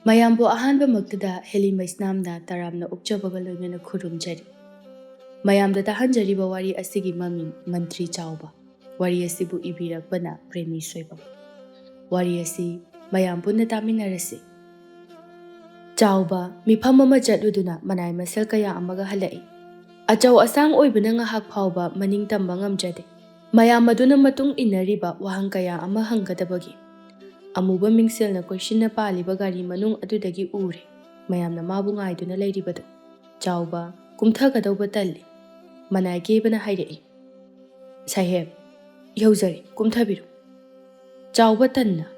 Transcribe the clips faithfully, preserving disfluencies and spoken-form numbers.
ꯃꯌꯥꯝꯕꯨ ꯑꯍꯥꯟꯕꯃꯛꯇꯗ ꯍꯦꯂꯤ ꯃꯩꯁꯅꯥꯝꯅ ꯇꯔꯥꯝꯅ ꯑꯣꯛꯆꯕꯒ ꯂꯣꯏꯅꯅ ꯈꯨꯔꯨꯝꯖꯔꯤ꯫ ꯃꯌꯥꯝꯗ ꯇꯥꯍꯟꯖꯔꯤꯕ ꯋꯥꯔꯤ ꯑꯁꯤꯒꯤ ꯃꯃꯤꯡ ꯃꯟꯇ꯭ꯔꯤ ꯆꯥꯎꯕ꯫ ꯋꯥꯔꯤ ꯑꯁꯤꯕꯨ ꯏꯕꯤꯔꯛꯄꯅ ꯄ꯭ꯔꯦꯃꯤ ꯁꯣꯏꯕꯝ꯫ ꯋꯥꯔꯤ ꯑꯁꯤ ꯃꯌꯥꯝ ꯄꯨꯟꯅ ꯇꯥꯃꯤꯟꯅꯔꯁꯤ꯫ ꯆꯥꯎꯕ ꯃꯤꯐꯝ ꯑꯃ ꯆꯠꯂꯨꯗꯨꯅ ꯃꯅꯥꯏ ꯃꯁꯜ ꯀꯌꯥ ꯑꯃꯒ ꯍꯜꯂꯛꯏ꯫ ꯑꯆꯧ ꯑꯁꯥꯡ ꯑꯣꯏꯕꯅ ꯉꯥꯏꯍꯥꯛ ꯐꯥꯎꯕ ꯃꯅꯤꯡ ꯇꯝꯕ ꯉꯝꯖꯗꯦ꯫ ꯃꯌꯥꯝ ꯑꯗꯨꯅ ꯃꯇꯨꯡ ꯏꯟꯅꯔꯤꯕ ꯋꯥꯍꯪ ꯀꯌꯥ ꯑꯃ ꯍꯪꯒꯗꯕꯒꯤ꯫ ꯑꯃꯨꯕ ꯃꯤꯡꯁꯦꯜꯅ ꯀꯣꯏꯁꯤꯟꯅ ꯄꯥꯜꯂꯤꯕ ꯒꯥꯔꯤ ꯃꯅꯨꯡ ꯑꯗꯨꯗꯒꯤ ꯎꯔꯦ ꯃꯌꯥꯝꯅ ꯃꯥꯕꯨ ꯉꯥꯏꯗꯨꯅ ꯂꯩꯔꯤꯕꯗꯨ꯫ ꯆꯥꯎꯕ ꯀꯨꯝꯊꯒꯗꯧꯕ ꯇꯜꯂꯤ꯫ ꯃꯅꯥꯏ ꯀꯦꯕꯅ ꯍꯥꯏꯔꯛꯏ, "ꯁꯥꯍꯦꯕ, ꯌꯧꯖꯔꯦ, ꯀꯨꯝꯊꯕꯤꯔꯣ꯫" ꯆꯥꯎꯕ ꯇꯟꯅ,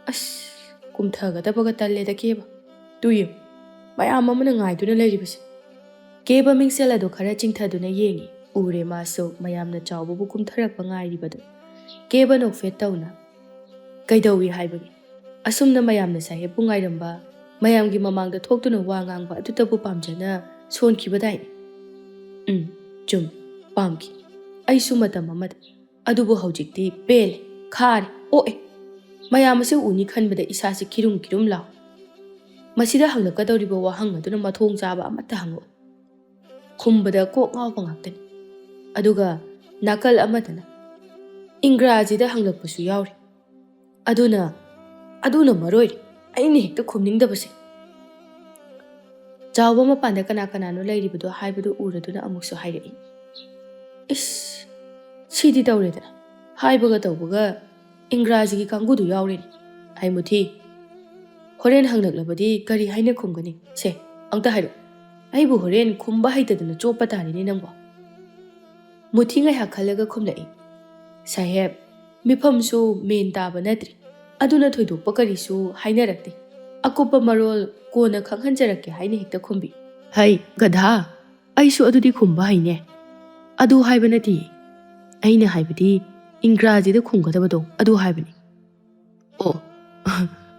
"ꯑꯁ, ꯀꯨꯝꯊꯒꯗꯕꯒ ꯇꯜꯂꯦꯗ ꯀꯦꯕ꯫ ꯇꯨ ꯌꯦꯡꯉꯨ, ꯃꯌꯥꯝ ꯑꯃꯅ ꯉꯥꯏꯗꯨꯅ ꯂꯩꯔꯤꯕꯁꯦ꯫" ꯀꯦꯕ ꯃꯤꯡꯁꯦꯜ ꯑꯗꯨ ꯈꯔ ꯆꯤꯡꯊꯗꯨꯅ ꯌꯦꯡꯉꯤ꯫ ꯎꯔꯦ ꯃꯥꯁꯨ ꯃꯌꯥꯝꯅ ꯆꯥꯎꯕꯕꯨ ꯀꯨꯝꯊꯔꯛꯄ ꯉꯥꯏꯔꯤꯕꯗꯨ꯫ ꯀꯦꯕ ꯅꯣꯛꯐꯦꯠ ꯇꯧꯅ, "ꯀꯩꯗꯧꯏ ꯍꯥꯏꯕꯒꯦ? ꯑꯁꯨꯝꯅ ꯃꯌꯥꯝꯅ ꯁꯥꯍꯦꯕꯄꯨ ꯉꯥꯏꯔꯝꯕ, ꯃꯌꯥꯝꯒꯤ ꯃꯃꯥꯡꯗ ꯊꯣꯛꯇꯨꯅ ꯋꯥ ꯉꯥꯡꯕ ꯑꯗꯨꯇꯕꯨ ꯄꯥꯝꯖꯅ ꯁꯣꯟꯈꯤꯕꯗꯥꯏꯅꯦ?" "ꯎꯝ, ꯆꯨꯝ, ꯄꯥꯝꯈꯤ꯫ ꯑꯩꯁꯨ ꯃꯇꯝ ꯑꯃꯗ꯫ ꯑꯗꯨꯕꯨ ꯍꯧꯖꯤꯛꯇꯤ ꯄꯦꯜꯂꯦ, ꯈꯥꯔꯦ, ꯑꯣꯛꯑꯦ꯫ ꯃꯌꯥꯝ ꯑꯁꯤ ꯎꯅꯤ ꯈꯟꯕꯗ ꯏꯁꯥꯁꯤ ꯀꯤꯔꯨꯝ ꯀꯤꯔꯨꯝ ꯂꯥꯎ꯫ ꯃꯁꯤꯗ ꯍꯪꯂꯛꯀꯗꯧꯔꯤꯕ ꯋꯥꯍꯪ ꯑꯗꯨꯅ ꯃꯊꯣꯡ ꯆꯥꯕ ꯑꯃꯠꯇ ꯍꯪꯉꯛꯎ꯫" ꯈꯨꯝꯕꯗ ꯀꯣꯛ ꯉꯥꯎꯕ ꯉꯥꯛꯇꯅꯤ꯫ ꯑꯗꯨꯒ ꯅꯥꯀꯜ ꯑꯃꯗꯅ ꯏꯪꯒ꯭ꯔꯥꯖꯤꯗ ꯍꯪꯂꯛꯄꯁꯨ ꯌꯥꯎꯔꯤ꯫ ꯑꯗꯨꯅ, ꯑꯗꯨꯅ ꯃꯔꯣꯏꯔꯤ ꯑꯩꯅ ꯍꯦꯛꯇ ꯈꯨꯝꯅꯤꯡꯗꯕꯁꯦ꯫ ꯆꯥꯎꯕ ꯃꯄꯥꯟꯗ ꯀꯅꯥ ꯀꯅꯥꯅꯣ ꯂꯩꯔꯤꯕꯗꯣ ꯍꯥꯏꯕꯗꯨ ꯎꯔꯗꯨꯅ ꯑꯃꯨꯛꯁꯨ ꯍꯥꯏꯔꯛꯏ, "ꯏꯁ, ꯁꯤꯗꯤ ꯇꯧꯔꯦꯗꯅ꯫ ꯍꯥꯏꯕꯒ ꯇꯧꯕꯒ ꯏꯪꯒ꯭ꯔꯥꯖꯤꯒꯤ ꯀꯥꯡꯕꯨꯗꯨ ꯌꯥꯎꯔꯦꯅꯦ꯫ ꯍꯩ ꯃꯨꯊꯤ, ꯍꯣꯔꯦꯟ ꯍꯪꯂꯛꯂꯕꯗꯤ ꯀꯔꯤ ꯍꯥꯏꯅ ꯈꯨꯝꯒꯅꯤ? ꯁꯦ, ꯑꯝꯇ ꯍꯥꯏꯔꯛꯎ꯫ ꯑꯩꯕꯨ ꯍꯣꯔꯦꯟ ꯈꯨꯝꯕ ꯍꯩꯇꯗꯅ ꯆꯣꯞꯄ ꯇꯥꯔꯦꯅꯦ ꯅꯪꯕꯣ꯫" ꯃꯨꯊꯤ ꯉꯥꯏꯍꯥꯛ ꯈꯜꯂꯒ ꯈꯨꯝꯂꯛꯏ, "ꯁꯥꯍꯦꯕ, ꯃꯤꯐꯝꯁꯨ ꯃꯦꯟ ꯇꯥꯕ ꯅꯠꯇ꯭ꯔꯤ꯫ ꯑꯗꯨꯅ ꯊꯣꯏꯗꯣꯛꯄ ꯀꯔꯤꯁꯨ ꯍꯥꯏꯅꯔꯛꯇꯦ꯫ ꯑꯀꯨꯞꯄ ꯃꯔꯣꯜ ꯀꯣꯟꯅ ꯈꯪꯍꯟꯖꯔꯛꯀꯦ" ꯍꯥꯏꯅ ꯍꯦꯛꯇ ꯈꯨꯝꯕꯤ꯫ "ꯍꯩ, ꯒꯙꯥ, ꯑꯩꯁꯨ ꯑꯗꯨꯗꯤ ꯈꯨꯝꯕ ꯍꯩꯅꯦ꯫ ꯑꯗꯨ ꯍꯥꯏꯕ ꯅꯠꯇꯦ꯫ ꯑꯩꯅ ꯍꯥꯏꯕꯗꯤ ꯏꯪꯒ꯭ꯔꯥꯖꯤꯗ ꯈꯨꯝꯒꯗꯕꯗꯣ ꯑꯗꯨ ꯍꯥꯏꯕꯅꯤ꯫" "ꯑꯣ,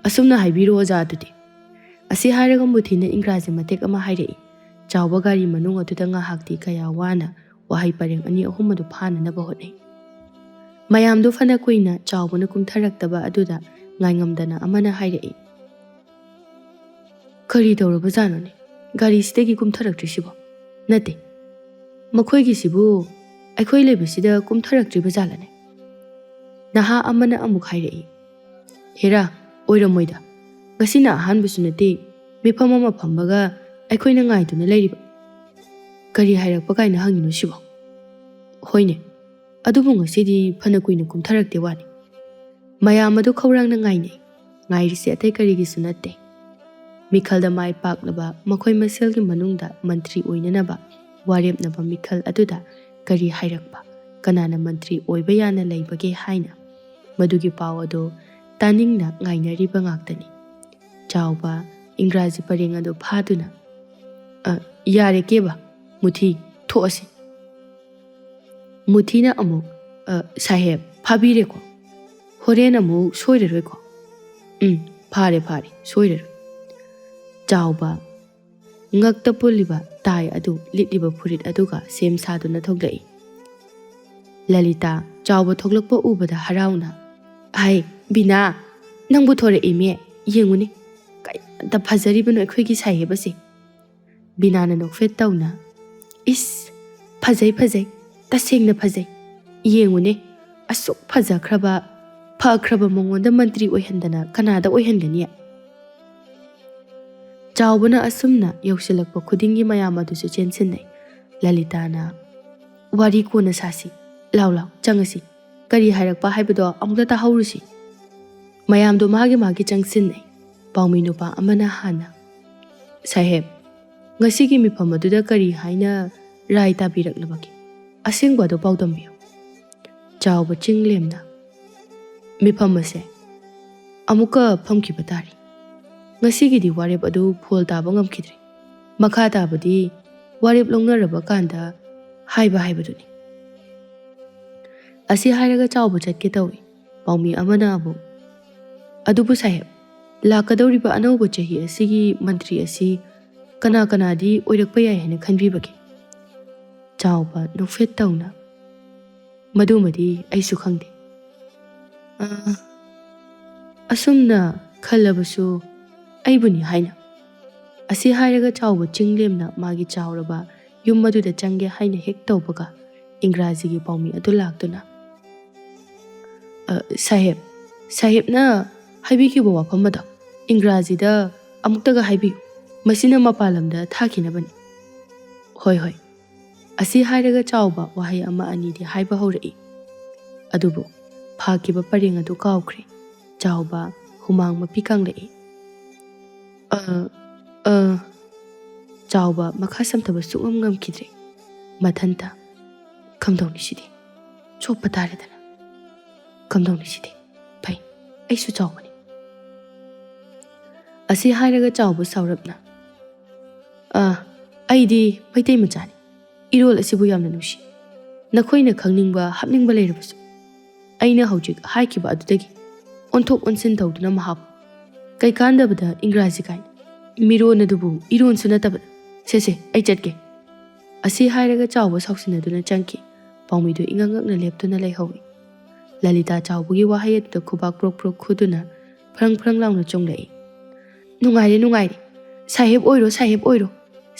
ꯑꯁꯨꯝꯅ ꯍꯥꯏꯕꯤꯔꯣ ꯑꯣꯖꯥ ꯑꯗꯨꯗꯤ꯫" ꯑꯁꯤ ꯍꯥꯏꯔꯒ ꯃꯨꯊꯤꯅ ꯏꯪꯒ꯭ꯔꯥꯖꯤ ꯃꯇꯦꯛ ꯑꯃ ꯍꯥꯏꯔꯛꯏ꯫ ꯆꯥꯎꯕ ꯒꯥꯔꯤ ꯃꯅꯨꯡ ꯑꯗꯨꯗ ꯉꯥꯏꯍꯥꯛꯇꯤ ꯀꯌꯥ ꯋꯥꯅ ꯋꯥꯍꯩ ꯄꯔꯦꯡ ꯑꯅꯤ ꯑꯍꯨꯝ ꯑꯗꯨ ꯐꯥꯅꯅꯕ ꯍꯣꯠꯅꯩ꯫ ꯃꯌꯥꯝꯗꯨ ꯐꯅ ꯀꯨꯏꯅ ꯆꯥꯎꯕꯅ ꯀꯨꯝꯊꯔꯛꯇꯕ ꯑꯗꯨꯗ ꯉꯥꯏꯉꯝꯗꯅ ꯑꯃꯅ ꯍꯥꯏꯔꯛꯏ, "ꯀꯔꯤ ꯇꯧꯔꯕꯖꯥꯠꯅꯣꯅꯦ? ꯒꯥꯔꯤꯁꯤꯗꯒꯤ ꯀꯨꯝꯊꯔꯛꯇ꯭ꯔꯤꯁꯤꯕꯣ? ꯅꯠꯇꯦ, ꯃꯈꯣꯏꯒꯤꯁꯤꯕꯨ ꯑꯩꯈꯣꯏ ꯂꯩꯕꯁꯤꯗ ꯀꯨꯝꯊꯔꯛꯇ꯭ꯔꯤꯕ ꯖꯥꯠꯂꯅꯦ?" ꯅꯍꯥ ꯑꯃꯅ ꯑꯃꯨꯛ ꯍꯥꯏꯔꯛꯏ, "ꯍꯦꯔꯥ, ꯑꯣꯏꯔꯝꯃꯣꯏꯗ꯫ ꯉꯁꯤꯅ ꯑꯍꯥꯟꯕꯁꯨ ꯅꯠꯇꯦ ꯃꯤꯐꯝ ꯑꯃ ꯐꯝꯕꯒ ꯑꯩꯈꯣꯏꯅ ꯉꯥꯏꯗꯨꯅ ꯂꯩꯔꯤꯕ꯫ ꯀꯔꯤ ꯍꯥꯏꯔꯛꯄ ꯀꯥꯏꯅ ꯍꯪꯉꯤꯅꯣ ꯁꯤꯕꯣ? ꯍꯣꯏꯅꯦ, ꯑꯗꯨꯕꯨ ꯉꯁꯤꯗꯤ ꯐꯅ ꯀꯨꯏꯅ ꯀꯨꯝꯊꯔꯛꯇꯦ ꯋꯥꯅꯤ꯫ ꯃꯌꯥꯝ ꯑꯗꯨ ꯈꯧꯔꯥꯡꯅ ꯉꯥꯏꯅꯩ꯫ ꯉꯥꯏꯔꯤꯁꯤ ꯑꯇꯩ ꯀꯔꯤꯒꯤꯁꯨ ꯅꯠꯇꯦ꯫ ꯃꯤꯈꯜꯗ ꯃꯥꯏ ꯄꯥꯛꯂꯕ ꯃꯈꯣꯏ ꯃꯁꯦꯜꯒꯤ ꯃꯅꯨꯡꯗ ꯃꯟꯇ꯭ꯔꯤ ꯑꯣꯏꯅꯅꯕ ꯋꯥꯔꯦꯞꯅꯕ ꯃꯤꯈꯜ ꯑꯗꯨꯗ ꯀꯔꯤ ꯍꯥꯏꯔꯛꯄ, ꯀꯅꯥꯅ ꯃꯟꯇ꯭ꯔꯤ ꯑꯣꯏꯕ ꯌꯥꯅ ꯂꯩꯕꯒꯦ ꯍꯥꯏꯅ ꯃꯗꯨꯒꯤ ꯄꯥꯎ ꯑꯗꯨ ꯇꯥꯅꯤꯡꯅ ꯉꯥꯏꯅꯔꯤꯕ ꯉꯥꯛꯇꯅꯤ꯫ ꯆꯥꯎꯕ ꯏꯪꯒ꯭ꯔꯥꯖꯤ ꯄꯔꯦꯡ ꯑꯗꯨ ꯐꯥꯗꯨꯅ, "ꯑ, ꯌꯥꯔꯦ ꯀꯦꯕ, ꯃꯨꯊꯤ, ꯊꯣꯛꯑꯁꯤ"꯫ ꯃꯨꯊꯤꯅ ꯑꯃꯨꯛ, "ꯑ, ꯁꯥꯍꯦꯕ, ꯐꯥꯕꯤꯔꯦꯀꯣ? ꯍꯣꯔꯦꯟ ꯑꯃꯨꯛ ꯁꯣꯏꯔꯔꯣꯏꯀꯣ?" "ꯎꯝ, ꯐꯥꯔꯦ, ꯐꯥꯔꯦ, ꯁꯣꯏꯔꯔꯣꯏ"꯫ ꯆꯥꯎꯕ ꯉꯛꯇ ꯄꯨꯜꯂꯤꯕ ꯇꯥꯏ ꯑꯗꯨ ꯂꯤꯠꯂꯤꯕ ꯐꯨꯔꯤꯠ ꯑꯗꯨꯒ ꯁꯦꯝ ꯁꯥꯗꯨꯅ ꯊꯣꯛꯂꯛꯏ꯫ ꯂꯂꯤꯇꯥ ꯆꯥꯎꯕ ꯊꯣꯛꯂꯛꯄ ꯎꯕꯗ ꯍꯔꯥꯎꯅ, "ꯍꯥꯏ, ꯕꯤꯅꯥ, ꯅꯪꯕꯨ ꯊꯣꯔꯛꯏꯃꯦ, ꯌꯦꯡꯉꯨꯅꯦ, ꯀꯌꯥꯗ ꯐꯖꯔꯤꯕꯅꯣ ꯑꯩꯈꯣꯏꯒꯤ ꯁꯥꯍꯦꯕ ꯑꯁꯦ!" ꯕꯤꯅꯥꯅ ꯅꯣꯛꯐꯦꯠ ꯇꯧꯅ, "ꯏꯁ, ꯐꯖꯩ, ꯐꯖꯩ, ꯇꯁꯦꯡꯅ ꯐꯖꯩ꯫ ꯌꯦꯡꯉꯨꯅꯦ, ꯑꯁꯨꯛ ꯐꯖꯈ꯭ꯔꯕ, ꯐꯈ꯭ꯔꯕ ꯃꯉꯣꯟꯗ ꯃꯟꯇ꯭ꯔꯤ ꯑꯣꯏꯍꯟꯗꯅ ꯀꯅꯥꯗ ꯑꯣꯏꯍꯟꯒꯅꯤ?" ꯆꯥꯎꯕꯅ ꯑꯁꯨꯝꯅ ꯌꯧꯁꯤꯜꯂꯛꯄ ꯈꯨꯗꯤꯡꯒꯤ ꯃꯌꯥꯝ ꯑꯗꯨꯁꯨ ꯆꯦꯟꯁꯤꯟꯅꯩ꯫ ꯂꯂꯤꯇꯥꯅ, "ꯋꯥꯔꯤ ꯀꯣꯟꯅ ꯁꯥꯁꯤ꯫ ꯂꯥꯎ, ꯂꯥꯎ, ꯆꯪꯉꯁꯤ꯫ ꯀꯔꯤ ꯍꯥꯏꯔꯛꯄ ꯍꯥꯏꯕꯗꯣ ꯑꯃꯨꯛꯇ ꯇꯥꯍꯧꯔꯨꯁꯤ"꯫ ꯃꯌꯥꯝꯗꯣ ꯃꯥꯒꯤ ꯃꯥꯒꯤ ꯆꯪꯁꯤꯟꯅꯩ꯫ ꯄꯥꯎꯃꯤ ꯅꯨꯄꯥ ꯑꯃꯅ ꯍꯥꯟꯅ, "ꯁꯥꯍꯦꯕ, ꯉꯁꯤꯒꯤ ꯃꯤꯐꯝ ꯑꯗꯨꯗ ꯀꯔꯤ ꯍꯥꯏꯅ ꯔꯥꯏ ꯇꯥꯕꯤꯔꯛꯂꯕꯒꯦ? ꯑꯁꯦꯡꯕ ꯑꯗꯨ ꯄꯥꯎꯗꯝꯕꯤꯌꯨ"꯫ ꯆꯥꯎꯕ ꯆꯤꯡ ꯂꯦꯝꯅ, "ꯃꯤꯐꯝ ꯑꯁꯦ ꯑꯃꯨꯛꯀ ꯐꯝꯈꯤꯕ ꯇꯥꯔꯦ꯫ ꯉꯁꯤꯒꯤꯗꯤ ꯋꯥꯔꯦꯞ ꯑꯗꯨ ꯐꯣꯜ ꯇꯥꯕ ꯉꯝꯈꯤꯗ꯭ꯔꯦ꯫ ꯃꯈꯥ ꯇꯥꯕꯗꯤ ꯋꯥꯔꯦꯞ ꯂꯧꯅꯔꯕ ꯀꯥꯟꯗ ꯍꯥꯏꯕ ꯍꯥꯏꯕꯗꯨꯅꯤ"꯫ ꯑꯁꯤ ꯍꯥꯏꯔꯒ ꯆꯥꯎꯕ ꯆꯠꯀꯦ ꯇꯧꯏ꯫ ꯄꯥꯎꯃꯤ ꯑꯃꯅ ꯑꯃꯨꯛ, "ꯑꯗꯨꯕꯨ ꯁꯥꯍꯦꯕ, ꯂꯥꯛꯀꯗꯧꯔꯤꯕ ꯑꯅꯧꯕ ꯆꯍꯤ ꯑꯁꯤꯒꯤ ꯃꯟꯇ꯭ꯔꯤ ꯑꯁꯤ ꯀꯅꯥ ꯀꯅꯥꯗꯤ ꯑꯣꯏꯔꯛꯄ ꯌꯥꯏ ꯍꯥꯏꯅ ꯈꯟꯕꯤꯕꯒꯦ?" ꯆꯥꯎꯕ ꯅꯣꯛꯐꯦꯠ ꯇꯧꯅ, "ꯃꯗꯨꯃꯗꯤ ꯑꯩꯁꯨ ꯈꯪꯗꯦ꯫ ꯑ, ꯑꯁꯨꯝꯅ ꯈꯜꯂꯕꯁꯨ ꯑꯩꯕꯨꯅꯤ ꯍꯥꯏꯅ ꯑꯁꯤ ꯍꯥꯏꯔꯒ ꯆꯥꯎꯕ ꯆꯤꯡ ꯂꯦꯝꯅ ꯃꯥꯒꯤ ꯆꯥꯎꯔꯕ ꯌꯨꯝ ꯑꯗꯨꯗ ꯆꯪꯒꯦ ꯍꯥꯏꯅ ꯍꯦꯛ ꯇꯧꯕꯒ, ꯏꯪꯒ꯭ꯔꯥꯖꯤꯒꯤ ꯄꯥꯎꯃꯤ ꯑꯗꯨ ꯂꯥꯛꯇꯨꯅ, "ꯑ, ꯁꯥꯍꯦꯕ, ꯁꯥꯍꯦꯕꯅ ꯍꯥꯏꯕꯤꯈꯤꯕ ꯋꯥꯐꯝ ꯑꯗꯣ ꯏꯪꯒ꯭ꯔꯥꯖꯤꯗ ꯑꯃꯨꯛꯇꯒ ꯍꯥꯏꯕꯤꯌꯨ꯫ ꯃꯁꯤꯅ ꯃꯄꯥꯟ ꯂꯝꯗ ꯊꯥꯈꯤꯅꯕꯅꯤ꯫" "ꯍꯣꯏ, ꯍꯣꯏ꯫" ꯑꯁꯤ ꯍꯥꯏꯔꯒ ꯆꯥꯎꯕ ꯋꯥꯍꯩ ꯑꯃ ꯑꯅꯤꯗꯤ ꯍꯥꯏꯕ ꯍꯧꯔꯛꯏ꯫ ꯑꯗꯨꯕꯨ ꯐꯥꯈꯤꯕ ꯄꯔꯦꯡ ꯑꯗꯨ ꯀꯥꯎꯈ꯭ꯔꯦ꯫ ꯆꯥꯎꯕ ꯍꯨꯃꯥꯡ ꯃꯄꯤ ꯀꯥꯡꯂꯛꯏ꯫ "ꯑ, ꯑ꯫" ꯆꯥꯎꯕ ꯃꯈꯥ ꯁꯝꯊꯕ ꯁꯨꯛꯉꯝ ꯉꯝꯈꯤꯗ꯭ꯔꯦ꯫ ꯃꯊꯟꯇ, "ꯀꯝꯗꯧꯅꯤ ꯁꯤꯗꯤ? ꯆꯣꯞꯄ ꯇꯥꯔꯦꯗꯅ꯫ ꯀꯝꯗꯧꯅꯤ ꯁꯤꯗꯤ? ꯐꯩ, ꯑꯩꯁꯨ ꯆꯥꯎꯕꯅꯤ꯫" ꯑꯁꯤ ꯍꯥꯏꯔꯒ ꯆꯥꯎꯕ ꯁꯥꯎꯔꯞꯅ, "ꯑ, ꯑꯩꯗꯤ ꯃꯩꯇꯩ ꯃꯆꯥꯅꯤ꯫ ꯏꯔꯣꯜ ꯑꯁꯤꯕꯨ ꯌꯥꯝꯅ ꯅꯨꯡꯁꯤ꯫ ꯅꯈꯣꯏꯅ ꯈꯪꯅꯤꯡꯕ, ꯍꯥꯞꯅꯤꯡꯕ ꯂꯩꯔꯕꯁꯨ, ꯑꯩꯅ ꯍꯧꯖꯤꯛ ꯍꯥꯏꯈꯤꯕ ꯑꯗꯨꯗꯒꯤ ꯑꯣꯟꯊꯣꯛ ꯑꯣꯟꯁꯤꯟ ꯇꯧꯗꯨꯅ ꯃꯍꯥꯛ, ꯀꯩꯀꯥꯟꯗꯕꯗ ꯏꯪꯒ꯭ꯔꯥꯖꯤ ꯀꯥꯏꯅ, ꯃꯤꯔꯣꯟ ꯑꯗꯨꯕꯨ ꯏꯔꯣꯟꯁꯨ ꯅꯠꯇꯕꯗ, ꯁꯦ, ꯁꯦ, ꯑꯩ ꯆꯠꯀꯦ꯫" ꯑꯁꯤ ꯍꯥꯏꯔꯒ ꯆꯥꯎꯕ ꯁꯥꯎꯁꯤꯟꯅꯗꯨꯅ ꯆꯪꯈꯤ꯫ ꯄꯥꯎꯃꯤꯗꯨ ꯏꯉꯛ ꯉꯛꯅ ꯂꯦꯞꯇꯨꯅ ꯂꯩꯍꯧꯏ꯫ ꯂꯂꯤꯇꯥ ꯆꯥꯎꯕꯒꯤ ꯋꯥꯍꯩ ꯑꯗꯨꯗ ꯈꯨꯕꯥꯛ ꯄ꯭ꯔꯣꯛ ꯄ꯭ꯔꯣꯛ ꯈꯨꯗꯨꯅ ꯐ꯭ꯔꯪ ꯐ꯭ꯔꯪ ꯂꯥꯎꯅ ꯆꯣꯡꯂꯛꯏ꯫ "ꯅꯨꯡꯉꯥꯏꯔꯦ, ꯅꯨꯡꯉꯥꯏꯔꯦ꯫ ꯁꯥꯍꯦꯕ ꯑꯣꯏꯔꯣ, ꯁꯥꯍꯦꯕ ꯑꯣꯏꯔꯣ꯫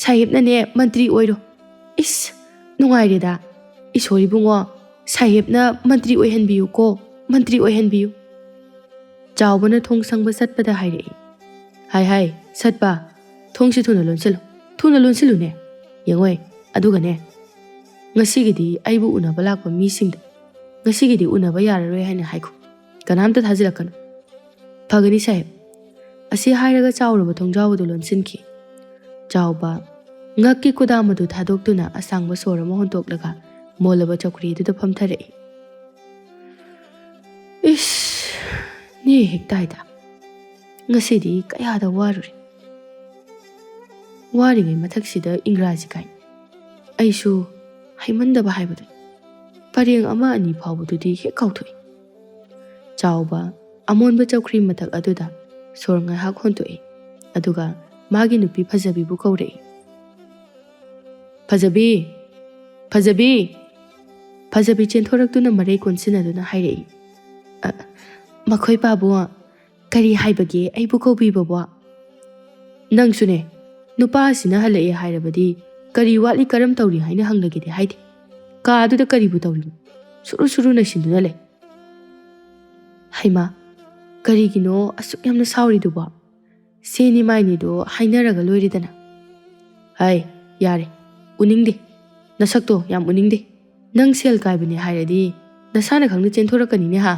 ꯁꯥꯍꯦꯕꯅꯅꯦ ꯃꯟꯇ꯭ꯔꯤ ꯑꯣꯏꯔꯣ꯫ ꯏꯁ, ꯅꯨꯡꯉꯥꯏꯔꯦꯗ꯫ ꯏꯁꯣꯔ ꯏꯕꯨꯡꯉꯣ, ꯁꯥꯍꯦꯕꯅ ꯃꯟꯇ꯭ꯔꯤ ꯑꯣꯏꯍꯟꯕꯤꯌꯨꯀꯣ, ꯃꯟꯇ꯭ꯔꯤ ꯑꯣꯏꯍꯟꯕꯤꯌꯨ꯫" ꯆꯥꯎꯕꯅ ꯊꯣꯡ ꯁꯪꯕ ꯆꯠꯄꯗ ꯍꯥꯏꯔꯛꯏ꯫ "ꯍꯥꯏ, ꯍꯥꯏ, ꯁꯠꯄ, ꯊꯣꯡꯁꯤ ꯊꯨꯅ ꯂꯣꯟꯁꯤꯜꯂꯨ, ꯊꯨꯅ ꯂꯣꯟꯁꯤꯜꯂꯨꯅꯦ꯫ ꯌꯦꯡꯉꯣꯏ, ꯑꯗꯨꯒꯅꯦ, ꯉꯁꯤꯒꯤꯗꯤ ꯑꯩꯕꯨ ꯎꯅꯕ ꯂꯥꯛꯄ ꯃꯤꯁꯤꯡꯗ ꯉꯁꯤꯒꯤꯗꯤ ꯎꯅꯕ ꯌꯥꯔꯔꯣꯏ ꯍꯥꯏꯅ ꯍꯥꯏꯈꯣ꯫ ꯀꯅꯥꯝꯇ ꯊꯥꯖꯤꯜꯂꯛꯀꯅꯨ꯫" "ꯐꯒꯅꯤ ꯁꯥꯍꯦꯕ꯫" ꯑꯁꯤ ꯍꯥꯏꯔꯒ ꯆꯥꯎꯔꯕ ꯊꯣꯡꯖꯥꯎ ꯑꯗꯨ ꯂꯣꯟꯁꯤꯟꯈꯤ꯫ ꯆꯥꯎꯕ ꯉꯛꯀꯤ ꯀꯨꯗꯥꯝ ꯑꯗꯨ ꯊꯥꯗꯣꯛꯇꯨꯅ ꯑꯁꯥꯡꯕ ꯁꯣꯔ ꯑꯃ ꯍꯣꯟꯇꯣꯛꯂꯒ ꯃꯣꯜꯂꯕ ꯆꯧꯀ꯭ꯔꯤ ꯑꯗꯨꯗ ꯐꯝꯊꯔꯛꯏ꯫ "ꯏꯁ, ꯅꯦ ꯍꯦꯛ ꯇꯥꯏꯗ꯫ ꯉꯁꯤꯗꯤ ꯀꯌꯥꯗ ꯋꯥꯔꯨꯔꯦ꯫ ꯋꯥꯔꯤꯉꯩ ꯃꯊꯛꯁꯤꯗ ꯏꯪꯒ꯭ꯔꯥꯖꯤ ꯀꯥꯏ꯫ ꯑꯩꯁꯨ ꯍꯩꯃꯟꯗꯕ ꯍꯥꯏꯕꯗꯨꯅꯤ꯫ ꯄꯔꯦꯡ ꯑꯃ ꯑꯅꯤ ꯐꯥꯎꯕꯗꯨꯗꯤ ꯍꯦꯛ ꯀꯥꯎꯊꯣꯛꯏ꯫" ꯆꯥꯎꯕ ꯑꯃꯣꯟꯕ ꯆꯧꯀ꯭ꯔꯤ ꯃꯊꯛ ꯑꯗꯨꯗ ꯁꯣꯔ ꯉꯥꯏꯍꯥꯛ ꯍꯣꯟꯇꯣꯛꯏ꯫ ꯑꯗꯨꯒ ꯃꯥꯒꯤ ꯅꯨꯄꯤ ꯐꯖꯕꯤꯕꯨ ꯀꯧꯔꯛꯏ꯫ "ꯐꯖꯕꯤ! ꯐꯖꯕꯤ!" ꯐꯖꯕꯤ ꯆꯦꯟꯊꯣꯔꯛꯇꯨꯅ ꯃꯔꯩ ꯀꯣꯟꯁꯤꯟꯅꯗꯨꯅ ꯍꯥꯏꯔꯛꯏ꯫ "ꯑ, ꯃꯈꯣꯏ ꯄꯥꯕꯨꯡ, ꯀꯔꯤ ꯍꯥꯏꯕꯒꯦ ꯑꯩꯕꯨ ꯀꯧꯕꯤꯕꯕꯣ?" "ꯅꯪꯁꯨꯅꯦ, ꯅꯨꯄꯥꯁꯤꯅ ꯍꯜꯂꯛꯑꯦ ꯍꯥꯏꯔꯕꯗꯤ ꯀꯔꯤ ꯋꯥꯠꯂꯤ, ꯀꯔꯝ ꯇꯧꯔꯤ ꯍꯥꯏꯅ ꯍꯪꯂꯒꯦꯗꯤ ꯍꯥꯏꯗꯦ꯫ ꯀꯥꯗꯨꯗ ꯀꯔꯤꯕꯨ ꯇꯧꯔꯤꯕꯅꯣ? ꯁꯨꯔꯨ ꯁꯨꯔꯨ ꯅꯩꯁꯤꯟꯗꯨꯅ ꯂꯩ꯫ ꯍꯩꯃꯥ, ꯀꯔꯤꯒꯤꯅꯣ ꯑꯁꯨꯛ ꯌꯥꯝꯅ ꯁꯥꯎꯔꯤꯗꯨꯕꯣ? ꯁꯦꯅꯤ ꯃꯥꯏꯅꯤꯗꯣ ꯍꯥꯏꯅꯔꯒ ꯂꯣꯏꯔꯦꯗꯅ꯫ ꯍꯥꯏ, ꯌꯥꯔꯦ, ꯎꯅꯤꯡꯗꯦ꯫ ꯅꯁꯛꯇꯣ ꯌꯥꯝ ꯎꯅꯤꯡꯗꯦ꯫ ꯅꯪ ꯁꯦꯜ ꯀꯥꯏꯕꯅꯦ ꯍꯥꯏꯔꯗꯤ ꯅꯁꯥꯅ ꯈꯪꯅ ꯆꯦꯟꯊꯣꯔꯛꯀꯅꯤꯅꯦ ꯍꯥ?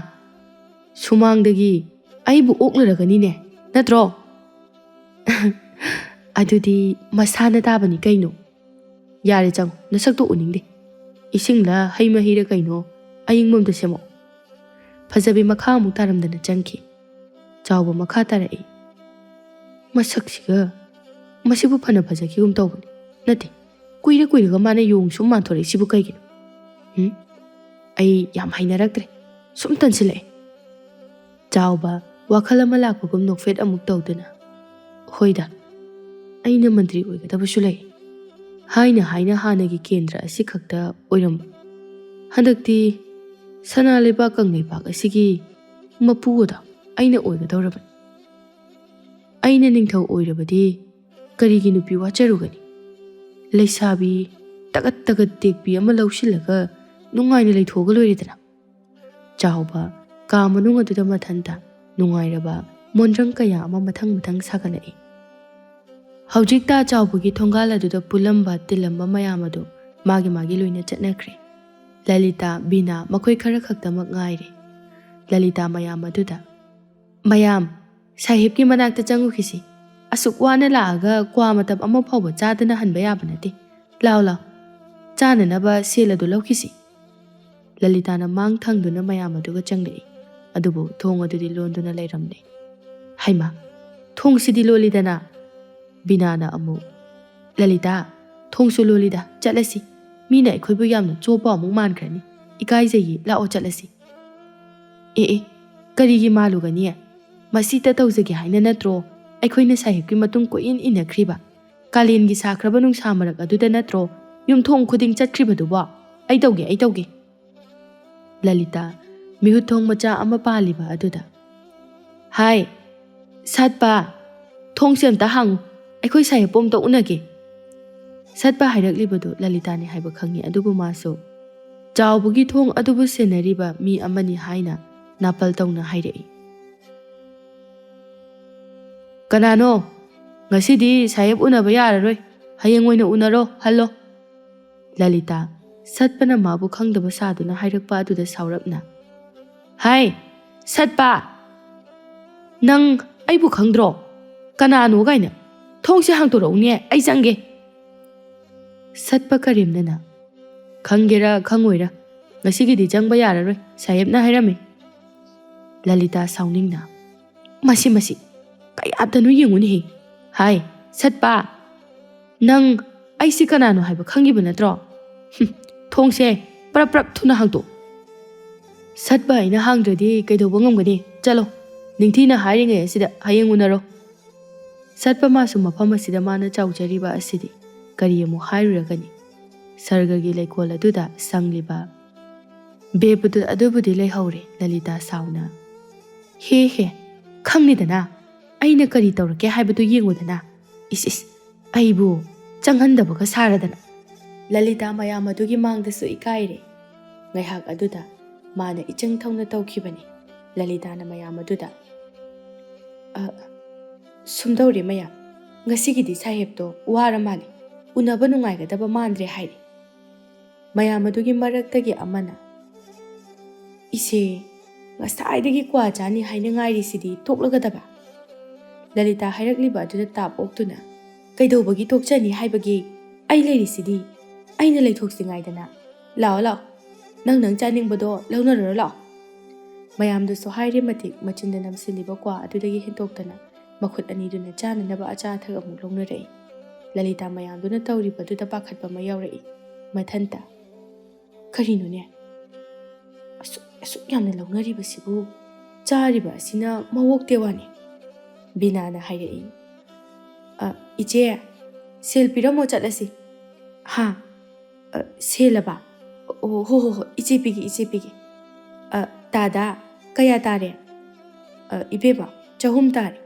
ꯁꯨꯃꯥꯡꯗꯒꯤ ꯑꯩꯕꯨ ꯑꯣꯛꯂꯔꯒꯅꯤꯅꯦ, ꯅꯠꯇ꯭ꯔꯣ? ꯑꯗꯨꯗꯤ ꯃꯁꯥꯅ ꯇꯥꯕꯅꯤ ꯀꯩꯅꯣ꯫ ꯌꯥꯔꯦ, ꯆꯪꯉꯣ, ꯅꯁꯛꯇꯣ ꯎꯅꯤꯡꯗꯦ꯫ ꯏꯁꯤꯡꯂ ꯍꯩ ꯃꯍꯤꯔ ꯀꯩꯅꯣ ꯑꯌꯤꯡꯕ ꯑꯝꯇ ꯁꯦꯝꯃꯛꯑꯣ꯫ ꯐꯖꯕꯤ ꯃꯈꯥ ꯑꯃꯨꯛ ꯇꯥꯔꯝꯗꯅ ꯆꯪꯈꯤ꯫ ꯆꯥꯎꯕ ꯃꯈꯥ ꯇꯥꯔꯛꯏ꯫ ꯃꯁꯛꯁꯤꯒ, ꯃꯁꯤꯕꯨ ꯐꯅ ꯐꯖꯈꯤꯒꯨꯝ ꯇꯧꯕꯅꯤ꯫ ꯅꯠꯇꯦ, ꯀꯨꯏꯔ ꯀꯨꯏꯔꯒ ꯃꯥꯅ ꯌꯣꯡ ꯁꯨꯝ ꯃꯥꯟꯊꯣꯔꯛꯏꯁꯤꯕꯨ ꯀꯩꯒꯤꯅꯣ? ꯎꯝ? ꯑꯩ ꯌꯥꯝ ꯍꯩꯅꯔꯛꯇ꯭ꯔꯦ꯫ ꯁꯨꯝ ꯇꯟꯁꯤꯜꯂꯛꯑꯦ꯫ ꯆꯥꯎꯕ ꯋꯥꯈꯜ ꯑꯃ ꯂꯥꯛꯄꯒꯨꯝ ꯅꯣꯛꯐꯦꯠ ꯑꯃꯨꯛ ꯇꯧꯗꯨꯅ, "ꯍꯣꯏꯗ, ꯑꯩꯅ ꯃꯟꯇ꯭ꯔꯤ ꯑꯣꯏꯒꯗꯕꯁꯨ ꯂꯩ" ꯍꯥꯏꯅ ꯍꯥꯏꯅ ꯍꯥꯟꯅꯒꯤ ꯀꯦꯟꯗ꯭ꯔ ꯑꯁꯤ ꯈꯛꯇ ꯑꯣꯏꯔꯝꯕ꯫ ꯍꯟꯗꯛꯇꯤ ꯁꯅꯥ ꯂꯩꯕꯥꯛ ꯀꯪꯂꯩꯄꯥꯛ ꯑꯁꯤꯒꯤ ꯃꯄꯨ ꯑꯗꯣ ꯑꯩꯅ ꯑꯣꯏꯒꯗꯧꯔꯕꯅꯤ꯫ ꯑꯩꯅ ꯅꯤꯡꯊꯧ ꯑꯣꯏꯔꯕꯗꯤ ꯀꯔꯤꯒꯤ ꯅꯨꯄꯤ ꯋꯥꯠꯆꯔꯨꯒꯅꯤ? ꯂꯩꯁꯥꯕꯤ ꯇꯒꯠ ꯇꯒꯠ ꯇꯦꯛꯄꯤ ꯑꯃ ꯂꯧꯁꯤꯜꯂꯒ ꯅꯨꯡꯉꯥꯏꯅ ꯂꯩꯊꯣꯛꯑꯒ ꯂꯣꯏꯔꯦꯗꯅ꯫ ꯆꯥꯎꯕ ꯀꯥ ꯃꯅꯨꯡ ꯑꯗꯨꯗ ꯃꯊꯟꯇ ꯅꯨꯡꯉꯥꯏꯔꯕ ꯃꯣꯟꯗ꯭ꯔꯪ ꯀꯌꯥ ꯑꯃ ꯃꯊꯪ ꯃꯊꯪ ꯁꯥꯒꯠꯂꯛꯏ꯫ ꯍꯧꯖꯤꯛꯇ ꯆꯥꯎꯕꯒꯤ ꯊꯣꯡꯒꯥꯜ ꯑꯗꯨꯗ ꯄꯨꯜꯂꯝꯕ ꯇꯤꯜꯂꯝꯕ ꯃꯌꯥꯝ ꯑꯗꯨ ꯃꯥꯒꯤ ꯃꯥꯒꯤ ꯂꯣꯏꯅ ꯆꯠꯅꯈ꯭ꯔꯦ꯫ ꯂꯂꯤꯇꯥ, ꯕꯤꯅꯥ ꯃꯈꯣꯏ ꯈꯔ ꯈꯛꯇꯃꯛ ꯉꯥꯏꯔꯦ꯫ ꯂꯂꯤꯇꯥ ꯃꯌꯥꯝ ꯑꯗꯨꯗ, "ꯃꯌꯥꯝ, ꯁꯥꯍꯦꯕꯀꯤ ꯃꯅꯥꯛꯇ ꯆꯪꯉꯨꯈꯤꯁꯤ꯫ ꯑꯁꯨꯛ ꯋꯥꯅ ꯂꯥꯛꯑꯒ ꯀ꯭ꯋꯥ ꯃꯇꯞ ꯑꯃ ꯐꯥꯎꯕ ꯆꯥꯗꯅ ꯍꯟꯕ ꯌꯥꯕ ꯅꯠꯇꯦ꯫ ꯂꯥꯎ, ꯂꯥꯎ, ꯆꯥꯅꯅꯕ ꯁꯦꯜ ꯑꯗꯨ ꯂꯧꯈꯤꯁꯤ"꯫ ꯂꯂꯤꯇꯥꯅ ꯃꯥꯡ ꯊꯪꯗꯨꯅ ꯃꯌꯥꯝ ꯑꯗꯨꯒ ꯆꯪꯂꯛꯏ꯫ ꯑꯗꯨꯕꯨ ꯊꯣꯡ ꯑꯗꯨꯗꯤ ꯂꯣꯟꯗꯨꯅ ꯂꯩꯔꯝꯂꯦ꯫ "ꯍꯩꯃꯥ, ꯊꯣꯡꯁꯤꯗꯤ ꯂꯣꯜꯂꯤꯗꯅ!" ꯕꯤꯅꯥꯅ ꯑꯃꯨꯛ, "ꯂꯂꯤꯇꯥ, ꯊꯣꯡꯁꯨ ꯂꯣꯜꯂꯤꯗ, ꯆꯠꯂꯁꯤ꯫ ꯃꯤꯅ ꯑꯩꯈꯣꯏꯕꯨ ꯌꯥꯝꯅ ꯆꯣꯞꯄ ꯑꯃꯨꯛ ꯃꯥꯟꯈ꯭ꯔꯅꯤ꯫ ꯏꯀꯥꯏꯖꯩꯌꯦ, ꯂꯥꯛꯑꯣ ꯆꯠꯂꯁꯤ"꯫ "ꯑꯦ ꯑꯦ, ꯀꯔꯤꯒꯤ ꯃꯥꯜꯂꯨꯒꯅꯤ? ꯃꯁꯤꯇ ꯇꯧꯖꯒꯦ ꯍꯥꯏꯅ ꯅꯠꯇ꯭ꯔꯣ ꯑꯩꯈꯣꯏꯅ ꯁꯥꯍꯦꯕꯀꯤ ꯃꯇꯨꯡ ꯀꯣꯏꯏꯟ ꯏꯟꯅꯈ꯭ꯔꯤꯕ? ꯀꯥꯂꯦꯟꯒꯤ ꯁꯥꯈ꯭ꯔꯕ ꯅꯨꯡꯁꯥ ꯃꯔꯛ ꯑꯗꯨꯗ ꯅꯠꯇ꯭ꯔꯣ ꯌꯨꯝꯊꯣꯡ ꯈꯨꯗꯤꯡ ꯆꯠꯈ꯭ꯔꯤꯕꯗꯨꯕꯣ? ꯑꯩ ꯇꯧꯒꯦ, ꯑꯩ ꯇꯧꯒꯦ"꯫ ꯂꯂꯤꯇꯥ, ꯃꯤꯍꯨꯠ ꯊꯣꯡ ꯃꯆꯥ ꯑꯃ ꯄꯥꯜꯂꯤꯕ ꯑꯗꯨꯗ, "ꯍꯥꯏ, ꯁꯥꯠꯄ, ꯊꯣꯡꯁꯦ ꯑꯝꯇ ꯍꯥꯡꯉꯨ꯫ ꯑꯩꯈꯣꯏ ꯁꯥꯍꯦꯕꯄꯨ ꯑꯝꯇ ꯎꯅꯒꯦ꯫ ꯁꯠꯄ ꯍꯥꯏꯔꯛꯂꯤꯕꯗꯨ ꯂꯂꯤꯇꯥꯅꯤ ꯍꯥꯏꯕ ꯈꯪꯉꯤ, ꯑꯗꯨꯕꯨ ꯃꯥꯁꯨ ꯆꯥꯎꯕꯒꯤ ꯊꯣꯡ ꯑꯗꯨꯕꯨ ꯁꯦꯟꯅꯔꯤꯕ ꯃꯤ ꯑꯃꯅꯤ ꯍꯥꯏꯅ ꯅꯥꯄꯜ ꯇꯧꯅ ꯍꯥꯏꯔꯛꯏ꯫ "ꯀꯅꯥꯅꯣ? ꯉꯁꯤꯗꯤ ꯁꯥꯍꯦꯕ ꯎꯅꯕ ꯌꯥꯔꯔꯣꯏ, ꯍꯌꯦꯡ ꯑꯣꯏꯅ ꯎꯅꯔꯣ, ꯍꯜꯂꯣ꯫" ꯂꯂꯤꯇꯥ ꯁꯠꯄꯅ ꯃꯥꯕꯨ ꯈꯪꯗꯕ ꯁꯥꯗꯨꯅ ꯍꯥꯏꯔꯛꯄ ꯑꯗꯨꯗ ꯁꯥꯎꯔꯞꯅ, "ꯍꯥꯏ, ꯁꯠꯄ! ꯅꯪ ꯑꯩꯕꯨ ꯈꯪꯗ꯭ꯔꯣ? ꯀꯅꯥꯅꯣ ꯀꯥꯏꯅ? ꯊꯣꯡꯁꯦ ꯍꯥꯡꯇꯣꯔꯛꯎꯅꯦ, ꯑꯩ ꯆꯪꯒꯦ꯫" ꯁꯠꯄ ꯀꯔꯦꯝꯅꯅ, "ꯈꯪꯒꯦꯔꯥ ꯈꯪꯉꯣꯏꯔꯥ, ꯉꯁꯤꯒꯤꯗꯤ ꯆꯪꯕ ꯌꯥꯔꯔꯣꯏ, ꯁꯥꯍꯦꯕꯅ ꯍꯥꯏꯔꯝꯃꯤ꯫" ꯂꯂꯤꯇꯥ ꯁꯥꯎꯅꯤꯡꯅ, "ꯃꯁꯤ, ꯃꯁꯤ, ꯀꯌꯥꯗꯅꯣ ꯌꯦꯡꯉꯨꯅꯦꯍꯦ꯫ ꯍꯥꯏ, ꯁꯠꯄ! ꯅꯪ ꯑꯩꯁꯤ ꯀꯅꯥꯅꯣ ꯍꯥꯏꯕ ꯈꯪꯉꯤꯕ ꯅꯠꯇ꯭ꯔꯣ? ꯍꯨꯝ, ꯊꯣꯡꯁꯦ ꯄ꯭ꯔꯞ ꯄ꯭ꯔꯞ ꯊꯨꯅ ꯍꯥꯡꯇꯣꯛ꯫" "ꯁꯠꯄ ꯑꯩꯅ ꯍꯥꯡꯗ꯭ꯔꯗꯤ ꯀꯩꯗꯧꯕ ꯉꯝꯒꯅꯤ? ꯆꯠꯂꯣ, ꯅꯤꯡꯊꯤꯅ ꯍꯥꯏꯔꯤꯉꯩ ꯑꯁꯤꯗ ꯍꯌꯦꯡ ꯎꯅꯔꯣ꯫" ꯁꯠꯄ ꯃꯥꯁꯨ ꯃꯐꯝ ꯑꯁꯤꯗ ꯃꯥꯅ ꯆꯥꯎꯖꯔꯤꯕ ꯑꯁꯤꯗꯤ ꯀꯔꯤ ꯑꯃꯨꯛ ꯍꯥꯏꯔꯨꯔꯒꯅꯤ? ꯁꯔꯒꯒꯤ ꯂꯩꯀꯣꯜ ꯑꯗꯨꯗ ꯁꯪꯂꯤꯕ ꯕꯦꯞ ꯑꯗꯨ-, ꯑꯗꯨꯕꯨꯗꯤ ꯂꯩꯍꯧꯔꯦ꯫ ꯂꯂꯤꯇꯥ ꯁꯥꯎꯅ, "ꯍꯦ ꯍꯦ, ꯈꯪꯂꯤꯗꯅ, ꯑꯩꯅ ꯀꯔꯤ ꯇꯧꯔꯛꯀꯦ ꯍꯥꯏꯕꯗꯨ ꯌꯦꯡꯉꯨꯗꯅ꯫ ꯏꯁ ꯏꯁ, ꯑꯩꯕꯨ ꯆꯪꯍꯟꯗꯕꯒ ꯁꯥꯔꯗꯅ꯫" ꯂꯂꯤꯇꯥ ꯃꯌꯥꯝ ꯑꯗꯨꯒꯤ ꯃꯥꯡꯗꯁꯨ ꯏꯀꯥꯏꯔꯦ꯫ ꯉꯥꯏꯍꯥꯛ ꯑꯗꯨꯗ ꯃꯥꯅ ꯏꯆꯪ ꯊꯧꯅ ꯇꯧꯈꯤꯕꯅꯤ꯫ ꯂꯂꯤꯇꯥꯅ ꯃꯌꯥꯝ ꯑꯗꯨꯗ, "ꯑ, ꯁꯨꯝꯗꯧꯔꯦ ꯃꯌꯥꯝ, ꯉꯁꯤꯒꯤꯗꯤ ꯁꯥꯍꯦꯕꯇꯣ ꯋꯥꯔ ꯃꯥꯜꯂꯦ, ꯎꯅꯕ ꯅꯨꯡꯉꯥꯏꯒꯗꯕ ꯃꯥꯟꯗ꯭ꯔꯦ" ꯍꯥꯏꯔꯤ꯫ ꯃꯌꯥꯝ ꯑꯗꯨꯒꯤ ꯃꯔꯛꯇꯒꯤ ꯑꯃꯅ, "ꯏꯆꯦ, ꯉꯁꯥꯏꯗꯒꯤ ꯀ꯭ꯋꯥ ꯆꯥꯅꯤ ꯍꯥꯏꯅ ꯉꯥꯏꯔꯤꯁꯤꯗꯤ ꯇꯣꯛꯂꯒꯗꯕ?" ꯂꯂꯤꯇꯥ ꯍꯥꯏꯔꯛꯂꯤꯕ ꯑꯗꯨꯗ ꯇꯥꯞ ꯑꯣꯛꯇꯨꯅ, "ꯀꯩꯗꯧꯕꯒꯤ ꯇꯣꯛꯆꯅꯤ ꯍꯥꯏꯕꯒꯦ? ꯑꯩ ꯂꯩꯔꯤꯁꯤꯗꯤ, ꯑꯩꯅ ꯂꯩꯊꯣꯛꯁꯤꯉꯥꯏꯗꯅ꯫ ꯂꯥꯛꯑꯣ, ꯂꯥꯛꯑꯣ, ꯅꯪ ꯅꯪ ꯆꯥꯅꯤꯡꯕꯗꯣ ꯂꯧꯅꯔꯨꯔꯣ ꯂꯥꯛꯑꯣ꯫" ꯃꯌꯥꯝꯗꯨꯁꯨ ꯍꯥꯏꯔꯦ ꯃꯇꯤꯛ ꯃꯆꯤꯟꯗ ꯅꯝꯁꯤꯜꯂꯤꯕ ꯀ꯭ꯋꯥ ꯑꯗꯨꯗꯒꯤ ꯍꯦꯟꯇꯣꯛꯇꯅ ꯃꯈꯨꯠ ꯑꯅꯤꯗꯨꯅ ꯆꯥꯅꯅꯕ ꯑꯆꯥ ꯑꯊꯛ ꯑꯃꯨꯛ ꯂꯧꯅꯔꯛꯏ꯫ ꯂꯂꯤꯇꯥ ꯃꯌꯥꯝꯗꯨꯅ ꯇꯧꯔꯤꯕꯗꯨꯗ ꯄꯥꯈꯠꯄ ꯑꯃ ꯌꯥꯎꯔꯛꯏ꯫ ꯃꯊꯟꯇ, "ꯀꯔꯤꯅꯣꯅꯦ? ꯑꯁꯨꯛ, ꯑꯁꯨꯛ ꯌꯥꯝꯅ ꯂꯧꯅꯔꯤꯕꯁꯤꯕꯨ ꯆꯥꯔꯤꯕ ꯑꯁꯤꯅ ꯃꯋꯣꯛꯇꯦ ꯋꯥꯅꯤ꯫" ꯕꯤꯅꯥꯅ ꯍꯥꯏꯔꯛꯏ, "ꯑ, ꯏꯆꯦ, ꯁꯦꯜ ꯄꯤꯔꯝꯃꯣ ꯆꯠꯂꯁꯤ꯫" "ꯍꯥ? ꯑ, ꯁꯦꯜꯂꯕ? ꯑꯣ, ꯍꯣ, ꯍꯣ, ꯍꯣ, ꯏꯆꯦ ꯄꯤꯒꯦ, ꯏꯆꯦ ꯄꯤꯒꯦ꯫ ꯑ, ꯇꯥꯗꯥ, ꯀꯌꯥ ꯇꯥꯔꯦ?" "ꯑ, ꯏꯕꯦꯝꯃ, ꯆꯍꯨꯝ ꯇꯥꯔꯦ꯫"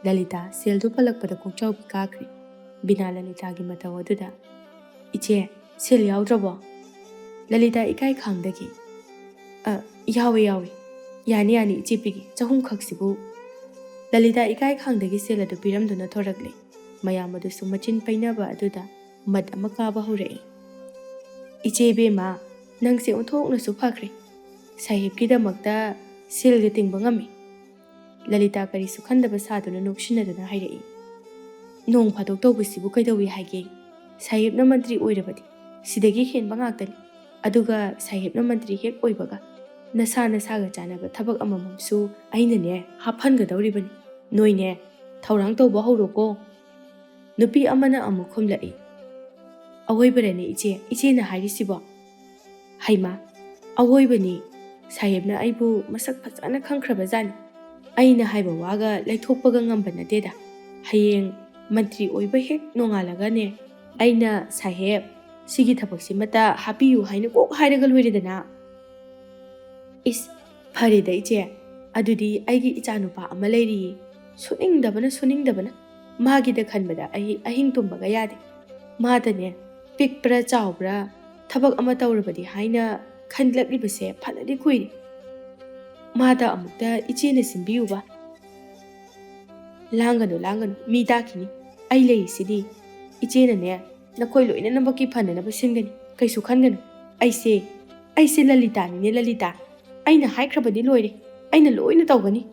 ꯂꯂꯤꯇꯥ ꯁꯦꯜꯗꯨ ꯄꯜꯂꯛꯄꯗ ꯀꯣꯛꯆꯥꯎꯕꯤ ꯀꯥꯈ꯭ꯔꯦ꯫ ꯕꯤꯅꯥ ꯂꯂꯤꯇꯥꯒꯤ ꯃꯇꯧ ꯑꯗꯨꯗ, "ꯏꯆꯦ, ꯁꯦꯜ ꯌꯥꯎꯗ꯭ꯔꯕꯣ?" ꯂꯂꯤꯇꯥ ꯏꯀꯥꯏ ꯈꯥꯡꯗꯒꯤ, "ꯑ, ꯌꯥꯎꯋꯦ, ꯌꯥꯎꯋꯦ꯫ ꯌꯥꯅꯤ, ꯌꯥꯅꯤ, ꯏꯆꯦ ꯄꯤꯒꯦ꯫ ꯆꯍꯨꯝ ꯈꯛꯁꯤꯕꯨ꯫" ꯂꯂꯤꯇꯥ ꯏꯀꯥꯏ ꯈꯥꯡꯗꯒꯤ ꯁꯦꯜ ꯑꯗꯨ ꯄꯤꯔꯝꯗꯨꯅ ꯊꯣꯔꯛꯂꯦ꯫ ꯃꯌꯥꯝ ꯑꯗꯨꯁꯨ ꯃꯆꯤꯟ ꯄꯩꯅꯕ ꯑꯗꯨꯗ ꯃꯠ ꯑꯃ ꯀꯥꯕ ꯍꯧꯔꯛꯏ꯫ "ꯏꯆꯦ ꯏꯕꯦꯝꯃ, ꯅꯪꯁꯦ ꯑꯣꯟꯊꯣꯛꯅꯁꯨ ꯐꯈ꯭ꯔꯦ꯫ ꯁꯥꯍꯦꯕꯀꯤꯗꯃꯛꯇ ꯁꯦꯜꯒ ꯇꯤꯡꯕ ꯉꯝꯃꯤ꯫" ꯂꯂꯤꯇꯥ ꯀꯔꯤꯁꯨ ꯈꯟꯗꯕ ꯁꯥꯗꯨꯅ ꯅꯣꯛꯁꯤꯟꯅꯗꯨꯅ ꯍꯥꯏꯔꯛꯏ꯫ "ꯅꯣꯡ ꯐꯥꯗꯣꯛ ꯇꯧꯕꯁꯤꯕꯨ ꯀꯩꯗꯧꯏ ꯍꯥꯏꯒꯦ? ꯁꯥꯍꯦꯕꯅ ꯃꯟꯇ꯭ꯔꯤ ꯑꯣꯏꯔꯕꯗꯤ ꯁꯤꯗꯒꯤ ꯍꯦꯟꯕ ꯉꯥꯛꯇꯅꯤ꯫ ꯑꯗꯨꯒ ꯁꯥꯍꯦꯕꯅ ꯃꯟꯇ꯭ꯔꯤ ꯍꯦꯛ ꯑꯣꯏꯕꯒ ꯅꯁꯥ ꯅꯁꯥꯒ ꯆꯥꯟꯅꯕ ꯊꯕꯛ ꯑꯃꯃꯝꯁꯨ ꯑꯩꯅꯅꯦ ꯍꯥꯞꯍꯟꯒꯗꯧꯔꯤꯕꯅꯤ꯫ ꯅꯣꯏꯅꯦ ꯊꯧꯔꯥꯡ ꯇꯧꯕ ꯍꯧꯔꯣꯀꯣ꯫" ꯅꯨꯄꯤ ꯑꯃꯅ ꯑꯃꯨꯛ ꯈꯨꯝꯂꯛꯏ, "ꯑꯋꯣꯏꯕꯔꯅꯦ ꯏꯆꯦ, ꯏꯆꯦꯅ ꯍꯥꯏꯔꯤꯁꯤꯕꯣ?" "ꯍꯩꯃꯥ, ꯑꯋꯣꯏꯕꯅꯤ꯫ ꯁꯥꯍꯦꯕꯅ ꯑꯩꯕꯨ ꯃꯁꯛ ꯐꯖꯅ ꯈꯪꯈ꯭ꯔꯕꯖꯥꯠꯅꯤ꯫ ꯑꯩꯅ ꯍꯥꯏꯕ ꯋꯥꯒ ꯂꯩꯊꯣꯛꯄꯒ ꯉꯝꯕ ꯅꯠꯇꯦꯗ꯫ ꯍꯌꯦꯡ ꯃꯟꯇ꯭ꯔꯤ ꯑꯣꯏꯕ ꯍꯦꯛ ꯅꯣꯡꯉꯥꯜꯂꯒꯅꯦ, ꯑꯩꯅ, 'ꯁꯥꯍꯦꯕ, ꯁꯤꯒꯤ ꯊꯕꯛꯁꯤꯃꯇ ꯍꯥꯞꯄꯤꯌꯨ' ꯍꯥꯏꯅ ꯀꯣꯛ ꯍꯥꯏꯔꯒ ꯂꯣꯏꯔꯦꯗꯅ꯫" "ꯏꯁ, ꯐꯔꯦꯗ ꯏꯆꯦ, ꯑꯗꯨꯗꯤ ꯑꯩꯒꯤ ꯏꯆꯥꯅꯨꯄꯥ ꯑꯃ ꯂꯩꯔꯤꯌꯦ, ꯁꯨꯅꯤꯡꯗꯕꯅ, ꯁꯨꯅꯤꯡꯗꯕꯅ꯫ ꯃꯥꯒꯤꯗ ꯈꯟꯕꯗ ꯑꯩ ꯑꯍꯤꯡ ꯇꯨꯝꯕꯒ ꯌꯥꯗꯦ꯫ ꯃꯥꯗꯅꯦ, ꯄꯤꯛꯄ꯭ꯔꯥ ꯆꯥꯎꯕ꯭ꯔꯥ, ꯊꯕꯛ ꯑꯃ ꯇꯧꯔꯕꯗꯤ ꯍꯥꯏꯅ ꯈꯟꯂꯛꯂꯤꯕꯁꯦ ꯐꯅꯗꯤ ꯀꯨꯏꯔꯦ꯫ ꯃꯥꯗ ꯑꯃꯨꯛꯇ ꯏꯆꯦꯅ ꯁꯤꯟꯕꯤꯌꯨꯕ꯫" "ꯂꯥꯡꯒꯅꯨ, ꯂꯥꯡꯒꯅꯨ, ꯃꯤ ꯇꯥꯈꯤꯅꯤ꯫ ꯑꯩ ꯂꯩꯔꯤꯁꯤꯗꯤ꯫ ꯏꯆꯦꯅꯅꯦ, ꯅꯈꯣꯏ ꯂꯣꯏꯅꯃꯛꯀꯤ ꯐꯅꯅꯕ ꯁꯤꯟꯒꯅꯤ꯫ ꯀꯩꯁꯨ ꯈꯟꯒꯅꯨ꯫ ꯑꯩꯁꯦ, ꯑꯩꯁꯦ ꯂꯂꯤꯇꯥꯅꯤꯅꯦ, ꯂꯂꯤꯇꯥ꯫ ꯑꯩꯅ ꯍꯥꯏꯈ꯭ꯔꯕꯗꯤ ꯂꯣꯏꯔꯦ꯫ ꯑꯩꯅ ꯂꯣꯏꯅ ꯇꯧꯒꯅꯤ꯫"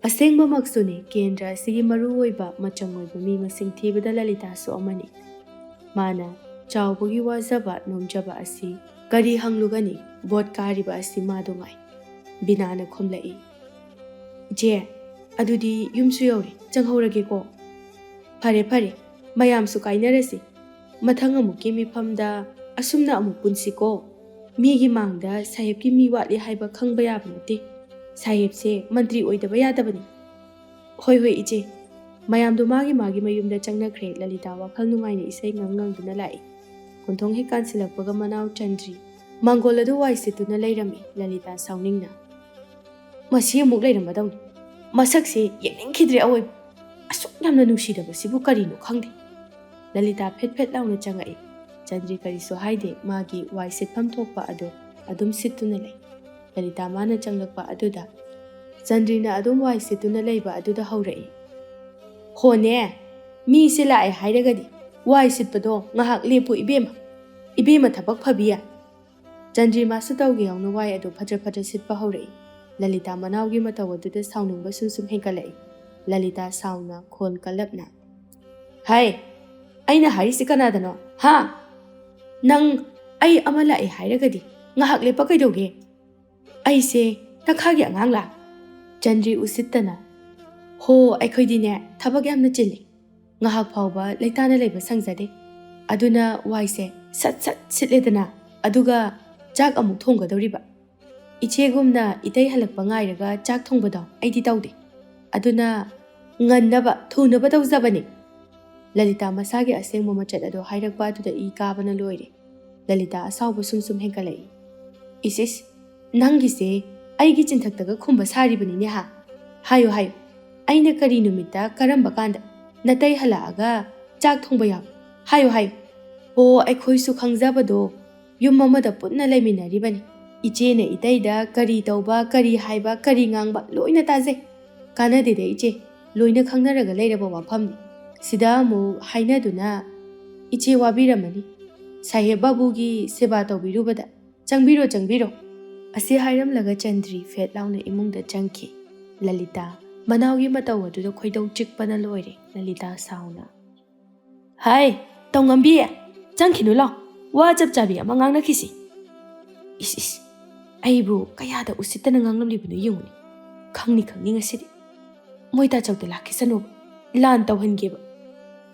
ꯑꯁꯦꯡꯕꯃꯛꯁꯨꯅꯤ, ꯀꯦꯟꯗ꯭ꯔ ꯑꯁꯤꯒꯤ ꯃꯔꯨꯑꯣꯏꯕ ꯃꯆꯪ ꯑꯣꯏꯕ ꯃꯤ ꯃꯁꯤꯡ ꯊꯤꯕꯗ ꯂꯂꯤꯇꯥꯁꯨ ꯑꯃꯅꯤ꯫ ꯃꯥꯅ ꯆꯥꯎꯕꯒꯤ ꯋꯥꯖꯕ ꯅꯣꯝꯖꯕ ꯑꯁꯤ ꯀꯔꯤ ꯍꯪꯂꯨꯒꯅꯤ? ꯚꯣꯠ ꯀꯥꯔꯤꯕ ꯑꯁꯤ ꯃꯥꯗꯨ ꯉꯥꯏ꯫ ꯕꯤꯅꯥꯅ ꯈꯨꯝꯂꯛꯏ, "ꯏꯆꯦ, ꯑꯗꯨꯗꯤ ꯌꯨꯝꯁꯨ ꯌꯧꯔꯦ, ꯆꯪꯍꯧꯔꯒꯦꯀꯣ꯫" "ꯐꯔꯦ, ꯐꯔꯦ, ꯃꯌꯥꯝꯁꯨ ꯀꯥꯏꯅꯔꯁꯤ꯫ ꯃꯊꯪ ꯑꯃꯨꯛꯀꯤ ꯃꯤꯐꯝꯗ ꯑꯁꯨꯝꯅ ꯑꯃꯨꯛ ꯄꯨꯟꯁꯤꯀꯣ꯫ ꯃꯤꯒꯤ ꯃꯥꯡꯗ ꯁꯥꯍꯦꯕꯀꯤ ꯃꯤ ꯋꯥꯠꯂꯤ ꯍꯥꯏꯕ ꯈꯪꯕ ꯌꯥꯕ ꯅꯠꯇꯦ꯫ ꯁꯥꯍꯦꯕꯁꯦ ꯃꯟꯇ꯭ꯔꯤ ꯑꯣꯏꯗꯕ ꯌꯥꯗꯕꯅꯤ꯫" "ꯍꯣꯏ, ꯍꯣꯏ, ꯏꯆꯦ꯫" ꯃꯌꯥꯝꯗꯣ ꯃꯥꯒꯤ ꯃꯥꯒꯤ ꯃꯌꯨꯝꯗ ꯆꯪꯅꯈ꯭ꯔꯦ꯫ ꯂꯂꯤꯇꯥ ꯋꯥꯈꯜ ꯅꯨꯡꯉꯥꯏꯅ ꯏꯁꯩ ꯉꯪ ꯉꯪꯗꯨꯅ ꯂꯥꯛꯏ꯫ ꯀꯣꯟꯊꯣꯡ ꯍꯦꯛ ꯀꯥꯟꯁꯤꯜꯂꯛꯄꯒ ꯃꯅꯥꯎ ꯆꯟꯗ꯭ꯔꯤ ꯃꯥꯡꯒꯣꯜ ꯑꯗꯨ ꯋꯥꯏ ꯁꯤꯠꯇꯨꯅ ꯂꯩꯔꯝꯃꯤ꯫ ꯂꯂꯤꯇꯥ ꯁꯥꯎꯅꯤꯡꯅ, "ꯃꯁꯤ ꯑꯃꯨꯛ ꯂꯩꯔꯝꯃꯗꯧꯅꯤ꯫ ꯃꯁꯛꯁꯦ ꯌꯦꯡꯅꯤꯡꯈꯤꯗ꯭ꯔꯦ ꯑꯋꯣꯏꯕ꯫ ꯑꯁꯨꯛ ꯌꯥꯝꯅ ꯅꯨꯡꯁꯤꯗꯕꯁꯤꯕꯨ ꯀꯔꯤꯅꯣ ꯈꯪꯗꯦ꯫ ꯂꯂꯤꯇꯥ ꯐꯦꯠ ꯐꯦꯠ ꯂꯥꯎꯅ ꯆꯪꯉꯛꯏ꯫ ꯆꯟꯗ꯭ꯔꯤ ꯀꯔꯤꯁꯨ ꯍꯥꯏꯗꯦ, ꯃꯥꯒꯤ ꯋꯥꯏ ꯁꯤꯠꯐꯝ ꯊꯣꯛꯄ ꯑꯗꯨ ꯑꯗꯨꯝ ꯁꯤꯠꯇꯨꯅ ꯂꯩ꯫ ꯂꯂꯤꯇꯥ ꯃꯥꯅ ꯆꯪꯂꯛꯄ ꯑꯗꯨꯗ ꯆꯟꯗ꯭ꯔꯤꯅ ꯑꯗꯨꯝ ꯋꯥꯏ ꯁꯤꯠꯇꯨꯅ ꯂꯩꯕ ꯑꯗꯨꯗ ꯍꯧꯔꯛꯏ꯫ "ꯍꯣꯅꯦ, ꯃꯤꯁꯦ ꯂꯥꯛꯑꯦ ꯍꯥꯏꯔꯒꯗꯤ ꯋꯥꯏ ꯁꯤꯠꯄꯗꯣ ꯉꯥꯏꯍꯥꯛ ꯂꯦꯞꯄꯨ ꯏꯕꯦꯝꯃ, ꯏꯕꯦꯝꯃ ꯊꯕꯛ ꯐꯕꯤ"꯫ ꯆꯟꯗ꯭ꯔꯤ ꯃꯥꯁꯨ ꯇꯧꯒꯦ ꯌꯥꯎꯅ ꯋꯥꯏ ꯑꯗꯨ ꯐꯠꯇ꯭ꯔ ꯐꯠꯇ꯭ꯔ ꯁꯤꯠꯄ ꯍꯧꯔꯛꯏ꯫ ꯂꯂꯤꯇꯥ ꯃꯅꯥꯎꯒꯤ ꯃꯇꯧ ꯑꯗꯨꯗ ꯁꯥꯎꯅꯤꯡꯕ ꯁꯨꯝ ꯁꯨꯝ ꯍꯦꯟꯒꯠꯂꯛꯏ꯫ ꯂꯂꯤꯇꯥ ꯁꯥꯎꯅ ꯈꯣꯟ ꯀꯜꯂꯞꯅ, "ꯍꯥꯏ, ꯑꯩꯅ ꯍꯥꯏꯔꯤꯁꯤ ꯀꯅꯥꯗꯅꯣ? ꯍꯥ? ꯅꯪ ꯑꯩ ꯑꯃ ꯂꯥꯛꯑꯦ ꯍꯥꯏꯔꯒꯗꯤ ꯉꯥꯏꯍꯥꯛ ꯂꯦꯞꯄ ꯀꯩꯗꯧꯒꯦ? ꯑꯩꯁꯦ ꯇꯈꯥꯒꯤ ꯑꯉꯥꯡꯂꯥ?" ꯆꯟꯗ꯭ꯔꯤ ꯎꯁꯤꯠꯇꯅ, "ꯍꯣ, ꯑꯩꯈꯣꯏꯗꯤꯅꯦ ꯊꯕꯛ ꯌꯥꯝꯅ ꯆꯤꯜꯂꯤ꯫ ꯉꯥꯏꯍꯥꯛ ꯐꯥꯎꯕ ꯂꯩꯇꯥꯅ ꯂꯩꯕ ꯁꯪꯖꯗꯦ꯫ ꯑꯗꯨꯅ ꯋꯥꯏꯁꯦ ꯁꯠ ꯁꯠ ꯁꯤꯠꯂꯦꯗꯅ, ꯑꯗꯨꯒ ꯆꯥꯛ ꯑꯃꯨꯛ ꯊꯣꯡꯒꯗꯧꯔꯤꯕ꯫ ꯏꯆꯦꯒꯨꯝꯅ ꯏꯇꯩ ꯍꯜꯂꯛꯄ ꯉꯥꯏꯔꯒ ꯆꯥꯛ ꯊꯣꯡꯕꯗꯣ ꯑꯩꯗꯤ ꯇꯧꯗꯦ꯫ ꯑꯗꯨꯅ ꯉꯟꯅꯕ, ꯊꯨꯅꯕ ꯇꯧꯖꯕꯅꯤ"꯫ ꯂꯂꯤꯇꯥ ꯃꯁꯥꯒꯤ ꯑꯁꯦꯡꯕ ꯃꯆꯠ ꯑꯗꯣ ꯍꯥꯏꯔꯛꯄ ꯑꯗꯨꯗ ꯏ ꯀꯥꯕꯅ ꯂꯣꯏꯔꯦ꯫ ꯂꯂꯤꯇꯥ ꯑꯁꯥꯎꯕ ꯁꯨꯝ ꯁꯨꯝ ꯍꯦꯟꯒꯠꯂꯛꯏ꯫ "ꯏꯁ ꯏꯁ, ꯅꯪꯒꯤꯁꯦ ꯑꯩꯒꯤ ꯆꯤꯟꯊꯛꯇꯒ ꯈꯨꯝꯕ ꯁꯥꯔꯤꯕꯅꯤꯅꯦ ꯍꯥ? ꯍꯥꯏꯌꯨ ꯍꯥꯏꯌꯨ, ꯑꯩꯅ ꯀꯔꯤ ꯅꯨꯃꯤꯠꯇ ꯀꯔꯝꯕ ꯀꯥꯟꯗ ꯅꯇꯩ ꯍꯜꯂꯛꯑꯒ ꯆꯥꯛ ꯊꯣꯡꯕ ꯌꯥꯎꯏ? ꯍꯥꯏꯌꯨ ꯍꯥꯏꯌꯨ꯫ ꯑꯣ, ꯑꯩꯈꯣꯏꯁꯨ ꯈꯪꯖꯕꯗꯣ, ꯌꯨꯝ ꯑꯃꯗ ꯄꯨꯟꯅ ꯂꯩꯃꯤꯟꯅꯔꯤꯕꯅꯤ꯫ ꯏꯆꯦꯅ ꯏꯇꯩꯗ ꯀꯔꯤ ꯇꯧꯕ, ꯀꯔꯤ ꯍꯥꯏꯕ, ꯀꯔꯤ ꯉꯥꯡꯕ ꯂꯣꯏꯅ ꯇꯥꯖꯩ꯫ ꯀꯥꯟꯅꯗꯦꯗ ꯏꯆꯦ, ꯂꯣꯏꯅ ꯈꯪꯅꯔꯒ ꯂꯩꯔꯕ ꯋꯥꯐꯝꯅꯤ꯫ ꯁꯤꯗ ꯑꯃꯨꯛ ꯍꯥꯏꯅꯗꯨꯅ ꯏꯆꯦ ꯋꯥꯕꯤꯔꯝꯃꯅꯤ꯫ ꯁꯥꯍꯦꯕ ꯕꯥꯕꯨꯒꯤ ꯁꯦꯕꯥ ꯇꯧꯕꯤꯔꯨꯕꯗ ꯆꯪꯕꯤꯔꯣ, ꯆꯪꯕꯤꯔꯣ"꯫ ꯑꯁꯤ ꯍꯥꯏꯔꯝꯂꯒ ꯆꯟꯗ꯭ꯔꯤ ꯐꯦꯠ ꯂꯥꯎꯅ ꯏꯃꯨꯡꯗ ꯆꯪꯈꯤ꯫ ꯂꯂꯤꯇꯥ ꯃꯅꯥꯎꯒꯤ ꯃꯇꯧ ꯑꯗꯨꯗ ꯈꯣꯏꯗꯧ ꯆꯤꯛꯄꯅ ꯂꯣꯏꯔꯦ꯫ ꯂꯂꯤꯇꯥ ꯁꯥꯎꯅ, "ꯍꯥꯏ, ꯇꯧꯉꯝꯕꯤ, ꯆꯪꯈꯤꯅꯨ ꯂꯥꯎ, ꯋꯥ ꯆꯞ ꯆꯥꯕꯤ ꯑꯃ ꯉꯥꯡꯅꯈꯤꯁꯤ꯫ ꯏꯁ ꯏꯁ, ꯑꯩꯕꯨ ꯀꯌꯥꯗ ꯎꯁꯤꯠꯇꯅ ꯉꯥꯡꯂꯝꯂꯤꯕꯅꯣ ꯌꯦꯡꯉꯨꯅꯦ꯫ ꯈꯪꯅꯤ ꯈꯪꯅꯤ ꯉꯁꯤꯗꯤ꯫ ꯃꯣꯏ ꯇꯥꯆꯧꯗ ꯂꯥꯛꯈꯤꯁꯅꯨꯕ, ꯂꯥꯟ ꯇꯧꯍꯟꯒꯦꯕ꯫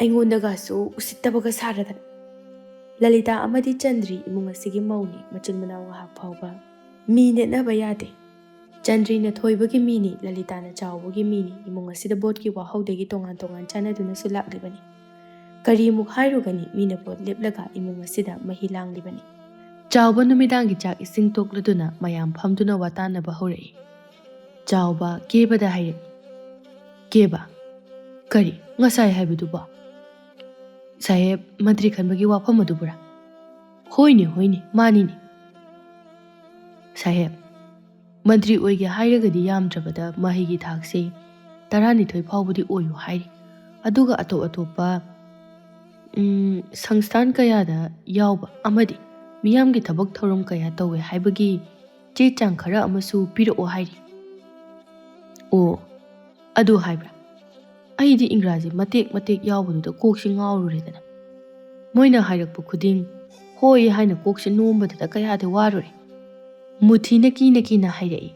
ꯑꯩꯉꯣꯟꯗꯒꯁꯨ ꯎꯁꯤꯠꯇꯕꯒ ꯁꯥꯔꯗꯅ"꯫ ꯂꯂꯤꯇꯥ ꯑꯃꯗꯤ ꯆꯟꯗ꯭ꯔꯤ ꯏꯃꯨꯡ ꯑꯁꯤꯒꯤ ꯃꯧꯅꯤ, ꯃꯆꯤꯟ ꯃꯅꯥꯎ ꯉꯥꯏꯍꯥꯛ ꯐꯥꯎꯕ ꯃꯤ ꯅꯦꯠꯅꯕ ꯌꯥꯗꯦ꯫ ꯆꯟꯗ꯭ꯔꯤꯅ ꯊꯣꯏꯕꯒꯤ ꯃꯤꯅꯤ, ꯂꯂꯤꯇꯥꯅ ꯆꯥꯎꯕꯒꯤ ꯃꯤꯅꯤ꯫ ꯏꯃꯨꯡ ꯑꯁꯤꯗ ꯚꯣꯠꯀꯤ ꯋꯥꯍꯧꯗꯒꯤ ꯇꯣꯉꯥꯟ ꯇꯣꯉꯥꯟ ꯆꯥꯟꯅꯗꯨꯅꯁꯨ ꯂꯥꯛꯂꯤꯕꯅꯤ꯫ ꯀꯔꯤꯃꯨꯛ ꯍꯥꯏꯔꯨꯒꯅꯤ, ꯃꯤꯅ ꯚꯣꯠ ꯂꯦꯞꯂꯒ ꯏꯃꯨꯡ ꯑꯁꯤꯗ ꯃꯍꯤ ꯂꯥꯡꯂꯤꯕꯅꯤ꯫ ꯆꯥꯎꯕ ꯅꯨꯃꯤꯗꯥꯡꯒꯤ ꯆꯥꯛ ꯏꯁꯤꯡ ꯇꯣꯛꯂꯗꯨꯅ ꯃꯌꯥꯝ ꯐꯝꯗꯨꯅ ꯋꯥꯇꯥꯟꯅꯕ ꯍꯧꯔꯛꯏ꯫ ꯆꯥꯎꯕ ꯀꯦꯕꯗ ꯍꯥꯏꯔꯛꯏ, "ꯀꯦꯕ, "ꯀꯔꯤ? ꯉꯁꯥꯏ ꯍꯥꯏꯕꯗꯨꯕꯣ? ꯁꯥꯍꯦꯕ, ꯃꯟꯇ꯭ꯔꯤ ꯈꯟꯕꯒꯤ ꯋꯥꯐꯝ ꯑꯗꯨꯕꯨꯔꯥ?" "ꯍꯣꯏꯅꯦ, ꯍꯣꯏꯅꯦ, ꯃꯥꯅꯤꯅꯦ꯫ ꯁꯥꯍꯦꯕ, ꯃꯟꯇ꯭ꯔꯤ ꯑꯣꯏꯒꯦ ꯍꯥꯏꯔꯒꯗꯤ ꯌꯥꯝꯗ꯭ꯔꯕꯗ ꯃꯍꯩꯒꯤ ꯊꯥꯛꯁꯦ ꯇꯔꯥꯅꯤꯊꯣꯏ ꯐꯥꯎꯕꯗꯤ ꯑꯣꯏꯌꯨ ꯍꯥꯏꯔꯤ꯫ ꯑꯗꯨꯒ ꯑꯇꯣꯞ ꯑꯇꯣꯞꯄ, ꯎꯝ, ꯁꯪꯁꯊꯥꯟ ꯀꯌꯥꯗ ꯌꯥꯎꯕ ꯑꯃꯗꯤ ꯃꯤꯌꯥꯝꯒꯤ ꯊꯕꯛ ꯊꯧꯔꯝ ꯀꯌꯥ ꯇꯧꯋꯦ ꯍꯥꯏꯕꯒꯤ ꯆꯦ ꯆꯥꯡ ꯈꯔ ꯑꯃꯁꯨ ꯄꯤꯔꯛꯑꯣ ꯍꯥꯏꯔꯤ"꯫ "ꯑꯣ, ꯑꯗꯨ ꯍꯥꯏꯕ꯭ꯔꯥ? ꯑꯩꯗꯤ ꯏꯪꯒ꯭ꯔꯥꯖꯤ ꯃꯇꯦꯛ ꯃꯇꯦꯛ ꯌꯥꯎꯕꯗꯨꯗ ꯀꯣꯛꯁꯤ ꯉꯥꯎꯔꯨꯔꯦꯗꯅ꯫ ꯃꯣꯏꯅ ꯍꯥꯏꯔꯛꯄ ꯈꯨꯗꯤꯡ ꯍꯣꯏ ꯍꯥꯏꯅ ꯀꯣꯛꯁꯤ ꯅꯣꯝꯕꯗꯨꯗ ꯀꯌꯥꯗꯤ ꯋꯥꯔꯨꯔꯦ"꯫ ꯃꯨꯊꯤꯅ ꯀꯤꯅ ꯀꯤꯅ ꯍꯥꯏꯔꯛꯏ꯫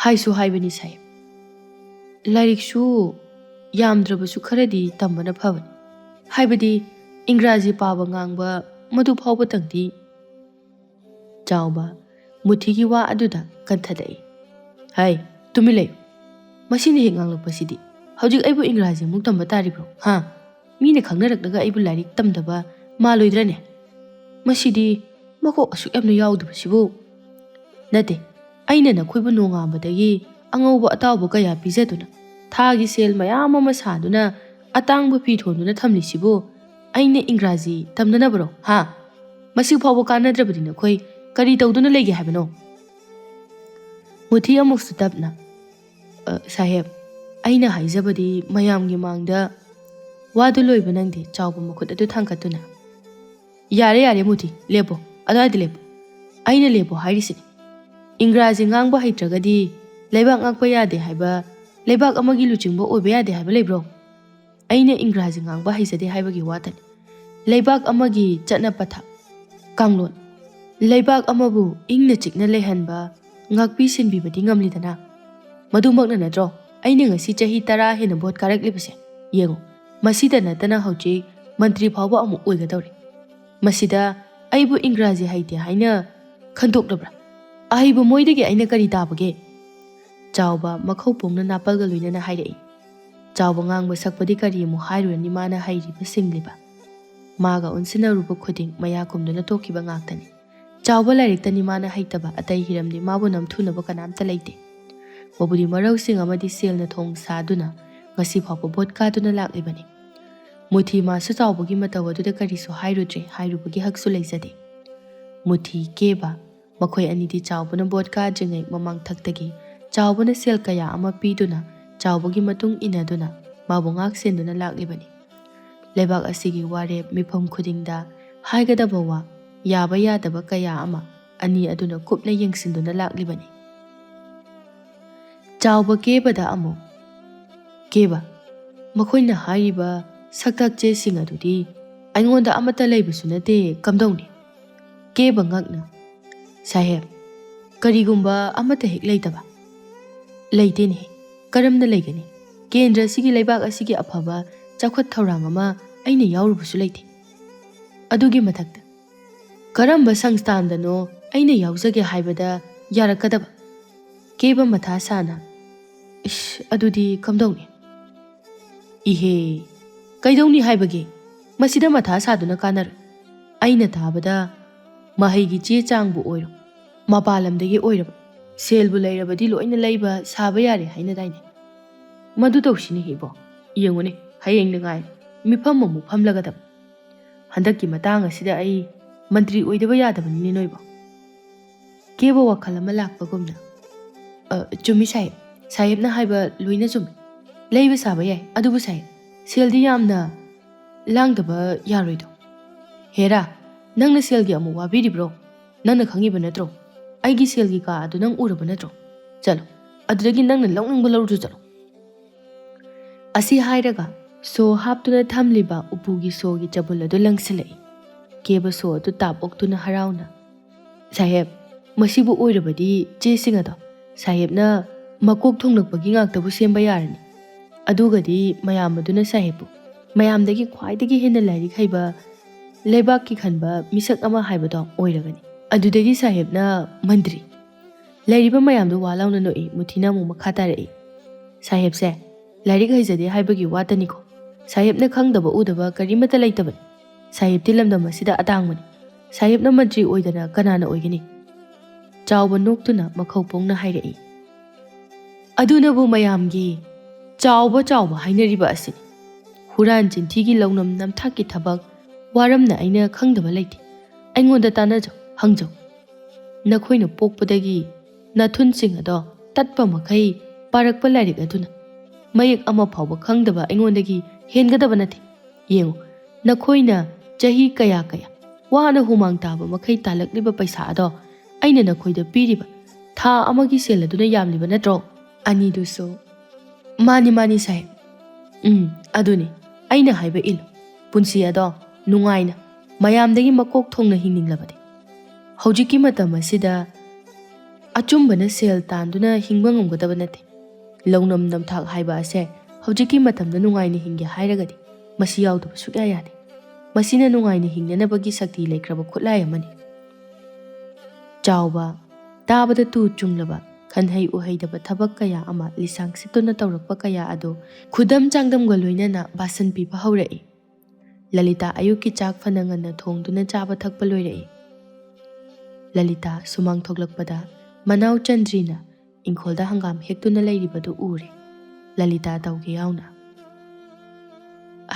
"ꯍꯥꯏꯁꯨ ꯍꯥꯏꯕꯅꯤ ꯁꯥꯍꯦꯕ, ꯂꯥꯏꯔꯤꯛꯁꯨ ꯌꯥꯝꯗ꯭ꯔꯕꯁꯨ ꯈꯔꯗꯤ ꯇꯝꯕꯅ ꯐꯕꯅꯤ꯫ ꯍꯥꯏꯕꯗꯤ ꯏꯪꯒ꯭ꯔꯥꯖꯤ ꯄꯥꯕ ꯉꯥꯡꯕ ꯃꯗꯨ ꯐꯥꯎꯕꯇꯪꯗꯤ"꯫ ꯆꯥꯎꯕ ꯃꯨꯊꯤꯒꯤ ꯋꯥ ꯑꯗꯨꯗ ꯀꯟꯊꯠꯂꯛꯏ꯫ "ꯍꯥꯏ, ꯇꯨꯃꯤꯟ ꯂꯩꯌꯨ꯫ ꯃꯁꯤꯅ ꯍꯦꯛ ꯉꯥꯡꯂꯛꯄꯁꯤꯗꯤ꯫ ꯍꯧꯖꯤꯛ ꯑꯩꯕꯨ ꯏꯪꯒ꯭ꯔꯥꯖꯤ ꯑꯃꯨꯛ ꯇꯝꯕ ꯇꯥꯔꯤꯕ꯭ꯔꯣ? ꯍꯥ? ꯃꯤꯅ ꯈꯪꯅꯔꯛꯂꯒ ꯑꯩꯕꯨ ꯂꯥꯏꯔꯤꯛ ꯇꯝꯗꯕ ꯃꯥꯜꯂꯣꯏꯗ꯭ꯔꯅꯦ? ꯃꯁꯤꯗꯤ ꯃꯀꯣꯛ ꯑꯁꯨꯛ ꯌꯥꯝꯅ ꯌꯥꯎꯗꯕꯁꯤꯕꯨ"꯫ "ꯅꯠꯇꯦ, ꯑꯩꯅ ꯅꯈꯣꯏꯕꯨ ꯅꯣꯡꯉꯥꯟꯕꯗꯒꯤ ꯑꯉꯧꯕ ꯑꯇꯥꯎꯕ ꯀꯌꯥ ꯄꯤꯖꯗꯨꯅ, ꯊꯥꯒꯤ ꯁꯦꯜ ꯃꯌꯥꯝ ꯑꯃ ꯁꯥꯗꯨꯅ, ꯑꯇꯥꯡꯕ ꯐꯤ ꯊꯣꯟꯗꯨꯅ ꯊꯝꯂꯤꯁꯤꯕꯨ ꯑꯩꯅ ꯏꯪꯒ꯭ꯔꯥꯖꯤ ꯇꯝꯅꯅꯕꯔꯣ? ꯍꯥ? ꯃꯁꯤ ꯐꯥꯎꯕ ꯀꯥꯟꯅꯗ꯭ꯔꯕꯗꯤ ꯅꯈꯣꯏ ꯀꯔꯤ ꯇꯧꯗꯨꯅ ꯂꯩꯒꯦ ꯍꯥꯏꯕꯅꯣ?" ꯃꯨꯊꯤ ꯑꯃꯨꯛꯁꯨ ꯇꯞꯅ, "ꯑ, ꯁꯥꯍꯦꯕ, ꯑꯩꯅ ꯍꯥꯏꯖꯕꯗꯤ ꯃꯌꯥꯝꯒꯤ ꯃꯥꯡꯗ"꯫ ꯋꯥꯗꯨ ꯂꯣꯏꯕ ꯅꯪꯗꯦ ꯆꯥꯎꯕ ꯃꯈꯨꯠ ꯑꯗꯨ ꯊꯥꯡꯒꯠꯇꯨꯅ, "ꯌꯥꯔꯦ, ꯌꯥꯔꯦ ꯃꯨꯊꯤ, ꯂꯦꯞꯄꯣ, ꯑꯗꯨꯋꯥꯏꯗ ꯂꯦꯞꯄꯣ꯫ ꯑꯩꯅ ꯂꯦꯞꯄꯣ ꯍꯥꯏꯔꯤꯁꯤꯅꯤ꯫ ꯏꯪꯒ꯭ꯔꯥꯖꯤ ꯉꯥꯡꯕ ꯍꯩꯇ꯭ꯔꯒꯗꯤ ꯂꯩꯕꯥꯛ ꯉꯥꯛꯄ ꯌꯥꯗꯦ ꯍꯥꯏꯕ, ꯂꯩꯕꯥꯛ ꯑꯃꯒꯤ ꯂꯨꯆꯤꯡꯕ ꯑꯣꯏꯕ ꯌꯥꯗꯦ ꯍꯥꯏꯕ ꯂꯩꯕ꯭ꯔꯣ? ꯑꯩꯅ ꯏꯪꯒ꯭ꯔꯥꯖꯤ ꯉꯥꯡꯕ ꯍꯩꯖꯗꯦ ꯍꯥꯏꯕꯒꯤ ꯋꯥꯇꯅꯤ꯫ ꯂꯩꯕꯥꯛ ꯑꯃꯒꯤ ꯆꯠꯅ ꯄꯊꯥꯞ, ꯀꯥꯡꯂꯣꯟ, ꯂꯩꯕꯥꯛ ꯑꯃꯕꯨ ꯏꯪꯅ ꯆꯤꯛꯅ ꯂꯩꯍꯟꯕ, ꯉꯥꯛꯄꯤ ꯁꯦꯟꯕꯤꯕꯗꯤ ꯉꯝꯂꯤꯗꯅ꯫ ꯃꯗꯨꯃꯛꯅ ꯅꯠꯇ꯭ꯔꯣ ꯑꯩꯅ ꯉꯁꯤ ꯆꯍꯤ ꯇꯔꯥ ꯍꯦꯟꯅ ꯚꯣꯠ ꯀꯥꯔꯛꯂꯤꯕꯁꯦ? ꯌꯦꯡꯉꯨ, ꯃꯁꯤꯗ ꯅꯠꯇꯅ ꯍꯧꯖꯤꯛ ꯃꯟꯇ꯭ꯔꯤ ꯐꯥꯎꯕ ꯑꯃꯨꯛ ꯑꯣꯏꯒꯗꯧꯔꯦ꯫ ꯃꯁꯤꯗ ꯑꯩꯕꯨ ꯏꯪꯒ꯭ꯔꯥꯖꯤ ꯍꯩꯇꯦ ꯍꯥꯏꯅ ꯈꯟꯗꯣꯛꯂꯕ꯭ꯔꯥ? ꯑꯍꯩꯕ ꯃꯣꯏꯗꯒꯤ ꯑꯩꯅ ꯀꯔꯤ ꯇꯥꯕꯒꯦ?" ꯆꯥꯎꯕ ꯃꯈꯧ ꯄꯣꯡꯅ ꯅꯥꯄꯜꯒ ꯂꯣꯏꯅꯅ ꯍꯥꯏꯔꯛꯏ꯫ ꯆꯥꯎꯕ ꯉꯥꯡꯕ ꯁꯛꯄꯗꯤ ꯀꯔꯤ ꯑꯃꯨꯛ ꯍꯥꯏꯔꯨꯔꯅꯤ, ꯃꯥꯅ ꯍꯩꯔꯤꯕ ꯁꯤꯡꯂꯤꯕ꯫ ꯃꯥꯒ ꯑꯣꯟꯁꯤꯟꯅꯔꯨꯕ ꯈꯨꯗꯤꯡ ꯃꯌꯥ ꯀꯨꯝꯗꯨꯅ ꯇꯣꯛꯈꯤꯕ ꯉꯥꯛꯇꯅꯤ꯫ ꯆꯥꯎꯕ ꯂꯥꯏꯔꯤꯛꯇꯅꯤ ꯃꯥꯅ ꯍꯩꯇꯕ, ꯑꯇꯩ ꯍꯤꯔꯝꯗꯤ ꯃꯥꯕꯨ ꯅꯝꯊꯨꯅꯕ ꯀꯅꯥꯝꯇ ꯂꯩꯇꯦ꯫ ꯃꯕꯨꯗꯤ ꯃꯔꯧꯁꯤꯡ ꯑꯃꯗꯤ ꯁꯦꯜꯅ ꯊꯣꯡ ꯁꯥꯗꯨꯅ ꯉꯁꯤ ꯐꯥꯎꯕ ꯚꯣꯠ ꯀꯥꯗꯨꯅ ꯂꯥꯛꯂꯤꯕꯅꯤ꯫ ꯃꯨꯊꯤ ꯃꯥꯁꯨ ꯆꯥꯎꯕꯒꯤ ꯃꯇꯧ ꯑꯗꯨꯗ ꯀꯔꯤꯁꯨ ꯍꯥꯏꯔꯨꯗ꯭ꯔꯦ, ꯍꯥꯏꯔꯨꯕꯒꯤ ꯍꯛꯁꯨ ꯂꯩꯖꯗꯦ꯫ ꯃꯨꯊꯤ, ꯀꯦꯕ, ꯃꯈꯣꯏ ꯑꯅꯤꯗꯤ ꯆꯥꯎꯕꯅ ꯚꯣꯠ ꯀꯥꯗ꯭ꯔꯤꯉꯩ ꯃꯃꯥꯡꯊꯛꯇꯒꯤ ꯆꯥꯎꯕꯅ ꯁꯦꯜ ꯀꯌꯥ ꯑꯃ ꯄꯤꯗꯨꯅ ꯆꯥꯎꯕꯒꯤ ꯃꯇꯨꯡ ꯏꯟꯅꯗꯨꯅ ꯃꯥꯕꯨ ꯉꯥꯛ ꯁꯦꯟꯗꯨꯅ ꯂꯥꯛꯂꯤꯕꯅꯤ꯫ ꯂꯩꯕꯥꯛ ꯑꯁꯤꯒꯤ ꯋꯥꯔꯦꯞ ꯃꯤꯐꯝ ꯈꯨꯗꯤꯡꯗ ꯍꯥꯏꯒꯗꯕ ꯋꯥ, ꯌꯥꯕ ꯌꯥꯗꯕ ꯀꯌꯥ ꯑꯃ ꯑꯅꯤ ꯑꯗꯨꯅ ꯀꯨꯞꯅ ꯌꯦꯡꯁꯤꯟꯗꯨꯅ ꯂꯥꯛꯂꯤꯕꯅꯤ꯫ ꯆꯥꯎꯕ ꯀꯦꯕꯗ ꯑꯃꯨꯛ, "ꯀꯦꯕ, ꯃꯈꯣꯏꯅ ꯍꯥꯏꯔꯤꯕ ꯁꯛꯇꯥꯛ ꯆꯦꯁꯤꯡ ꯑꯗꯨꯗꯤ ꯑꯩꯉꯣꯟꯗ ꯑꯃꯠꯇ ꯂꯩꯕꯁꯨ ꯅꯠꯇꯦ, ꯀꯝꯗꯧꯅꯤ?" ꯀꯦꯕ ꯉꯛꯅ, "ꯁꯥꯍꯦꯕ, ꯀꯔꯤꯒꯨꯝꯕ ꯑꯃꯠꯇ ꯍꯦꯛ ꯂꯩꯇꯕ?" "ꯂꯩꯇꯦꯅꯦ꯫ ꯀꯔꯝꯅ ꯂꯩꯒꯅꯤ? ꯀꯦꯟꯗ꯭ꯔ ꯑꯁꯤꯒꯤ, ꯂꯩꯕꯥꯛ ꯑꯁꯤꯒꯤ ꯑꯐꯕ ꯆꯥꯎꯈꯠ ꯊꯧꯔꯥꯡ ꯑꯃ ꯑꯩꯅ ꯌꯥꯎꯔꯨꯕꯁꯨ ꯂꯩꯇꯦ꯫ ꯑꯗꯨꯒꯤ ꯃꯊꯛꯇ ꯀꯔꯝꯕ ꯁꯪꯁꯊꯥꯟꯗꯅꯣ ꯑꯩꯅ ꯌꯥꯎꯖꯒꯦ ꯍꯥꯏꯕꯗ ꯌꯥꯔꯛꯀꯗꯕ?" ꯀꯦꯕ ꯃꯊꯥ ꯁꯥꯅ, "ꯏꯁ, ꯑꯗꯨꯗꯤ ꯀꯝꯗꯧꯅꯤ?" "ꯏꯍꯦ, ꯀꯩꯗꯧꯅꯤ ꯍꯥꯏꯕꯒꯦ? ꯃꯁꯤꯗ ꯃꯊꯥ ꯁꯥꯗꯨꯅ ꯀꯥꯟꯅꯔꯣꯏ꯫ ꯑꯩꯅ ꯇꯥꯕꯗ ꯃꯍꯩꯒꯤ ꯆꯦ ꯆꯥꯡꯕꯨ ꯑꯣꯏꯔꯣ, ꯃꯄꯥꯟ ꯂꯝꯗꯒꯤ ꯑꯣꯏꯔꯕ, ꯁꯦꯜꯕꯨ ꯂꯩꯔꯕꯗꯤ ꯂꯣꯏꯅ ꯂꯩꯕ ꯁꯥꯕ ꯌꯥꯔꯦ ꯍꯥꯏꯅꯗꯥꯏꯅꯦ? ꯃꯗꯨ ꯇꯧꯁꯤꯅꯦ ꯏꯕꯣ꯫ ꯌꯦꯡꯉꯨꯅꯦ, ꯍꯌꯦꯡꯗ ꯉꯥꯏꯔꯦ ꯃꯤꯐꯝ ꯑꯃꯨꯛ ꯐꯝꯂꯒꯗꯕ꯫ ꯍꯟꯗꯛꯀꯤ ꯃꯇꯥꯡ ꯑꯁꯤꯗ ꯑꯩ ꯃꯟꯇ꯭ꯔꯤ ꯑꯣꯏꯗꯕ ꯌꯥꯗꯕꯅꯤꯅꯦ ꯅꯣꯏꯕꯣ?" ꯀꯦꯕ ꯋꯥꯈꯜ ꯑꯃ ꯂꯥꯛꯄꯒꯨꯝꯅ, "ꯑ, ꯆꯨꯝꯃꯤ ꯁꯥꯍꯦꯕ, ꯁꯥꯍꯦꯕꯅ ꯍꯥꯏꯕ ꯂꯣꯏꯅ ꯆꯨꯝꯃꯤ꯫ ꯂꯩꯕ ꯁꯥꯕ ꯌꯥꯏ, ꯑꯗꯨꯕꯨ ꯁꯥꯍꯦꯕ, ꯁꯦꯜꯗꯤ ꯌꯥꯝꯅ ꯂꯥꯡꯗꯕ ꯌꯥꯔꯣꯏꯗꯣ꯫ ꯍꯦꯔꯥ, ꯅꯪꯅ ꯁꯦꯜꯒꯤ ꯑꯃꯨꯛ ꯋꯥꯕꯤꯔꯤꯕ꯭ꯔꯣ? ꯅꯪꯅ ꯈꯪꯉꯤꯕ ꯅꯠꯇ꯭ꯔꯣ? ꯑꯩꯒꯤ ꯁꯦꯜꯒꯤ ꯀꯥ ꯑꯗꯨ ꯅꯪ ꯎꯔꯕ ꯅꯠꯇ꯭ꯔꯣ? ꯆꯠꯂꯣ, ꯑꯗꯨꯗꯒꯤ ꯅꯪꯅ ꯂꯧꯅꯤꯡꯕ ꯂꯧꯔꯨꯆꯣ ꯆꯠꯂꯣ꯫" ꯑꯁꯤ ꯍꯥꯏꯔꯒ ꯁꯣ ꯍꯥꯞꯇꯨꯅ ꯊꯝꯂꯤꯕ ꯎꯄꯨꯒꯤ ꯁꯣꯒꯤ ꯆꯕꯨꯜ ꯑꯗꯨ ꯂꯪꯁꯤꯜꯂꯛꯏ꯫ ꯀꯦꯕ ꯁꯣ ꯑꯗꯨ ꯇꯥꯞ ꯑꯣꯛꯇꯨꯅ ꯍꯔꯥꯎꯅ, "ꯁꯥꯍꯦꯕ, ꯃꯁꯤꯕꯨ ꯑꯣꯏꯔꯕꯗꯤ ꯆꯦꯁꯤꯡ ꯑꯗꯣ ꯁꯥꯍꯦꯕꯅ ꯃꯀꯣꯛ ꯊꯣꯡꯂꯛꯄꯒꯤ ꯉꯥꯛꯇꯕꯨ ꯁꯦꯝꯕ ꯌꯥꯔꯅꯤ꯫ ꯑꯗꯨꯒꯗꯤ ꯃꯌꯥꯝ ꯑꯗꯨꯅ ꯁꯥꯍꯦꯕꯄꯨ ꯃꯌꯥꯝꯗꯒꯤ ꯈ꯭ꯋꯥꯏꯗꯒꯤ ꯍꯦꯟꯅ ꯂꯥꯏꯔꯤꯛ ꯍꯩꯕ, ꯂꯩꯕꯥꯛꯀꯤ ꯈꯟꯕ ꯃꯤꯁꯛ ꯑꯃ ꯍꯥꯏꯕꯗꯣ ꯑꯣꯏꯔꯒꯅꯤ꯫ ꯑꯗꯨꯗꯒꯤ ꯁꯥꯍꯦꯕꯅ ꯃꯟꯇ꯭ꯔꯤ, ꯂꯩꯔꯤꯕ ꯃꯌꯥꯝꯗꯨ ꯋꯥ ꯂꯥꯎꯅ ꯅꯣꯛꯏ꯫ ꯃꯨꯊꯤꯅ ꯑꯃꯨꯛ ꯃꯈꯥ ꯇꯥꯔꯛꯏ, "ꯁꯥꯍꯦꯕꯁꯦ ꯂꯥꯏꯔꯤꯛ ꯍꯩꯖꯗꯦ ꯍꯥꯏꯕꯒꯤ ꯋꯥꯇꯅꯤꯀꯣ꯫ ꯁꯥꯍꯦꯕꯅ ꯈꯪꯗꯕ ꯎꯗꯕ ꯀꯔꯤꯃꯠꯇ ꯂꯩꯇꯕꯅꯤ꯫ ꯁꯥꯍꯦꯕꯇꯤ ꯂꯝꯗꯝ ꯑꯁꯤꯗ ꯑꯇꯥꯡꯕꯅꯤ꯫ ꯁꯥꯍꯦꯕꯅ ꯃꯟꯇ꯭ꯔꯤ ꯑꯣꯏꯗꯅ ꯀꯅꯥꯅ ꯑꯣꯏꯒꯅꯤ?" ꯆꯥꯎꯕ ꯅꯣꯛꯇꯨꯅ ꯃꯈꯧ ꯄꯣꯡꯅ ꯍꯥꯏꯔꯛꯏ, "ꯑꯗꯨꯅꯕꯨ ꯃꯌꯥꯝꯒꯤ ꯆꯥꯎꯕ ꯆꯥꯎꯕ ꯍꯥꯏꯅꯔꯤꯕ ꯑꯁꯤꯅꯤ꯫ ꯍꯨꯔꯥꯟ ꯆꯤꯟꯊꯤꯒꯤ ꯂꯧꯅꯝ ꯅꯝꯊꯥꯛꯀꯤ ꯊꯕꯛ ꯋꯥꯔꯝꯅ ꯑꯩꯅ ꯈꯪꯗꯕ ꯂꯩꯇꯦ꯫ ꯑꯩꯉꯣꯟꯗ ꯇꯥꯟꯅꯖꯧ, ꯍꯪꯖꯧ꯫ ꯅꯈꯣꯏꯅ ꯄꯣꯛꯄꯗꯒꯤ ꯅꯊꯨꯟꯁꯤꯡ ꯑꯗꯣ ꯇꯠꯄ ꯃꯈꯩ ꯄꯥꯔꯛꯄ ꯂꯥꯏꯔꯤꯛ ꯑꯗꯨꯅ ꯃꯌꯦꯛ ꯑꯃ ꯐꯥꯎꯕ ꯈꯪꯗꯕ ꯑꯩꯉꯣꯟꯗꯒꯤ ꯍꯦꯟꯒꯗꯕ ꯅꯠꯇꯦ꯫ ꯌꯦꯡꯉꯨ, ꯅꯈꯣꯏꯅ ꯆꯍꯤ ꯀꯌꯥ ꯀꯌꯥ ꯋꯥꯅ ꯍꯨꯃꯥꯡ ꯇꯥꯕ ꯃꯈꯩ ꯇꯥꯜꯂꯛꯂꯤꯕ ꯄꯩꯁꯥ ꯑꯗꯣ ꯑꯩꯅ ꯅꯈꯣꯏꯗ ꯄꯤꯔꯤꯕ ꯊꯥ ꯑꯃꯒꯤ ꯁꯦꯜ ꯑꯗꯨꯅ ꯌꯥꯝꯂꯤꯕ ꯅꯠꯇ꯭ꯔꯣ? ꯑꯅꯤꯗꯨꯁꯨ, "ꯃꯥꯅꯤ, ꯃꯥꯅꯤ, ꯁꯥꯍꯦꯕ꯫ ꯎꯝ, ꯑꯗꯨꯅꯤ ꯑꯩꯅ ꯍꯥꯏꯕ ꯏꯜꯂꯨ꯫ ꯄꯨꯟꯁꯤ ꯑꯗꯣ ꯅꯨꯡꯉꯥꯏꯅ, ꯃꯌꯥꯝꯗꯒꯤ ꯃꯀꯣꯛ ꯊꯣꯡꯅ ꯍꯤꯡꯅꯤꯡꯂꯕꯗꯤ꯫ ꯍꯧꯖꯤꯛꯀꯤ ꯃꯇꯝ ꯑꯁꯤꯗ ꯑꯆꯨꯝꯕꯅ ꯁꯦꯜ ꯇꯥꯟꯗꯨꯅ ꯍꯤꯡꯕ ꯉꯝꯒꯗꯕ ꯅꯠꯇꯦ꯫ ꯂꯧꯅꯝ ꯅꯝꯊꯥꯛ ꯍꯥꯏꯕ ꯑꯁꯦ ꯍꯧꯖꯤꯛꯀꯤ ꯃꯇꯝꯗ ꯅꯨꯡꯉꯥꯏꯅ ꯍꯤꯡꯒꯦ ꯍꯥꯏꯔꯒꯗꯤ ꯃꯁꯤ ꯌꯥꯎꯗꯕ ꯁꯨꯛꯌꯥ ꯌꯥꯗꯦ꯫ ꯃꯁꯤꯅ ꯅꯨꯡꯉꯥꯏꯅ ꯍꯤꯡꯅꯅꯕꯒꯤ ꯁꯛꯇꯤ ꯂꯩꯈ꯭ꯔꯕ ꯈꯨꯠꯂꯥꯏ ꯑꯃꯅꯤ꯫" ꯆꯥꯎꯕ, ꯇꯥꯕꯗ ꯇꯨ ꯆꯨꯡꯂꯕ, ꯈꯟꯍꯩ ꯎꯍꯩꯗꯕ ꯊꯕꯛ ꯀꯌꯥ ꯑꯃ ꯂꯤꯁꯥꯡ ꯁꯤꯠꯇꯨꯅ ꯇꯧꯔꯛꯄ ꯀꯌꯥ ꯑꯗꯨ ꯈꯨꯗꯝ ꯆꯥꯡꯗꯝꯒ ꯂꯣꯏꯅꯅ ꯕꯥꯁꯟ ꯄꯤꯕ ꯍꯧꯔꯛꯏ꯫ ꯂꯂꯤꯇꯥ ꯑꯌꯨꯛꯀꯤ ꯆꯥꯛ ꯐꯅ ꯉꯟꯅ ꯊꯣꯡꯗꯨꯅ ꯆꯥꯕ ꯊꯛꯄ ꯂꯣꯏꯔꯛꯏ꯫ ꯂꯂꯤꯇꯥ ꯁꯨꯃꯥꯡ ꯊꯣꯛꯂꯛꯄꯗ ꯃꯅꯥꯎ ꯆꯟꯗ꯭ꯔꯤꯅ ꯏꯪꯈꯣꯜꯗ ꯍꯪꯒꯥꯝ ꯍꯦꯛꯇꯨꯅ ꯂꯩꯔꯤꯕꯗꯨ ꯎꯔꯦ꯫ ꯂꯂꯤꯇꯥ ꯇꯧꯒꯦ ꯌꯥꯎꯅ,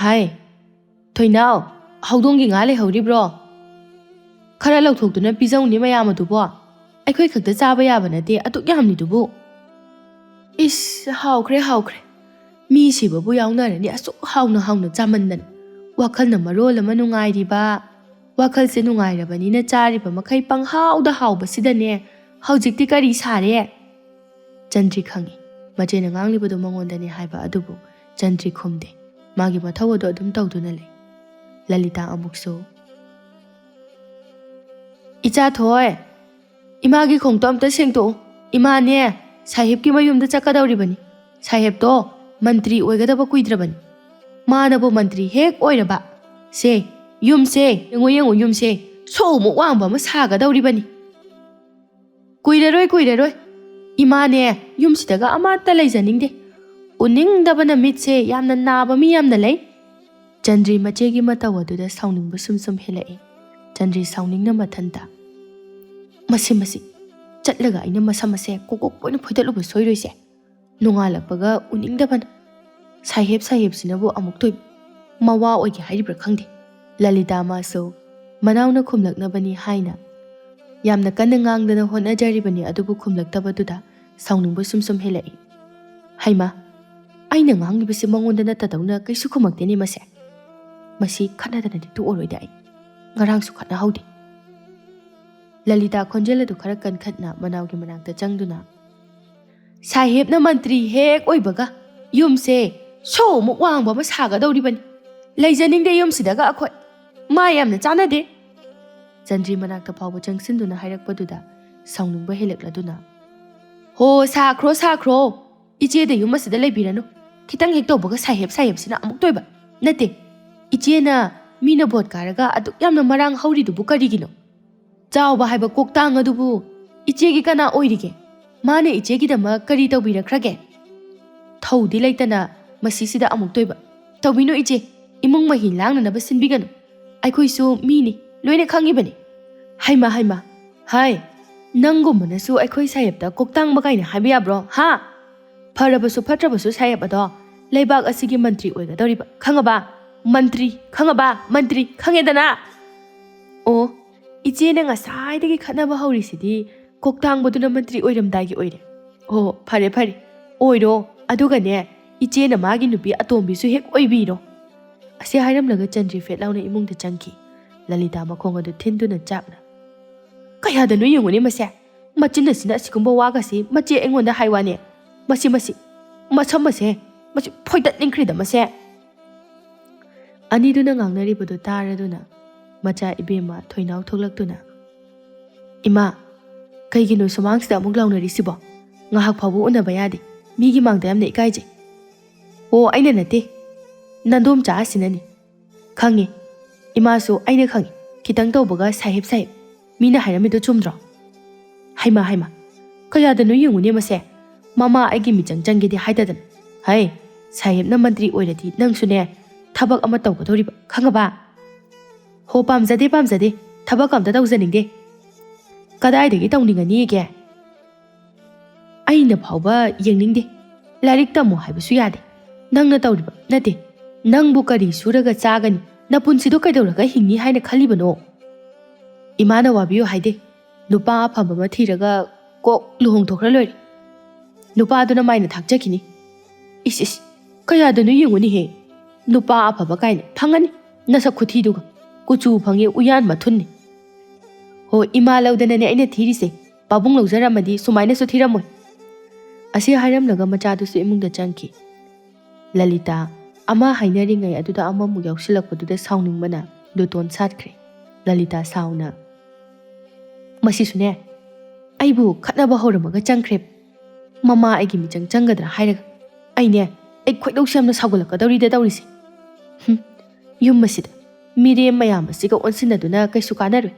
"ꯍꯥꯏ, ꯊꯣꯏꯅꯥꯎ, ꯍꯧꯗꯣꯡꯒꯤ ꯉꯥ ꯂꯩꯍꯧꯔꯤꯕ꯭ꯔꯣ? ꯈꯔ ꯂꯧꯊꯣꯛꯇꯨꯅ ꯄꯤꯖꯧꯅꯦ ꯃꯌꯥꯝ ꯑꯗꯨꯕꯣ꯫ ꯑꯩꯈꯣꯏ ꯈꯛꯇ ꯆꯥꯕ ꯌꯥꯕ ꯅꯠꯇꯦ ꯑꯗꯨꯛ ꯌꯥꯝꯂꯤꯗꯨꯕꯨ꯫" "ꯏꯁ, ꯍꯥꯎꯈ꯭ꯔꯦ, ꯍꯥꯎꯈ꯭ꯔꯦ꯫ ꯃꯤ ꯁꯤꯕꯕꯨ ꯌꯥꯎꯅꯔꯅꯤ ꯑꯁꯨꯛ ꯍꯥꯎꯅ ꯍꯥꯎꯅ ꯆꯥꯃꯟꯗꯅ꯫ ꯋꯥꯈꯜꯅ ꯃꯔꯣꯜ ꯑꯃ ꯅꯨꯡꯉꯥꯏꯔꯤꯕ꯫ ꯋꯥꯈꯜꯁꯦ ꯅꯨꯡꯉꯥꯏꯔꯕꯅꯤꯅ ꯆꯥꯔꯤꯕ ꯃꯈꯩ ꯄꯪꯍꯥꯎꯗ ꯍꯥꯎꯕꯁꯤꯗꯅꯦ ꯍꯧꯖꯤꯛꯇꯤ ꯀꯔꯤ ꯁꯥꯔꯦ?" ꯆꯟꯗ꯭ꯔꯤ ꯈꯪꯏ, ꯃꯆꯦꯅ ꯉꯥꯡꯂꯤꯕꯗꯨ ꯃꯉꯣꯟꯗꯅꯤ ꯍꯥꯏꯕ ꯑꯗꯨꯕꯨ ꯆꯟꯗ꯭ꯔꯤ ꯈꯨꯝꯗꯦ꯫ ꯃꯥꯒꯤ ꯃꯊꯧ ꯑꯗꯨ ꯑꯗꯨꯝ ꯇꯧꯗꯨꯅ ꯂꯩ꯫ ꯂꯂꯤꯇꯥ ꯑꯃꯨꯛꯁꯨ, "ꯏꯆꯥ ꯊꯣꯏ, ꯏꯃꯥꯒꯤ ꯈꯣꯡꯇꯣ ꯑꯝꯇ ꯁꯦꯡꯗꯣꯛꯎ꯫ ꯏꯃꯥꯅꯦ, ꯁꯥꯍꯦꯕꯀꯤ ꯃꯌꯨꯝꯗ ꯆꯠꯀꯗꯧꯔꯤꯕꯅꯤ꯫ ꯁꯥꯍꯦꯕꯇꯣ ꯃꯟꯇ꯭ꯔꯤ ꯑꯣꯏꯒꯗꯕ ꯀꯨꯏꯗ꯭ꯔꯕꯅꯤ꯫ ꯃꯥꯅꯕꯨ ꯃꯟꯇ꯭ꯔꯤ ꯍꯦꯛ ꯑꯣꯏꯔꯕ, ꯁꯦ, ꯌꯨꯝꯁꯦ, ꯌꯦꯡꯉꯨ, ꯌꯦꯡꯉꯨ, ꯌꯨꯝꯁꯦ ꯁꯣꯃꯨꯛ ꯋꯥꯡꯕ ꯑꯃ ꯁꯥꯒꯗꯧꯔꯤꯕꯅꯤ꯫ ꯀꯨꯏꯔꯔꯣꯏ, ꯀꯨꯏꯔꯔꯣꯏ꯫ ꯏꯃꯥꯅꯦ, ꯌꯨꯝꯁꯤꯗꯒ ꯑꯃꯠꯇ ꯂꯩꯖꯅꯤꯡꯗꯦ꯫ ꯎꯅꯤꯡꯗꯕꯅ ꯃꯤꯠꯁꯦ ꯌꯥꯝꯅ ꯅꯥꯕ ꯃꯤ ꯌꯥꯝꯅ ꯂꯩ꯫" ꯆꯟꯗ꯭ꯔꯤ ꯃꯆꯦꯒꯤ ꯃꯇꯧ ꯑꯗꯨꯗ ꯁꯥꯎꯅꯤꯡꯕ ꯁꯨꯝ ꯁꯨꯝ ꯍꯦꯜꯂꯛꯏ꯫ ꯆꯟꯗ꯭ꯔꯤ ꯁꯥꯎꯅꯤꯡꯅ ꯃꯊꯟꯇ, "ꯃꯁꯤ, ꯃꯁꯤ, ꯆꯠꯂꯒ ꯑꯩꯅ ꯃꯁꯝ ꯑꯁꯦ ꯀꯣꯛ ꯀꯣꯛ ꯂꯣꯏꯅ ꯐꯣꯏꯗꯠꯂꯨꯕ ꯁꯣꯏꯔꯣꯏꯁꯦ꯫ ꯅꯣꯡꯉꯥꯜꯂꯛꯄꯒ ꯎꯅꯤꯡꯗꯕꯅ ꯁꯥꯍꯦꯕ ꯁꯥꯍꯦꯕꯁꯤꯅꯕꯨ ꯑꯃꯨꯛꯇꯣꯏꯕ ꯃꯋꯥ ꯑꯣꯏꯒꯦ ꯍꯥꯏꯔꯤꯕ꯭ꯔꯥ ꯈꯪꯗꯦ꯫ ꯂꯂꯤꯇꯥ ꯃꯥꯁꯨ ꯃꯅꯥꯎꯅ ꯈꯨꯝꯂꯛꯅꯕꯅꯤ ꯍꯥꯏꯅ ꯌꯥꯝꯅ ꯀꯟꯅ ꯉꯥꯡꯗꯅ ꯍꯣꯠꯅꯖꯔꯤꯕꯅꯤ, ꯑꯗꯨꯕꯨ ꯈꯨꯝꯂꯛꯇꯕꯗꯨꯗ ꯁꯥꯎꯅꯤꯡꯕ ꯁꯨꯝ ꯁꯨꯝ ꯍꯦꯜꯂꯛꯏ꯫ ꯍꯩꯃꯥ, ꯑꯩꯅ ꯉꯥꯡꯂꯤꯕꯁꯤ ꯃꯉꯣꯟꯗ ꯅꯠꯇꯗꯧꯅ ꯀꯩꯁꯨ ꯈꯨꯝꯃꯛꯇꯦꯅꯦ ꯃꯁꯦ꯫ ꯃꯁꯤ ꯈꯠꯅꯗꯅꯗꯤ ꯇꯣꯛꯑꯔꯣꯏꯗ ꯑꯩ꯫ ꯉꯔꯥꯡꯁꯨ ꯈꯠꯅꯍꯧꯗꯦ꯫ ꯂꯂꯤꯇꯥ ꯈꯣꯟꯖꯦꯜ ꯑꯗꯨ ꯈꯔ ꯀꯟꯈꯠꯅ ꯃꯅꯥꯎꯒꯤ ꯃꯅꯥꯛꯇ ꯆꯪꯗꯨꯅ, "ꯁꯥꯍꯦꯕꯅ ꯃꯟꯇ꯭ꯔꯤ ꯍꯦꯛ ꯑꯣꯏꯕꯒ ꯌꯨꯝꯁꯦ ꯁꯣꯃꯨꯛ ꯋꯥꯡꯕ ꯑꯃ ꯁꯥꯒꯗꯧꯔꯤꯕꯅꯤ꯫ ꯂꯩꯖꯅꯤꯡꯗꯦ ꯌꯨꯝꯁꯤꯗꯒ ꯑꯩꯈꯣꯏ꯫ ꯃꯥ ꯌꯥꯝꯅ ꯆꯥꯟꯅꯗꯦ꯫" ꯆꯟꯗ꯭ꯔꯤ ꯃꯅꯥꯛꯇ ꯐꯥꯎꯕ ꯆꯪꯁꯤꯟꯗꯨꯅ ꯍꯥꯏꯔꯛꯄꯗꯨꯗ ꯁꯥꯎꯅꯤꯡꯕ ꯍꯦꯜꯂꯛꯂꯗꯨꯅ, "ꯍꯣ, ꯁꯥꯈ꯭ꯔꯣ, ꯁꯥꯈ꯭ꯔꯣ꯫ ꯏꯆꯦꯗ ꯌꯨꯝ ꯑꯁꯤꯗ ꯂꯩꯕꯤꯔꯅꯨ꯫ ꯈꯤꯇꯪ ꯍꯦꯛ ꯇꯧꯕꯒ ꯁꯥꯍꯦꯕ, ꯁꯥꯍꯦꯕꯁꯤꯅ ꯑꯃꯨꯛꯇꯣꯏꯕ꯫ ꯅꯠꯇꯦ, ꯏꯆꯦꯅ ꯃꯤꯅ ꯚꯣꯠ ꯀꯥꯔꯒ ꯑꯗꯨꯛ ꯌꯥꯝꯅ ꯃꯔꯥꯡ ꯍꯧꯔꯤꯗꯨꯕꯨ ꯀꯔꯤꯒꯤꯅꯣ? ꯆꯥꯎꯕ ꯍꯥꯏꯕ ꯀꯣꯛꯇꯥꯡ ꯑꯗꯨꯕꯨ ꯏꯆꯦꯒꯤ ꯀꯅꯥ ꯑꯣꯏꯔꯤꯒꯦ? ꯃꯥꯅ ꯏꯆꯦꯒꯤꯗꯃꯛ ꯀꯔꯤ ꯇꯧꯕꯤꯔꯛꯈ꯭ꯔꯒꯦ? ꯊꯧꯗꯤ ꯂꯩꯇꯅ ꯃꯁꯤꯁꯤꯗ ꯑꯃꯨꯛꯇꯣꯏꯕ꯫ ꯇꯧꯕꯤꯅꯨ ꯏꯆꯦ, ꯏꯃꯨꯡ ꯃꯍꯤ ꯂꯥꯡꯅꯅꯕ ꯁꯤꯟꯕꯤꯒꯅꯨ꯫ ꯑꯩꯈꯣꯏꯁꯨ ꯃꯤꯅꯤ, ꯂꯣꯏꯅ ꯈꯪꯉꯤꯕꯅꯤ꯫" ꯍꯩꯃꯥ, ꯍꯩꯃꯥ, ꯍꯥꯏ, ꯅꯪꯒꯨꯝꯕꯅꯁꯨ ꯑꯩꯈꯣꯏ ꯁꯥꯍꯦꯕꯇ ꯀꯣꯛꯇꯥꯡꯕ ꯀꯥꯏꯅ ꯍꯥꯏꯕ ꯌꯥꯕ꯭ꯔꯣ, ꯍꯥ? ꯐꯔꯕꯁꯨ ꯐꯠꯇ꯭ꯔꯕꯁꯨ ꯁꯥꯍꯦꯕ ꯑꯗꯣ ꯂꯩꯕꯥꯛ ꯑꯁꯤꯒꯤ ꯃꯟꯇ꯭ꯔꯤ ꯑꯣꯏꯒꯗꯧꯔꯤꯕ, ꯈꯪꯉꯕ? ꯃꯟꯇ꯭ꯔꯤ, ꯈꯪꯉꯕ? ꯃꯟꯇ꯭ꯔꯤ, ꯈꯪꯉꯦꯗꯅ? ꯑꯣ, ꯏꯆꯦꯅ ꯉꯁꯥꯏꯗꯒꯤ ꯈꯠꯅꯕ ꯍꯧꯔꯤꯁꯤꯗꯤ ꯀꯣꯛꯇꯥꯡꯕꯗꯨꯅ ꯃꯟꯇ꯭ꯔꯤ ꯑꯣꯏꯔꯝꯗꯥꯏꯒꯤ ꯑꯣꯏꯔꯦ꯫ ꯑꯣ, ꯐꯔꯦ, ꯐꯔꯦ, ꯑꯣꯏꯔꯣ꯫ ꯑꯗꯨꯒꯅꯦ, ꯏꯆꯦꯅ ꯃꯥꯒꯤ ꯅꯨꯄꯤ ꯑꯇꯣꯝꯕꯤꯁꯨ ꯍꯦꯛ ꯑꯣꯏꯕꯤꯔꯣ꯫ ꯑꯁꯤ ꯍꯥꯏꯔꯝꯂꯒ ꯆꯟꯗ꯭ꯔꯤ ꯐꯦꯠ ꯂꯥꯎꯅ ꯏꯃꯨꯡꯗ ꯆꯪꯈꯤ, ꯂꯂꯤꯇꯥ ꯃꯈꯣꯡ ꯑꯗꯨ ꯊꯤꯟꯗꯨꯅ ꯆꯥꯛꯅ꯫ ꯀꯌꯥꯗꯅꯣ ꯌꯦꯡꯉꯨꯅꯦ ꯃꯁꯦ, ꯃꯆꯤꯟ ꯑꯁꯤꯅ ꯑꯁꯤꯒꯨꯝꯕ ꯋꯥꯒꯁꯤ ꯃꯆꯦ ꯑꯩꯉꯣꯟꯗ ꯍꯥꯏ ꯋꯥꯅꯦ꯫ ꯃꯁꯤ, ꯃꯁꯤ, ꯃꯁꯝ ꯑꯁꯦ, ꯃꯁꯤ ꯐꯣꯏꯗꯠꯅꯤꯡꯈ꯭ꯔꯤꯗ ꯃꯁꯦ꯫ ꯑꯅꯤꯗꯨꯅ ꯉꯥꯡꯅꯔꯤꯕꯗꯨ ꯇꯥꯔꯗꯨꯅ ꯃꯆꯥ ꯏꯕꯦꯝꯃ ꯊꯣꯏꯅꯥꯎ ꯊꯣꯛꯂꯛꯇꯨꯅ, "ꯏꯃꯥ, ꯀꯩꯒꯤꯅꯣ ꯁꯨꯃꯥꯡꯁꯤꯗ ꯑꯃꯨꯛ ꯂꯥꯎꯅꯔꯤꯁꯤꯕꯣ? ꯉꯥꯏꯍꯥꯛ ꯐꯥꯎꯕ ꯎꯅꯕ ꯌꯥꯗꯦ, ꯃꯤꯒꯤ ꯃꯥꯡꯗ ꯌꯥꯝꯅ ꯏꯀꯥꯏꯖꯩ꯫" "ꯑꯣ, ꯑꯩꯅ ꯅꯠꯇꯦ, ꯅꯟꯗꯣꯝꯆꯥ ꯑꯁꯤꯅꯅꯤ꯫" "ꯈꯪꯉꯦ, ꯏꯃꯥꯁꯨ ꯑꯩꯅ ꯈꯪꯉꯦ, ꯈꯤꯇꯪ ꯇꯧꯕꯒ ꯁꯥꯍꯦꯕ ꯁꯥꯍꯦꯕ꯫ ꯃꯤꯅ ꯍꯥꯏꯔꯝꯃꯤꯗꯣ ꯆꯨꯝꯗ꯭ꯔꯣ?" "ꯍꯩꯃꯥ, ꯍꯩꯃꯥ, ꯀꯌꯥꯗꯅꯣ ꯌꯦꯡꯉꯨꯅꯦ ꯃꯁꯦ꯫ ꯃꯃꯥ ꯑꯩꯒꯤ ꯃꯤꯆꯪ ꯆꯪꯒꯦꯗꯤ ꯍꯥꯏꯗꯗꯅ꯫ ꯍꯩ, ꯁꯥꯍꯦꯕꯅ ꯃꯟꯇ꯭ꯔꯤ ꯑꯣꯏꯔꯗꯤ ꯅꯪꯁꯨꯅꯦ ꯊꯕꯛ ꯑꯃ ꯇꯧꯒꯗꯧꯔꯤꯕ, ꯈꯪꯉꯕ?" "ꯍꯣ, ꯄꯥꯝꯖꯗꯦ, ꯄꯥꯝꯖꯗꯦ, ꯊꯕꯛ ꯑꯝꯇ ꯇꯧꯖꯅꯤꯡꯗꯦ꯫" "ꯀꯗꯥꯏꯗꯒꯤ ꯇꯧꯅꯤꯡꯉꯅꯤꯒꯦ? ꯑꯩꯅ ꯐꯥꯎꯕ ꯌꯦꯡꯅꯤꯡꯗꯦ꯫ ꯂꯥꯏꯔꯤꯛ ꯇꯝꯃꯣ ꯍꯥꯏꯕꯁꯨ ꯌꯥꯗꯦ꯫ ꯅꯪꯅ ꯇꯧꯔꯤꯕ ꯅꯠꯇꯦ꯫ ꯅꯪꯕꯨ ꯀꯔꯤ ꯁꯨꯔꯒ ꯆꯥꯒꯅꯤ? ꯅꯄꯨꯟꯁꯤꯗꯣ ꯀꯩꯗꯧꯔꯒ ꯍꯤꯡꯅꯤ ꯍꯥꯏꯅ ꯈꯜꯂꯤꯕꯅꯣ? ꯏꯃꯥꯅ ꯋꯥꯕꯤꯌꯨ ꯍꯥꯏꯗꯦ꯫ ꯅꯨꯄꯥ ꯑꯐꯕ ꯑꯃ ꯊꯤꯔꯒ ꯀꯣꯛ ꯂꯨꯍꯣꯡꯊꯣꯛꯈ꯭ꯔ ꯂꯣꯏꯔꯦ꯫ ꯅꯨꯄꯥꯗꯨꯅ ꯃꯥꯏꯅ ꯊꯥꯛꯆꯈꯤꯅꯤ꯫ ꯏꯁ ꯏꯁ, ꯀꯌꯥꯗꯅꯣ ꯌꯦꯡꯉꯨꯅꯦꯍꯦ꯫ ꯅꯨꯄꯥ ꯑꯐꯕ ꯀꯥꯏꯅ ꯐꯪꯉꯅꯤ꯫ ꯅꯁꯛ ꯈꯨꯊꯤꯗꯨꯒ꯫ ꯀꯨꯆꯨ ꯐꯪꯉꯦ, ꯎꯌꯥꯟ ꯃꯊꯨꯟꯅꯤ꯫ ꯍꯣ, ꯏꯃꯥ ꯂꯧꯗꯅꯅꯦ ꯑꯩꯅ ꯊꯤꯔꯤꯁꯦ꯫ ꯄꯥꯕꯨꯡ ꯂꯧꯖꯔꯝꯃꯗꯤ ꯁꯨꯃꯥꯏꯅꯁꯨ ꯊꯤꯔꯝꯃꯣꯏ꯫ ꯑꯁꯤ ꯍꯥꯏꯔꯝꯂꯒ ꯃꯆꯥꯗꯨꯁꯨ ꯏꯃꯨꯡꯗ ꯆꯪꯈꯤ꯫ ꯂꯂꯤꯇꯥ ꯑꯃ ꯍꯥꯏꯅꯔꯤꯉꯩ ꯑꯗꯨꯗ ꯑꯃꯃꯨꯛ ꯌꯥꯎꯁꯤꯜꯂꯛꯄꯗꯨꯗ ꯁꯥꯎꯅꯤꯡꯕꯅ ꯂꯨꯇꯣꯟ ꯁꯥꯠꯈ꯭ꯔꯦ꯫ ꯂꯂꯤꯇꯥ ꯁꯥꯎꯅ, "ꯃꯁꯤꯁꯨꯅꯦ, ꯑꯩꯕꯨ ꯈꯠꯅꯕ ꯍꯧꯔꯝꯃꯒ ꯆꯪꯈ꯭ꯔꯦ꯫ ꯃꯃꯥ ꯑꯩꯒꯤ ꯃꯤꯆꯪ ꯆꯪꯒꯗ꯭ꯔꯥ ꯍꯥꯏꯔꯒ ꯑꯩꯅꯦ, ꯑꯩ ꯈꯣꯏꯗꯧꯁꯦ ꯌꯥꯝꯅ ꯁꯥꯎꯒꯠꯂꯛꯀꯗꯧꯔꯤꯗ ꯇꯧꯔꯤꯁꯦ꯫ ꯍꯨꯝ, ꯌꯨꯝ ꯑꯁꯤꯗ ꯃꯤꯔꯦꯝ ꯃꯌꯥꯝ ꯑꯁꯤꯒ ꯑꯣꯟꯁꯤꯟꯅꯗꯨꯅ ꯀꯩꯁꯨ ꯀꯥꯟꯅꯔꯣꯏ꯫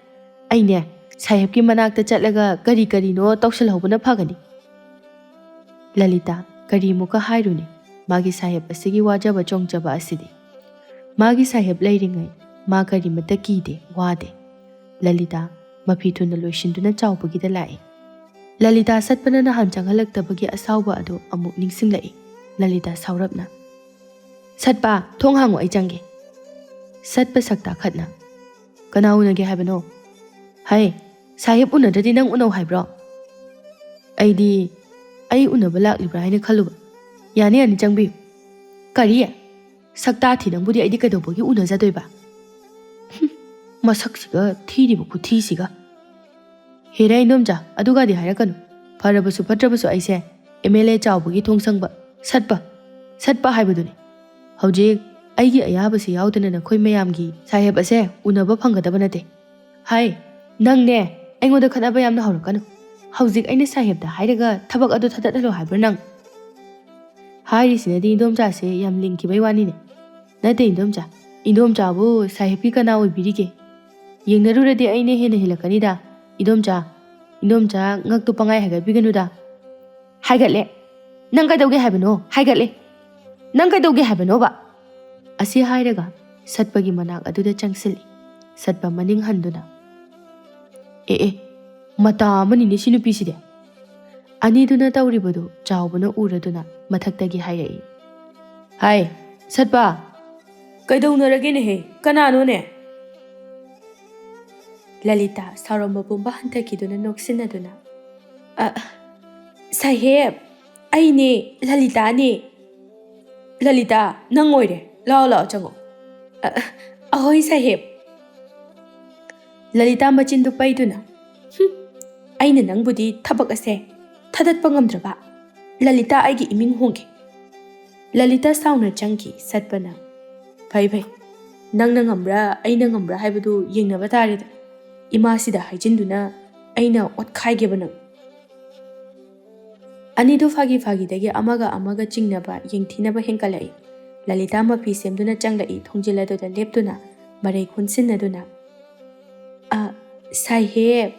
ꯑꯩꯅꯦ, ꯁꯥꯍꯦꯕꯀꯤ ꯃꯅꯥꯛꯇ ꯆꯠꯂꯒ ꯀꯔꯤ ꯀꯔꯤꯅꯣ ꯇꯧꯁꯤꯜꯍꯧꯕꯅ ꯐꯒꯅꯤ꯫" ꯂꯂꯤꯇꯥ ꯀꯔꯤꯃꯨꯛꯀ ꯍꯥꯏꯔꯨꯅꯤ? ꯃꯥꯒꯤ ꯁꯥꯍꯦꯕ ꯑꯁꯤꯒꯤ ꯋꯥꯖꯕ ꯆꯣꯡꯖꯕ ꯑꯁꯤꯗꯤ꯫ ꯃꯥꯒꯤ ꯁꯥꯍꯦꯕ ꯂꯩꯔꯤꯉꯩ ꯃꯥ ꯀꯔꯤꯃꯠꯇ ꯀꯤꯗꯦ, ꯋꯥꯗꯦ꯫ ꯂꯂꯤꯇꯥ ꯃꯐꯤ ꯊꯨꯅ ꯂꯣꯏꯁꯤꯟꯗꯨꯅ ꯆꯥꯎꯕꯒꯤꯗ ꯂꯥꯛꯏ꯫ ꯂꯂꯤꯇꯥ ꯁꯠꯄꯅ ꯅꯍꯥꯟ ꯆꯪꯍꯜꯂꯛꯇꯕꯒꯤ ꯑꯁꯥꯎꯕ ꯑꯗꯨ ꯑꯃꯨꯛ ꯅꯤꯡꯁꯤꯡꯂꯛꯏ꯫ ꯂꯂꯤꯇꯥ ꯁꯥꯎꯔꯞꯅ, "ꯁꯠꯄ, ꯊꯣꯡ ꯍꯥꯡꯉꯣ, ꯑꯩ ꯆꯪꯒꯦ꯫" ꯁꯠꯄ ꯁꯛꯇꯥ ꯈꯠꯅ, "ꯀꯅꯥ ꯎꯅꯒꯦ ꯍꯥꯏꯕꯅꯣ?" "ꯍꯩ, ꯁꯥꯍꯦꯕ ꯎꯅꯗ꯭ꯔꯗꯤ ꯅꯪ ꯎꯅꯧ ꯍꯥꯏꯕ꯭ꯔꯣ?" "ꯑꯩꯗꯤ ꯑꯩ ꯎꯅꯕ ꯂꯥꯛꯂꯤꯕ꯭ꯔꯥ ꯍꯥꯏꯅ ꯈꯜꯂꯨꯕ꯫ ꯌꯥꯅꯤ, ꯌꯥꯅꯤ, ꯆꯪꯕꯤꯌꯨ꯫" "ꯀꯔꯤ? ꯁꯛꯇꯥ ꯊꯤ ꯅꯪꯕꯨꯗꯤ ꯑꯩꯗꯤ ꯀꯩꯗꯧꯕꯒꯤ ꯎꯅꯖꯗꯣꯏꯕ?" ꯍꯨꯝ, ꯃꯁꯛꯁꯤꯒ ꯊꯤꯔꯤꯕ ꯈꯨꯊꯤꯁꯤꯒ꯫ "ꯍꯦꯔꯥ ꯏꯟꯗꯣꯝꯆꯥ, ꯑꯗꯨꯒꯗꯤ ꯍꯥꯏꯔꯛꯀꯅꯨ꯫ ꯐꯔꯕꯁꯨ ꯐꯠꯇ꯭ꯔꯕꯁꯨ ꯑꯩꯁꯦ ꯑꯦꯝ ꯑꯦꯜ ꯑꯦ ꯆꯥꯎꯕꯒꯤ ꯊꯣꯡꯁꯪꯕ ꯁꯠꯄ, ꯁꯠꯄ ꯍꯥꯏꯕꯗꯨꯅꯤ꯫ ꯍꯧꯖꯤꯛ ꯑꯩꯒꯤ ꯑꯌꯥꯕꯁꯤ ꯌꯥꯎꯗꯅ ꯅꯈꯣꯏ ꯃꯌꯥꯝꯒꯤ ꯁꯥꯍꯦꯕ ꯑꯁꯦ ꯎꯅꯕ ꯐꯪꯒꯗꯕ ꯅꯠꯇꯦ꯫ ꯍꯥꯏ, ꯅꯪꯅꯦ, ꯑꯩꯉꯣꯟꯗ ꯈꯠꯅꯕ ꯌꯥꯝꯅ ꯍꯧꯔꯛꯀꯅꯨ꯫ ꯍꯧꯖꯤꯛ ꯑꯩꯅ ꯁꯥꯍꯦꯕꯗ ꯍꯥꯏꯔꯒ ꯊꯕꯛ ꯑꯗꯨ ꯊꯥꯗꯠꯍꯜꯂꯣ ꯍꯥꯏꯕ꯭ꯔꯣ ꯅꯪ?" ꯍꯥꯏꯔꯤꯁꯤꯅꯗꯤ ꯏꯟꯗꯣꯝꯆꯥꯁꯦ ꯌꯥꯝ ꯂꯤꯡꯈꯤꯕꯩ ꯋꯥꯅꯤꯅꯦ꯫ "ꯅꯠꯇꯦ ꯏꯟꯗꯣꯝꯆꯥ, ꯏꯟꯗꯣꯝꯆꯥꯕꯨ ꯁꯥꯍꯦꯕꯀꯤ ꯀꯅꯥ ꯑꯣꯏꯕꯤꯔꯤꯒꯦ? ꯌꯦꯡꯅꯔꯨꯔꯗꯤ ꯑꯩꯅ ꯍꯦꯟꯅ ꯍꯦꯜꯂꯛꯀꯅꯤꯗ꯫ ꯏꯟꯗꯣꯝꯆꯥ, ꯏꯟꯗꯣꯝꯆꯥ ꯉꯛꯇꯨ ꯄꯪꯍꯥꯏ ꯍꯥꯏꯒꯠꯄꯤꯒꯅꯨꯗ꯫" "ꯍꯥꯏꯒꯠꯂꯦ꯫ ꯅꯪ ꯀꯩꯗꯧꯒꯦ ꯍꯥꯏꯕꯅꯣ? ꯍꯥꯏꯒꯠꯂꯦ꯫ ꯅꯪ ꯀꯩꯗꯧꯒꯦ ꯍꯥꯏꯕꯅꯣꯕ?" ꯑꯁꯤ ꯍꯥꯏꯔꯒ ꯁꯠꯄꯒꯤ ꯃꯅꯥꯛ ꯑꯗꯨꯗ ꯆꯪꯁꯤꯜꯂꯤ꯫ ꯁꯠꯄ ꯃꯅꯤꯡ ꯍꯟꯗꯨꯅ, "ꯑꯦ ꯑꯦ, ꯃꯇꯥ ꯑꯃꯅꯤꯅꯦ ꯁꯤ ꯅꯨꯄꯤꯁꯤꯗꯤ꯫" ꯑꯅꯤꯗꯨꯅ ꯇꯧꯔꯤꯕꯗꯨ ꯆꯥꯎꯕꯅ ꯎꯔꯗꯨꯅ ꯃꯊꯛꯇꯒꯤ ꯍꯥꯏꯔꯛꯏ, ꯍꯥꯏ, ꯁꯠꯄ꯫ ꯀꯩꯗꯧꯅꯔꯒꯦꯅꯦꯍꯦ? ꯀꯅꯥꯅꯣꯅꯦ? ꯂꯂꯤꯇꯥ ꯁꯥꯎꯔꯝꯕ ꯄꯨꯝꯕ ꯍꯟꯊꯈꯤꯗꯨꯅ ꯅꯣꯛꯁꯤꯟꯅꯗꯨꯅ, "ꯑ, ꯁꯥꯍꯦꯕ, ꯑꯩꯅꯦ, ꯂꯂꯤꯇꯥꯅꯦ꯫ ꯂꯂꯤꯇꯥ, ꯅꯪ ꯑꯣꯏꯔꯦ꯫ ꯂꯥꯛꯑꯣ, ꯂꯥꯛꯑꯣ, ꯆꯪꯉꯣ꯫ ꯑ, ꯑꯍꯣꯏ, ꯁꯥꯍꯦꯕ꯫" ꯂꯂꯤꯇꯥ ꯃꯆꯤꯟꯗꯨ ꯄꯩꯗꯨꯅ, "ꯍꯨꯝ, ꯑꯩꯅ ꯅꯪꯕꯨꯗꯤ ꯊꯕꯛ ꯑꯁꯦ ꯊꯥꯗꯠꯄ ꯉꯝꯗ꯭ꯔꯕ? ꯂꯂꯤꯇꯥ ꯑꯩꯒꯤ ꯏꯃꯤꯡ ꯍꯣꯡꯒꯦ꯫" ꯂꯂꯤꯇꯥ ꯁꯥꯎꯅ ꯆꯪꯈꯤ꯫ ꯁꯠꯄꯅ, "ꯐꯩ, ꯐꯩ꯫ ꯅꯪꯅ ꯉꯝꯕ꯭ꯔꯥ, ꯑꯩꯅ ꯉꯝꯕ꯭ꯔꯥ ꯍꯥꯏꯕꯗꯨ ꯌꯦꯡꯅꯕ ꯇꯥꯔꯦꯗ꯫ ꯏꯃꯥꯁꯤꯗ ꯍꯥꯏꯖꯤꯟꯗꯨꯅ ꯑꯩꯅ ꯑꯣꯠꯈꯥꯏꯒꯦꯕ ꯅꯪ꯫" ꯑꯅꯤꯗꯨ ꯐꯥꯒꯤ ꯐꯥꯒꯤꯗꯒꯤ ꯑꯃꯒ ꯑꯃꯒ ꯆꯤꯡꯅꯕ, ꯌꯦꯡꯊꯤꯅꯕ ꯍꯦꯟꯀꯠꯂꯛꯏ꯫ ꯂꯂꯤꯇꯥ ꯃꯐꯤ ꯁꯦꯝꯗꯨꯅ ꯆꯪꯂꯛꯏ, ꯊꯣꯡꯖꯤꯜ ꯑꯗꯨꯗ ꯂꯦꯞꯇꯨꯅ ꯃꯔꯩ ꯈꯣꯟꯁꯤꯟꯅꯗꯨꯅ, "ꯑ, ꯁꯥꯍꯦꯕ,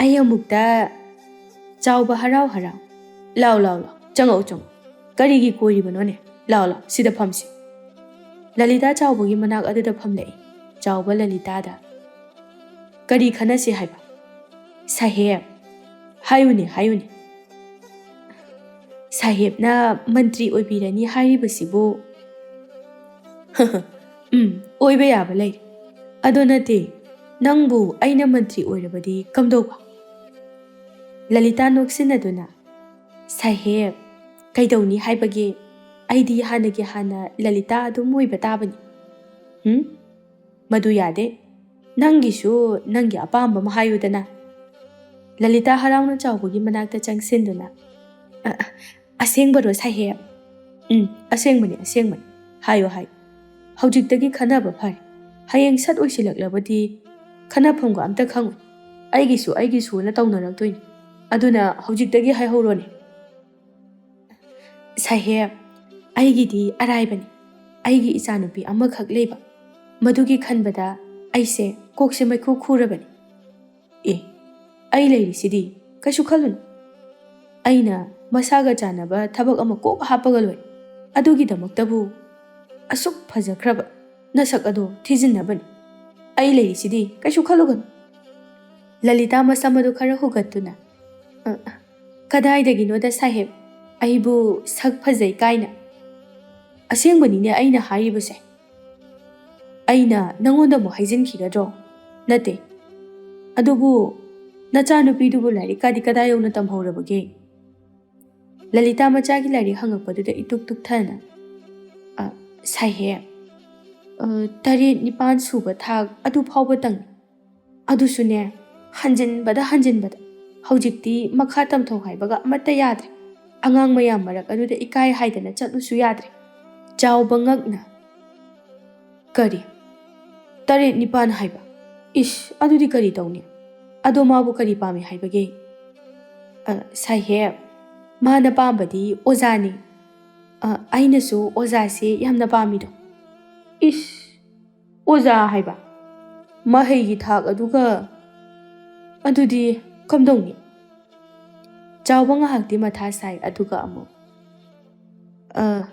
ꯑꯩ ꯑꯃꯨꯛꯇ ꯆꯥꯎꯕ ꯍꯔꯥꯎ ꯍꯔꯥꯎ꯫ ꯂꯥꯎ, ꯂꯥꯎ, ꯂꯥꯎ, ꯆꯪꯉꯛꯎ, ꯆꯪꯉꯛꯎ꯫ ꯀꯔꯤꯒꯤ ꯀꯣꯏꯔꯤꯕꯅꯣꯅꯦ? ꯂꯥꯎ, ꯂꯥꯎ, ꯁꯤꯗ ꯐꯝꯁꯤ꯫" ꯂꯂꯤꯇꯥ ꯆꯥꯎꯕꯒꯤ ꯃꯅꯥꯛ ꯑꯗꯨꯗ ꯐꯝꯂꯛꯏ꯫ ꯆꯥꯎꯕ ꯂꯂꯤꯇꯥꯗ, "ꯀꯔꯤ ꯈꯟꯅꯁꯤ ꯍꯥꯏꯕ? ꯁꯥꯍꯦꯕ, ꯍꯥꯏꯌꯨꯅꯦ, ꯍꯥꯏꯌꯨꯅꯦ꯫ ꯁꯥꯍꯦꯕꯅ ꯃꯟꯇ꯭ꯔꯤ ꯑꯣꯏꯕꯤꯔꯅꯤ ꯍꯥꯏꯔꯤꯕꯁꯤꯕꯨ?" "ꯎꯝ, ꯑꯣꯏꯕ ꯌꯥꯕ ꯂꯩꯔꯦ꯫ ꯑꯗꯣ ꯅꯠꯇꯦ, ꯅꯪꯕꯨ ꯑꯩꯅ ꯃꯟꯇ꯭ꯔꯤ ꯑꯣꯏꯔꯕꯗꯤ ꯀꯝꯗꯧꯕ?" ꯂꯂꯤꯇꯥ ꯅꯣꯛꯁꯤꯟꯅꯗꯨꯅ, "ꯁꯥꯍꯦꯕ, ꯀꯩꯗꯧꯅꯤ ꯍꯥꯏꯕꯒꯦ? ꯑꯩꯗꯤ ꯍꯥꯟꯅꯒꯤ ꯍꯥꯟꯅ ꯂꯂꯤꯇꯥ ꯑꯗꯨꯝ ꯑꯣꯏꯕ ꯇꯥꯕꯅꯤ꯫" "ꯍꯨꯝ? ꯃꯗꯨ ꯌꯥꯗꯦ꯫ ꯅꯪꯒꯤꯁꯨ ꯅꯪꯒꯤ ꯑꯄꯥꯝꯕ ꯑꯃ ꯍꯥꯏꯌꯨꯗꯅ꯫" ꯂꯂꯤꯇꯥ ꯍꯔꯥꯎꯅ ꯆꯥꯎꯕꯒꯤ ꯃꯅꯥꯛꯇ ꯆꯪꯁꯤꯟꯗꯨꯅ, "ꯑ, ꯑ, ꯑꯁꯦꯡꯕꯔꯣ, ꯁꯥꯍꯦꯕ?" "ꯎꯝ, ꯑꯁꯦꯡꯕꯅꯤ, ꯑꯁꯦꯡꯕꯅꯤ꯫ ꯍꯥꯏꯌꯨ, ꯍꯥꯏꯌꯨ꯫ ꯍꯧꯖꯤꯛꯇꯒꯤ ꯈꯟꯅꯕ ꯐꯔꯦ꯫ ꯍꯌꯦꯡ ꯁꯠ ꯑꯣꯏꯁꯤꯜꯂꯛꯂꯕꯗꯤ ꯈꯟꯅꯐꯝꯒ ꯑꯝꯇ ꯈꯪꯉꯣꯏ꯫ ꯑꯩꯒꯤꯁꯨ, ꯑꯩꯒꯤꯁꯨꯅ ꯇꯧꯅꯔꯛꯇꯣꯏꯅꯤ꯫ ꯑꯗꯨꯅ ꯍꯧꯖꯤꯛꯇꯒꯤ ꯍꯥꯏꯍꯧꯔꯣꯅꯦ꯫" "ꯁꯥꯍꯦꯕ, ꯑꯩꯒꯤꯗꯤ ꯑꯔꯥꯏꯕꯅꯤ꯫ ꯑꯩꯒꯤ ꯏꯆꯥꯅꯨꯄꯤ ꯑꯃꯈꯛ ꯂꯩꯕ꯫ ꯃꯗꯨꯒꯤ ꯈꯟꯕꯗ ꯑꯩꯁꯦ ꯀꯣꯛꯁꯦ ꯃꯩꯈꯨ ꯈꯨꯔꯕꯅꯤ꯫" "ꯑꯦ, ꯑꯩ ꯂꯩꯔꯤꯁꯤꯗꯤ, ꯀꯩꯁꯨ ꯈꯜꯂꯨꯅꯨ꯫ ꯑꯩꯅ ꯃꯁꯥꯒ ꯆꯥꯟꯅꯕ ꯊꯕꯛ ꯑꯃ ꯀꯣꯛ ꯍꯥꯞꯄꯒ ꯂꯣꯏꯔꯦ꯫ ꯑꯗꯨꯒꯤꯗꯃꯛꯇꯕꯨ ꯑꯁꯨꯛ ꯐꯖꯈ꯭ꯔꯕ ꯅꯁꯛ ꯑꯗꯣ ꯊꯤꯖꯤꯟꯅꯕꯅꯤ꯫ ꯑꯩ ꯂꯩꯔꯤꯁꯤꯗꯤ, ꯀꯩꯁꯨ ꯈꯜꯂꯨꯒꯅꯨ꯫" ꯂꯂꯤꯇꯥ ꯃꯁꯝ ꯑꯗꯨ ꯈꯔ ꯍꯨꯒꯠꯇꯨꯅ, "ꯑ, ꯀꯗꯥꯏꯗꯒꯤꯅꯣꯗ ꯁꯥꯍꯦꯕ, ꯑꯩꯕꯨ ꯁꯛ ꯐꯖꯩ ꯀꯥꯏꯅ?" "ꯑꯁꯦꯡꯕꯅꯤꯅꯦ ꯑꯩꯅ ꯍꯥꯏꯔꯤꯕꯁꯦ꯫ ꯑꯩꯅ ꯅꯪꯉꯣꯟꯗ ꯑꯃꯨꯛ ꯍꯥꯏꯖꯤꯟꯈꯤꯒꯗ꯭ꯔꯣ? ꯅꯠꯇꯦ꯫ ꯑꯗꯨꯕꯨ ꯅꯆꯥꯅꯨꯄꯤꯗꯨꯕꯨ ꯂꯥꯏꯔꯤꯛꯀꯗꯤ ꯀꯗꯥꯏ ꯌꯧꯅ ꯇꯝꯍꯧꯔꯕꯒꯦ?" ꯂꯂꯤꯇꯥ ꯃꯆꯥꯒꯤ ꯂꯥꯏꯔꯤꯛ ꯍꯪꯉꯛꯄꯗꯨꯗ ꯏꯇꯨꯛ ꯇꯨꯛꯊꯅ, "ꯑ, ꯁꯥꯍꯦꯕ, ꯑ, ꯇꯔꯦꯠ ꯅꯤꯄꯥꯟ ꯁꯨꯕ ꯊꯥꯛ ꯑꯗꯨ ꯐꯥꯎꯕꯇꯪ꯫ ꯑꯗꯨꯁꯨꯅꯦ, ꯍꯟꯖꯤꯟꯕꯗ ꯍꯟꯖꯤꯟꯕꯗ꯫ ꯍꯧꯖꯤꯛꯇꯤ ꯃꯈꯥ ꯇꯝꯊꯧ ꯍꯥꯏꯕꯒ ꯑꯃꯠꯇ ꯌꯥꯗ꯭ꯔꯦ꯫ ꯑꯉꯥꯡ ꯃꯌꯥꯝ ꯃꯔꯛ ꯑꯗꯨꯗ ꯏꯀꯥꯏ ꯍꯥꯏꯗꯅ ꯆꯠꯂꯨꯁꯨ ꯌꯥꯗ꯭ꯔꯦ꯫" ꯆꯥꯎꯕ ꯉꯛꯅ, "ꯀꯔꯤ? ꯇꯔꯦꯠ ꯅꯤꯄꯥꯟ ꯍꯥꯏꯕ? ꯏꯁ, ꯑꯗꯨꯗꯤ ꯀꯔꯤ ꯇꯧꯅꯤ? ꯑꯗꯣ ꯃꯥꯕꯨ ꯀꯔꯤ ꯄꯥꯝꯃꯤ ꯍꯥꯏꯕꯒꯦ?" "ꯑ, ꯁꯥꯍꯦꯕ, ꯃꯥꯅ ꯄꯥꯝꯕꯗꯤ ꯑꯣꯖꯥꯅꯤ꯫ ꯑ, ꯑꯩꯅꯁꯨ ꯑꯣꯖꯥꯁꯦ ꯌꯥꯝꯅ ꯄꯥꯝꯃꯤꯗꯣ꯫" "ꯏꯁ, ꯑꯣꯖꯥ ꯍꯥꯏꯕ? ꯃꯍꯩꯒꯤ ꯊꯥꯛ ꯑꯗꯨꯒ? ꯑꯗꯨꯗꯤ ꯀꯝꯗꯧꯅꯤ?" ꯆꯥꯎꯕ ꯉꯥꯏꯍꯥꯛꯇꯤ ꯃꯊꯥ ꯁꯥꯏ, ꯑꯗꯨꯒ ꯑꯃꯨꯛ, "ꯑ,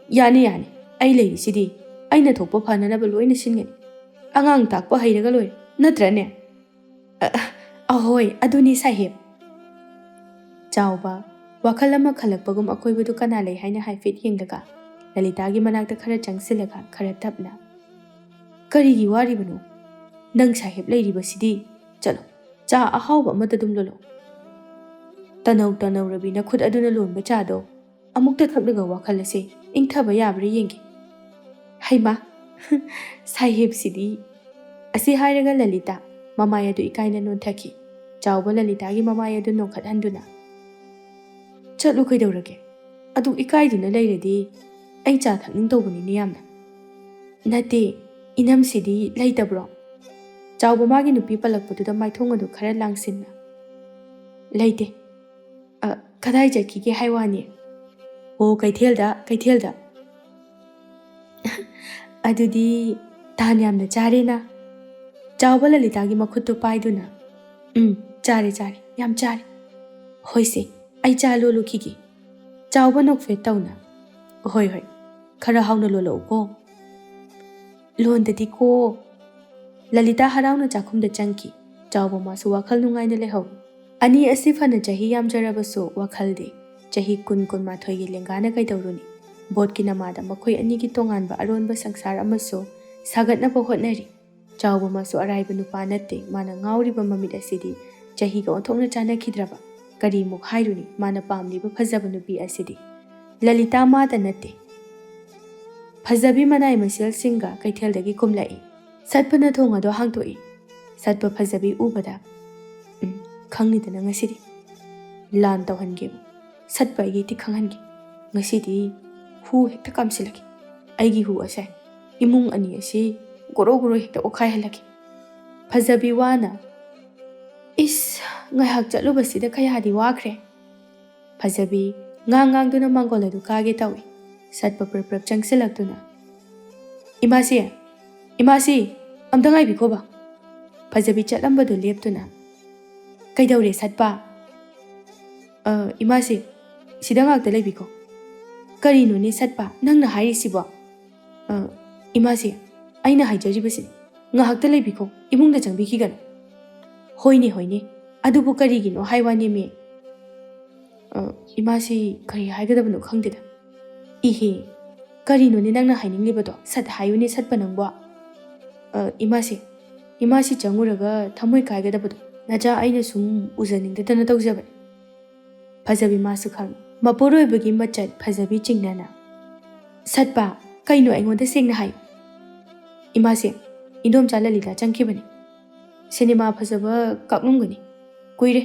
ꯌꯥꯅꯤ, ꯌꯥꯅꯤ꯫ ꯑꯩ ꯂꯩꯔꯤꯁꯤꯗꯤ꯫ ꯑꯩꯅ ꯊꯣꯛꯄ ꯐꯅꯅꯕ ꯂꯣꯏꯅ ꯁꯤꯟꯒꯅꯤ꯫ ꯑꯉꯥꯡ ꯇꯥꯛꯄ ꯍꯩꯔꯒ ꯂꯣꯏꯔꯦ, ꯅꯠꯇ꯭ꯔꯅꯦ?" "ꯑ, ꯑꯍꯣꯏ, ꯑꯗꯨꯅꯤ ꯁꯥꯍꯦꯕ꯫" ꯆꯥꯎꯕ, ꯋꯥꯈꯜ ꯑꯃ ꯈꯜꯂꯛꯄꯒꯨꯝ ꯑꯀꯣꯏꯕꯗꯨ ꯀꯅꯥ ꯂꯩ ꯍꯥꯏꯅ ꯍꯥꯏꯐꯦꯠ ꯌꯦꯡꯂꯒ, ꯂꯂꯤꯇꯥꯒꯤ ꯃꯅꯥꯛꯇ ꯈꯔ ꯆꯪꯁꯤꯜꯂꯒ ꯈꯔ ꯇꯞꯅ, "ꯀꯔꯤꯒꯤ ꯋꯥꯔꯤꯕꯅꯣ? ꯅꯪ ꯁꯥꯍꯦꯕ ꯂꯩꯔꯤꯕꯁꯤꯗꯤ꯫ ꯆꯠꯂꯣ, ꯆꯥ ꯑꯍꯥꯎꯕ ꯑꯃꯇ ꯑꯗꯨꯝ ꯂꯣꯜꯂꯣ꯫ ꯇꯅꯧ ꯇꯅꯧꯔꯕꯤ ꯅꯈꯨꯠ ꯑꯗꯨꯅ ꯂꯣꯟꯕ ꯆꯥꯗꯣ ꯑꯃꯨꯛꯇ ꯊꯛꯂꯒ ꯋꯥꯈꯜ ꯑꯁꯦ ꯏꯪꯊꯕ ꯌꯥꯕ꯭ꯔꯥ ꯌꯦꯡꯒꯦ꯫" "ꯍꯩꯃꯥ, ꯁꯥꯍꯦꯕꯁꯤꯗꯤ!" ꯑꯁꯤ ꯍꯥꯏꯔꯒ ꯂꯂꯤꯇꯥ ꯃꯃꯥꯏ ꯑꯗꯨ ꯏꯀꯥꯏꯅ ꯅꯣꯟꯊꯈꯤ꯫ ꯆꯥꯎꯕ ꯂꯂꯤꯇꯥꯒꯤ ꯃꯃꯥꯏ ꯑꯗꯨ ꯅꯣꯟꯈꯠꯍꯟꯗꯨꯅ, "ꯆꯠꯂꯨ, ꯀꯩꯗꯧꯔꯒꯦ? ꯑꯗꯨ ꯏꯀꯥꯏꯗꯨꯅ ꯂꯩꯔꯗꯤ ꯑꯩ ꯆꯥ ꯊꯛꯅꯤꯡ ꯇꯧꯕꯅꯤꯅꯦ ꯌꯥꯝꯅ꯫" "ꯅꯠꯇꯦ, ꯏꯅꯝꯁꯤꯗꯤ ꯂꯩꯇꯕ꯭ꯔꯣ?" ꯆꯥꯎꯕ ꯃꯥꯒꯤ ꯅꯨꯄꯤ ꯄꯜꯂꯛꯄꯗꯨꯗ ꯃꯥꯏꯊꯣꯡ ꯑꯗꯨ ꯈꯔ ꯂꯥꯡꯁꯤꯟꯅ, "ꯂꯩꯇꯦ꯫ ꯑ, ꯀꯗꯥꯏ ꯆꯠꯈꯤꯒꯦ ꯍꯥꯏ ꯋꯥꯅꯤ?" "ꯑꯣ, ꯀꯩꯊꯦꯜꯗ, ꯀꯩꯊꯦꯜꯗ꯫" "ꯑꯗꯨꯗꯤ ꯇꯥꯟ ꯌꯥꯝꯅ ꯆꯥꯔꯦꯅ?" ꯆꯥꯎꯕ ꯂꯂꯤꯇꯥꯒꯤ ꯃꯈꯨꯠꯇꯨ ꯄꯥꯏꯗꯨꯅ, "ꯎꯝ, ꯆꯥꯔꯦ, ꯆꯥꯔꯦ, ꯌꯥꯝ ꯆꯥꯔꯦ꯫" "ꯍꯣꯏꯁꯦ, ꯑꯩ ꯆꯥ ꯂꯣꯜꯂꯨꯈꯤꯒꯦ꯫" ꯆꯥꯎꯕ ꯅꯣꯛꯐꯦꯠ ꯇꯧꯅ, "ꯍꯣꯏ, ꯍꯣꯏ, ꯈꯔ ꯍꯥꯎꯅ ꯂꯣꯜꯂꯛꯎꯀꯣ꯫" "ꯂꯣꯟꯗꯗꯤꯀꯣ꯫" ꯂꯂꯤꯇꯥ ꯍꯔꯥꯎꯅ ꯆꯥꯛꯈꯨꯝꯗ ꯆꯪꯈꯤ꯫ ꯆꯥꯎꯕ ꯃꯥꯁꯨ ꯋꯥꯈꯜ ꯅꯨꯡꯉꯥꯏꯅ ꯂꯩꯍꯧꯏ꯫ ꯑꯅꯤ ꯑꯁꯤ ꯐꯅ ꯆꯍꯤ ꯌꯥꯝꯖꯔꯕꯁꯨ ꯋꯥꯈꯜꯗꯤ ꯆꯍꯤ ꯀꯨꯟ, ꯀꯨꯟꯃꯥꯊꯣꯏꯒꯤ ꯂꯦꯡꯒꯥꯅ ꯀꯩꯗꯧꯔꯨꯅꯤ? ꯕꯣꯠꯀꯤ ꯅꯃꯥꯗ ꯃꯈꯣꯏ ꯑꯅꯤꯒꯤ ꯇꯣꯉꯥꯟꯕ ꯑꯔꯣꯟꯕ ꯁꯪꯁꯥꯔ ꯑꯃꯁꯨ ꯁꯥꯒꯠꯅꯕ ꯍꯣꯠꯅꯔꯤ꯫ ꯆꯥꯎꯕ ꯃꯥꯁꯨ ꯑꯔꯥꯏꯕ ꯅꯨꯄꯥ ꯅꯠꯇꯦ꯫ ꯃꯥꯅ ꯉꯥꯎꯔꯤꯕ ꯃꯃꯤꯠ ꯑꯁꯤꯗꯤ ꯆꯍꯤꯒ ꯑꯣꯟꯊꯣꯛꯅ ꯆꯥꯟꯅꯈꯤꯗ꯭ꯔꯕ꯫ ꯀꯔꯤꯃꯨꯛ ꯍꯥꯏꯔꯨꯅꯤ, ꯃꯥꯅ ꯄꯥꯝꯂꯤꯕ ꯐꯖꯕ ꯅꯨꯄꯤ ꯑꯁꯤꯗꯤ꯫ ꯂꯂꯤꯇꯥ ꯃꯥꯗ ꯅꯠꯇꯦ꯫ ꯐꯖꯕꯤ ꯃꯅꯥꯏ ꯃꯁꯦꯜꯁꯤꯡꯒ ꯀꯩꯊꯦꯜꯗꯒꯤ ꯀꯨꯝꯂꯛꯏ꯫ ꯁꯠꯄꯅ ꯊꯣꯡ ꯑꯗꯨ ꯍꯥꯡꯗꯣꯛꯏ꯫ ꯁꯠꯄ ꯐꯖꯕꯤ ꯎꯕꯗ, "ꯎꯝ, ꯈꯪꯅꯤꯗꯅ ꯉꯁꯤꯗꯤ꯫ ꯂꯥꯟ ꯇꯧꯍꯟꯒꯦꯕꯨ꯫ ꯁꯠꯄ ꯑꯩꯒꯤ ꯏꯇꯤ ꯈꯪꯍꯟꯒꯦ꯫ ꯉꯁꯤꯗꯤ ꯍꯨ ꯍꯦꯛꯇ ꯀꯥꯝꯁꯤꯜꯂꯒꯦ꯫ ꯑꯩꯒꯤ ꯍꯨ ꯑꯁꯦ ꯏꯃꯨꯡ ꯑꯅꯤ ꯑꯁꯤ ꯒꯣꯔꯣ ꯒꯣꯔꯣ ꯍꯦꯛꯇ ꯑꯣꯠꯈꯥꯏꯍꯜꯂꯒꯦ꯫" ꯐꯖꯕꯤ ꯋꯥꯅ, "ꯏꯁ, ꯉꯥꯏꯍꯥꯛ ꯆꯠꯂꯨꯕꯁꯤꯗ ꯀꯌꯥꯗꯤ ꯋꯥꯈ꯭ꯔꯦ꯫" ꯐꯖꯕꯤ ꯉꯥꯡ ꯉꯥꯡꯗꯨꯅ ꯃꯥꯡꯒꯣꯜ ꯑꯗꯨ ꯀꯥꯒꯦ ꯇꯧꯏ꯫ ꯁꯠꯄ ꯄ꯭ꯔꯞ ꯄ꯭ꯔꯞ ꯆꯪꯁꯤꯜꯂꯛꯇꯨꯅ, "ꯏꯃꯥꯁꯤ, ꯏꯃꯥꯁꯤ, ꯑꯝꯇ ꯉꯥꯏꯕꯤꯈꯣꯕ꯫" ꯐꯖꯕꯤ ꯆꯠꯂꯝꯕꯗꯨ ꯂꯦꯞꯇꯨꯅ, "ꯀꯩꯗꯧꯔꯦ ꯁꯠꯄ?" "ꯑ, ꯏꯃꯥꯁꯤ, ꯁꯤꯗ ꯉꯥꯛꯇ ꯂꯩꯕꯤꯈꯣ꯫" "ꯀꯔꯤꯅꯣꯅꯦ ꯁꯠꯄ, ꯅꯪꯅ ꯍꯥꯏꯔꯤꯁꯤꯕꯣ?" "ꯑ, ꯏꯃꯥꯁꯤ, ꯑꯩꯅ ꯍꯥꯏꯖꯔꯤꯕꯁꯤꯅꯤ, ꯉꯥꯏꯍꯥꯛꯇ ꯂꯩꯕꯤꯈꯣ, ꯏꯃꯨꯡꯗ ꯆꯪꯕꯤꯈꯤꯒꯅꯨ꯫" "ꯍꯣꯏꯅꯦ, ꯍꯣꯏꯅꯦ, ꯑꯗꯨꯕꯨ ꯀꯔꯤꯒꯤꯅꯣ ꯍꯥꯏ ꯋꯥꯅꯦꯃꯤ꯫" "ꯑ, ꯏꯃꯥꯁꯤ ꯀꯔꯤ ꯍꯥꯏꯒꯗꯕꯅꯣ ꯈꯪꯗꯦꯗ꯫" "ꯏꯍꯦ, ꯀꯔꯤꯅꯣꯅꯦ ꯅꯪꯅ ꯍꯥꯏꯅꯤꯡꯂꯤꯕꯗꯣ? ꯁꯠ ꯍꯥꯏꯌꯨꯅꯦ ꯁꯠꯄ ꯅꯪꯕꯣ꯫" "ꯑ, ꯏꯃꯥꯁꯤ, ꯏꯃꯥꯁꯤ ꯆꯪꯉꯨꯔꯒ ꯊꯃꯣꯏ ꯀꯥꯏꯒꯗꯕꯗꯣ ꯅꯆꯥ ꯑꯩꯅ ꯁꯨꯝ ꯎꯖꯅꯤꯡꯗꯗꯅ ꯇꯧꯖꯕꯅꯤ꯫" ꯐꯖꯕꯤ ꯃꯥꯁꯨ ꯈꯪꯏ꯫ ꯃꯄꯨꯔꯣꯏꯕꯒꯤ ꯃꯆꯠ ꯐꯖꯕꯤ ꯆꯤꯡꯅꯅ, "ꯁꯠꯄ, ꯀꯩꯅꯣ ꯑꯩꯉꯣꯟꯗ ꯁꯦꯡꯅ ꯍꯥꯏ꯫" "ꯏꯃꯥꯁꯤ, ꯏꯟꯗꯣꯝꯆꯥ ꯂꯂꯤꯇꯥ ꯆꯪꯈꯤꯕꯅꯤ꯫ ꯁꯤꯅꯦꯃꯥ ꯐꯖꯕ ꯀꯥꯞꯂꯝꯒꯅꯤ꯫ ꯀꯨꯏꯔꯦ꯫"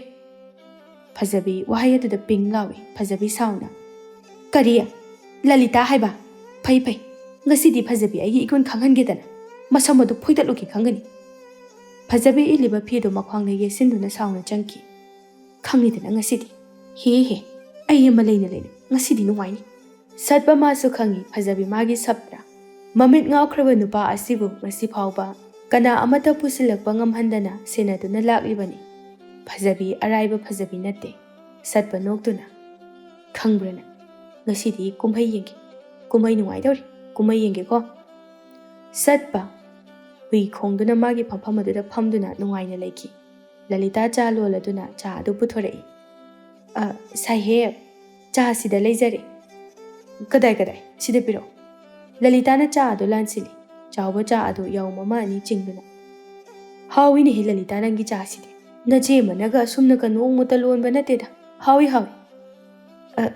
ꯐꯖꯕꯤ ꯋꯥꯍꯩ ꯑꯗꯨꯗ ꯄꯤꯡ ꯂꯥꯎꯏ꯫ ꯐꯖꯕꯤ ꯁꯥꯎꯅ, "ꯀꯔꯤ? ꯂꯂꯤꯇꯥ ꯍꯥꯏꯕ? ꯐꯩ, ꯐꯩ꯫ ꯉꯁꯤꯗꯤ ꯐꯖꯕꯤ ꯑꯩꯒꯤ ꯏꯒꯨꯟ ꯈꯪꯍꯟꯒꯦꯗꯅ꯫ ꯃꯁꯝ ꯑꯗꯨ ꯐꯣꯏꯗꯠꯂꯨꯒꯦ ꯈꯪꯒꯅꯤ꯫" ꯐꯖꯕꯤ ꯏꯜꯂꯤꯕ ꯐꯤꯗꯨ ꯃꯈ꯭ꯋꯥꯡꯗ ꯌꯦꯠꯁꯤꯟꯗꯨꯅ ꯁꯥꯎꯅ ꯆꯪꯈꯤ꯫ "ꯈꯪꯉꯤꯗꯅ ꯉꯁꯤꯗꯤ꯫ ꯍꯦ, ꯍꯦ, ꯑꯩ ꯑꯃ ꯂꯩꯅ ꯂꯩꯅ ꯉꯁꯤꯗꯤ ꯅꯨꯡꯉꯥꯏꯅꯤ꯫" ꯁꯠꯄ ꯃꯥꯁꯨ ꯈꯪꯏ ꯐꯖꯕꯤ ꯃꯥꯒꯤ ꯁꯞꯇ꯭ꯔ꯫ ꯃꯃꯤꯠ ꯉꯥꯎꯈ꯭ꯔꯕ ꯅꯨꯄꯥ ꯑꯁꯤꯕꯨ ꯉꯁꯤ ꯐꯥꯎꯕ ꯀꯅꯥ ꯑꯃꯠꯇ ꯄꯨꯁꯤꯜꯂꯛꯄ ꯉꯝꯍꯟꯗꯅ ꯁꯦꯟꯅꯗꯨꯅ ꯂꯥꯛꯂꯤꯕꯅꯤ꯫ ꯐꯖꯕꯤ ꯑꯔꯥꯏꯕ ꯐꯖꯕꯤ ꯅꯠꯇꯦ꯫ ꯁꯠꯄ ꯅꯣꯛꯇꯨꯅ, "ꯈꯪꯕ꯭ꯔꯥ ꯅꯪ? ꯉꯁꯤꯗꯤ ꯀꯨꯝꯍꯩ ꯌꯦꯡꯒꯦ꯫ ꯀꯨꯝꯍꯩ ꯅꯨꯡꯉꯥꯏꯗꯧꯔꯤ꯫ ꯀꯨꯝꯍꯩ ꯌꯦꯡꯒꯦꯀꯣ꯫" ꯁꯠꯄ ꯍꯨꯏ ꯈꯣꯡꯗꯨꯅ ꯃꯥꯒꯤ ꯐꯝꯐꯝ ꯑꯗꯨꯗ ꯐꯝꯗꯨꯅ ꯅꯨꯡꯉꯥꯏꯅ ꯂꯩꯈꯤ꯫ ꯂꯂꯤꯇꯥ ꯆꯥ ꯂꯣꯜꯂꯗꯨꯅ ꯆꯥ ꯑꯗꯨ ꯄꯨꯊꯣꯔꯛꯏ꯫ "ꯑ, ꯁꯥꯍꯦꯕ, ꯆꯥ ꯁꯤꯗ ꯂꯩꯖꯔꯦ꯫" "ꯀꯗꯥꯏ, ꯀꯗꯥꯏ? ꯁꯤꯗ ꯄꯤꯔꯛꯑꯣ꯫" ꯂꯂꯤꯇꯥꯅ ꯆꯥ ꯑꯗꯨ ꯂꯥꯟꯁꯤꯜꯂꯤ꯫ ꯆꯥꯎꯕ ꯆꯥ ꯑꯗꯨ ꯌꯥꯎꯝ ꯑꯃ ꯑꯅꯤ ꯆꯤꯡꯗꯨꯅ, "ꯍꯥꯎꯏꯅꯦꯍꯦ ꯂꯂꯤꯇꯥ, ꯅꯪꯒꯤ ꯆꯥꯁꯤꯗꯤ꯫ ꯅꯆꯦ ꯑꯃꯅꯒ ꯑꯁꯨꯝꯅꯒ ꯅꯣꯡꯃꯇ ꯂꯣꯟꯕ ꯅꯠꯇꯦꯗ꯫ ꯍꯥꯎꯏ, ꯍꯥꯎꯏ꯫" "ꯑ,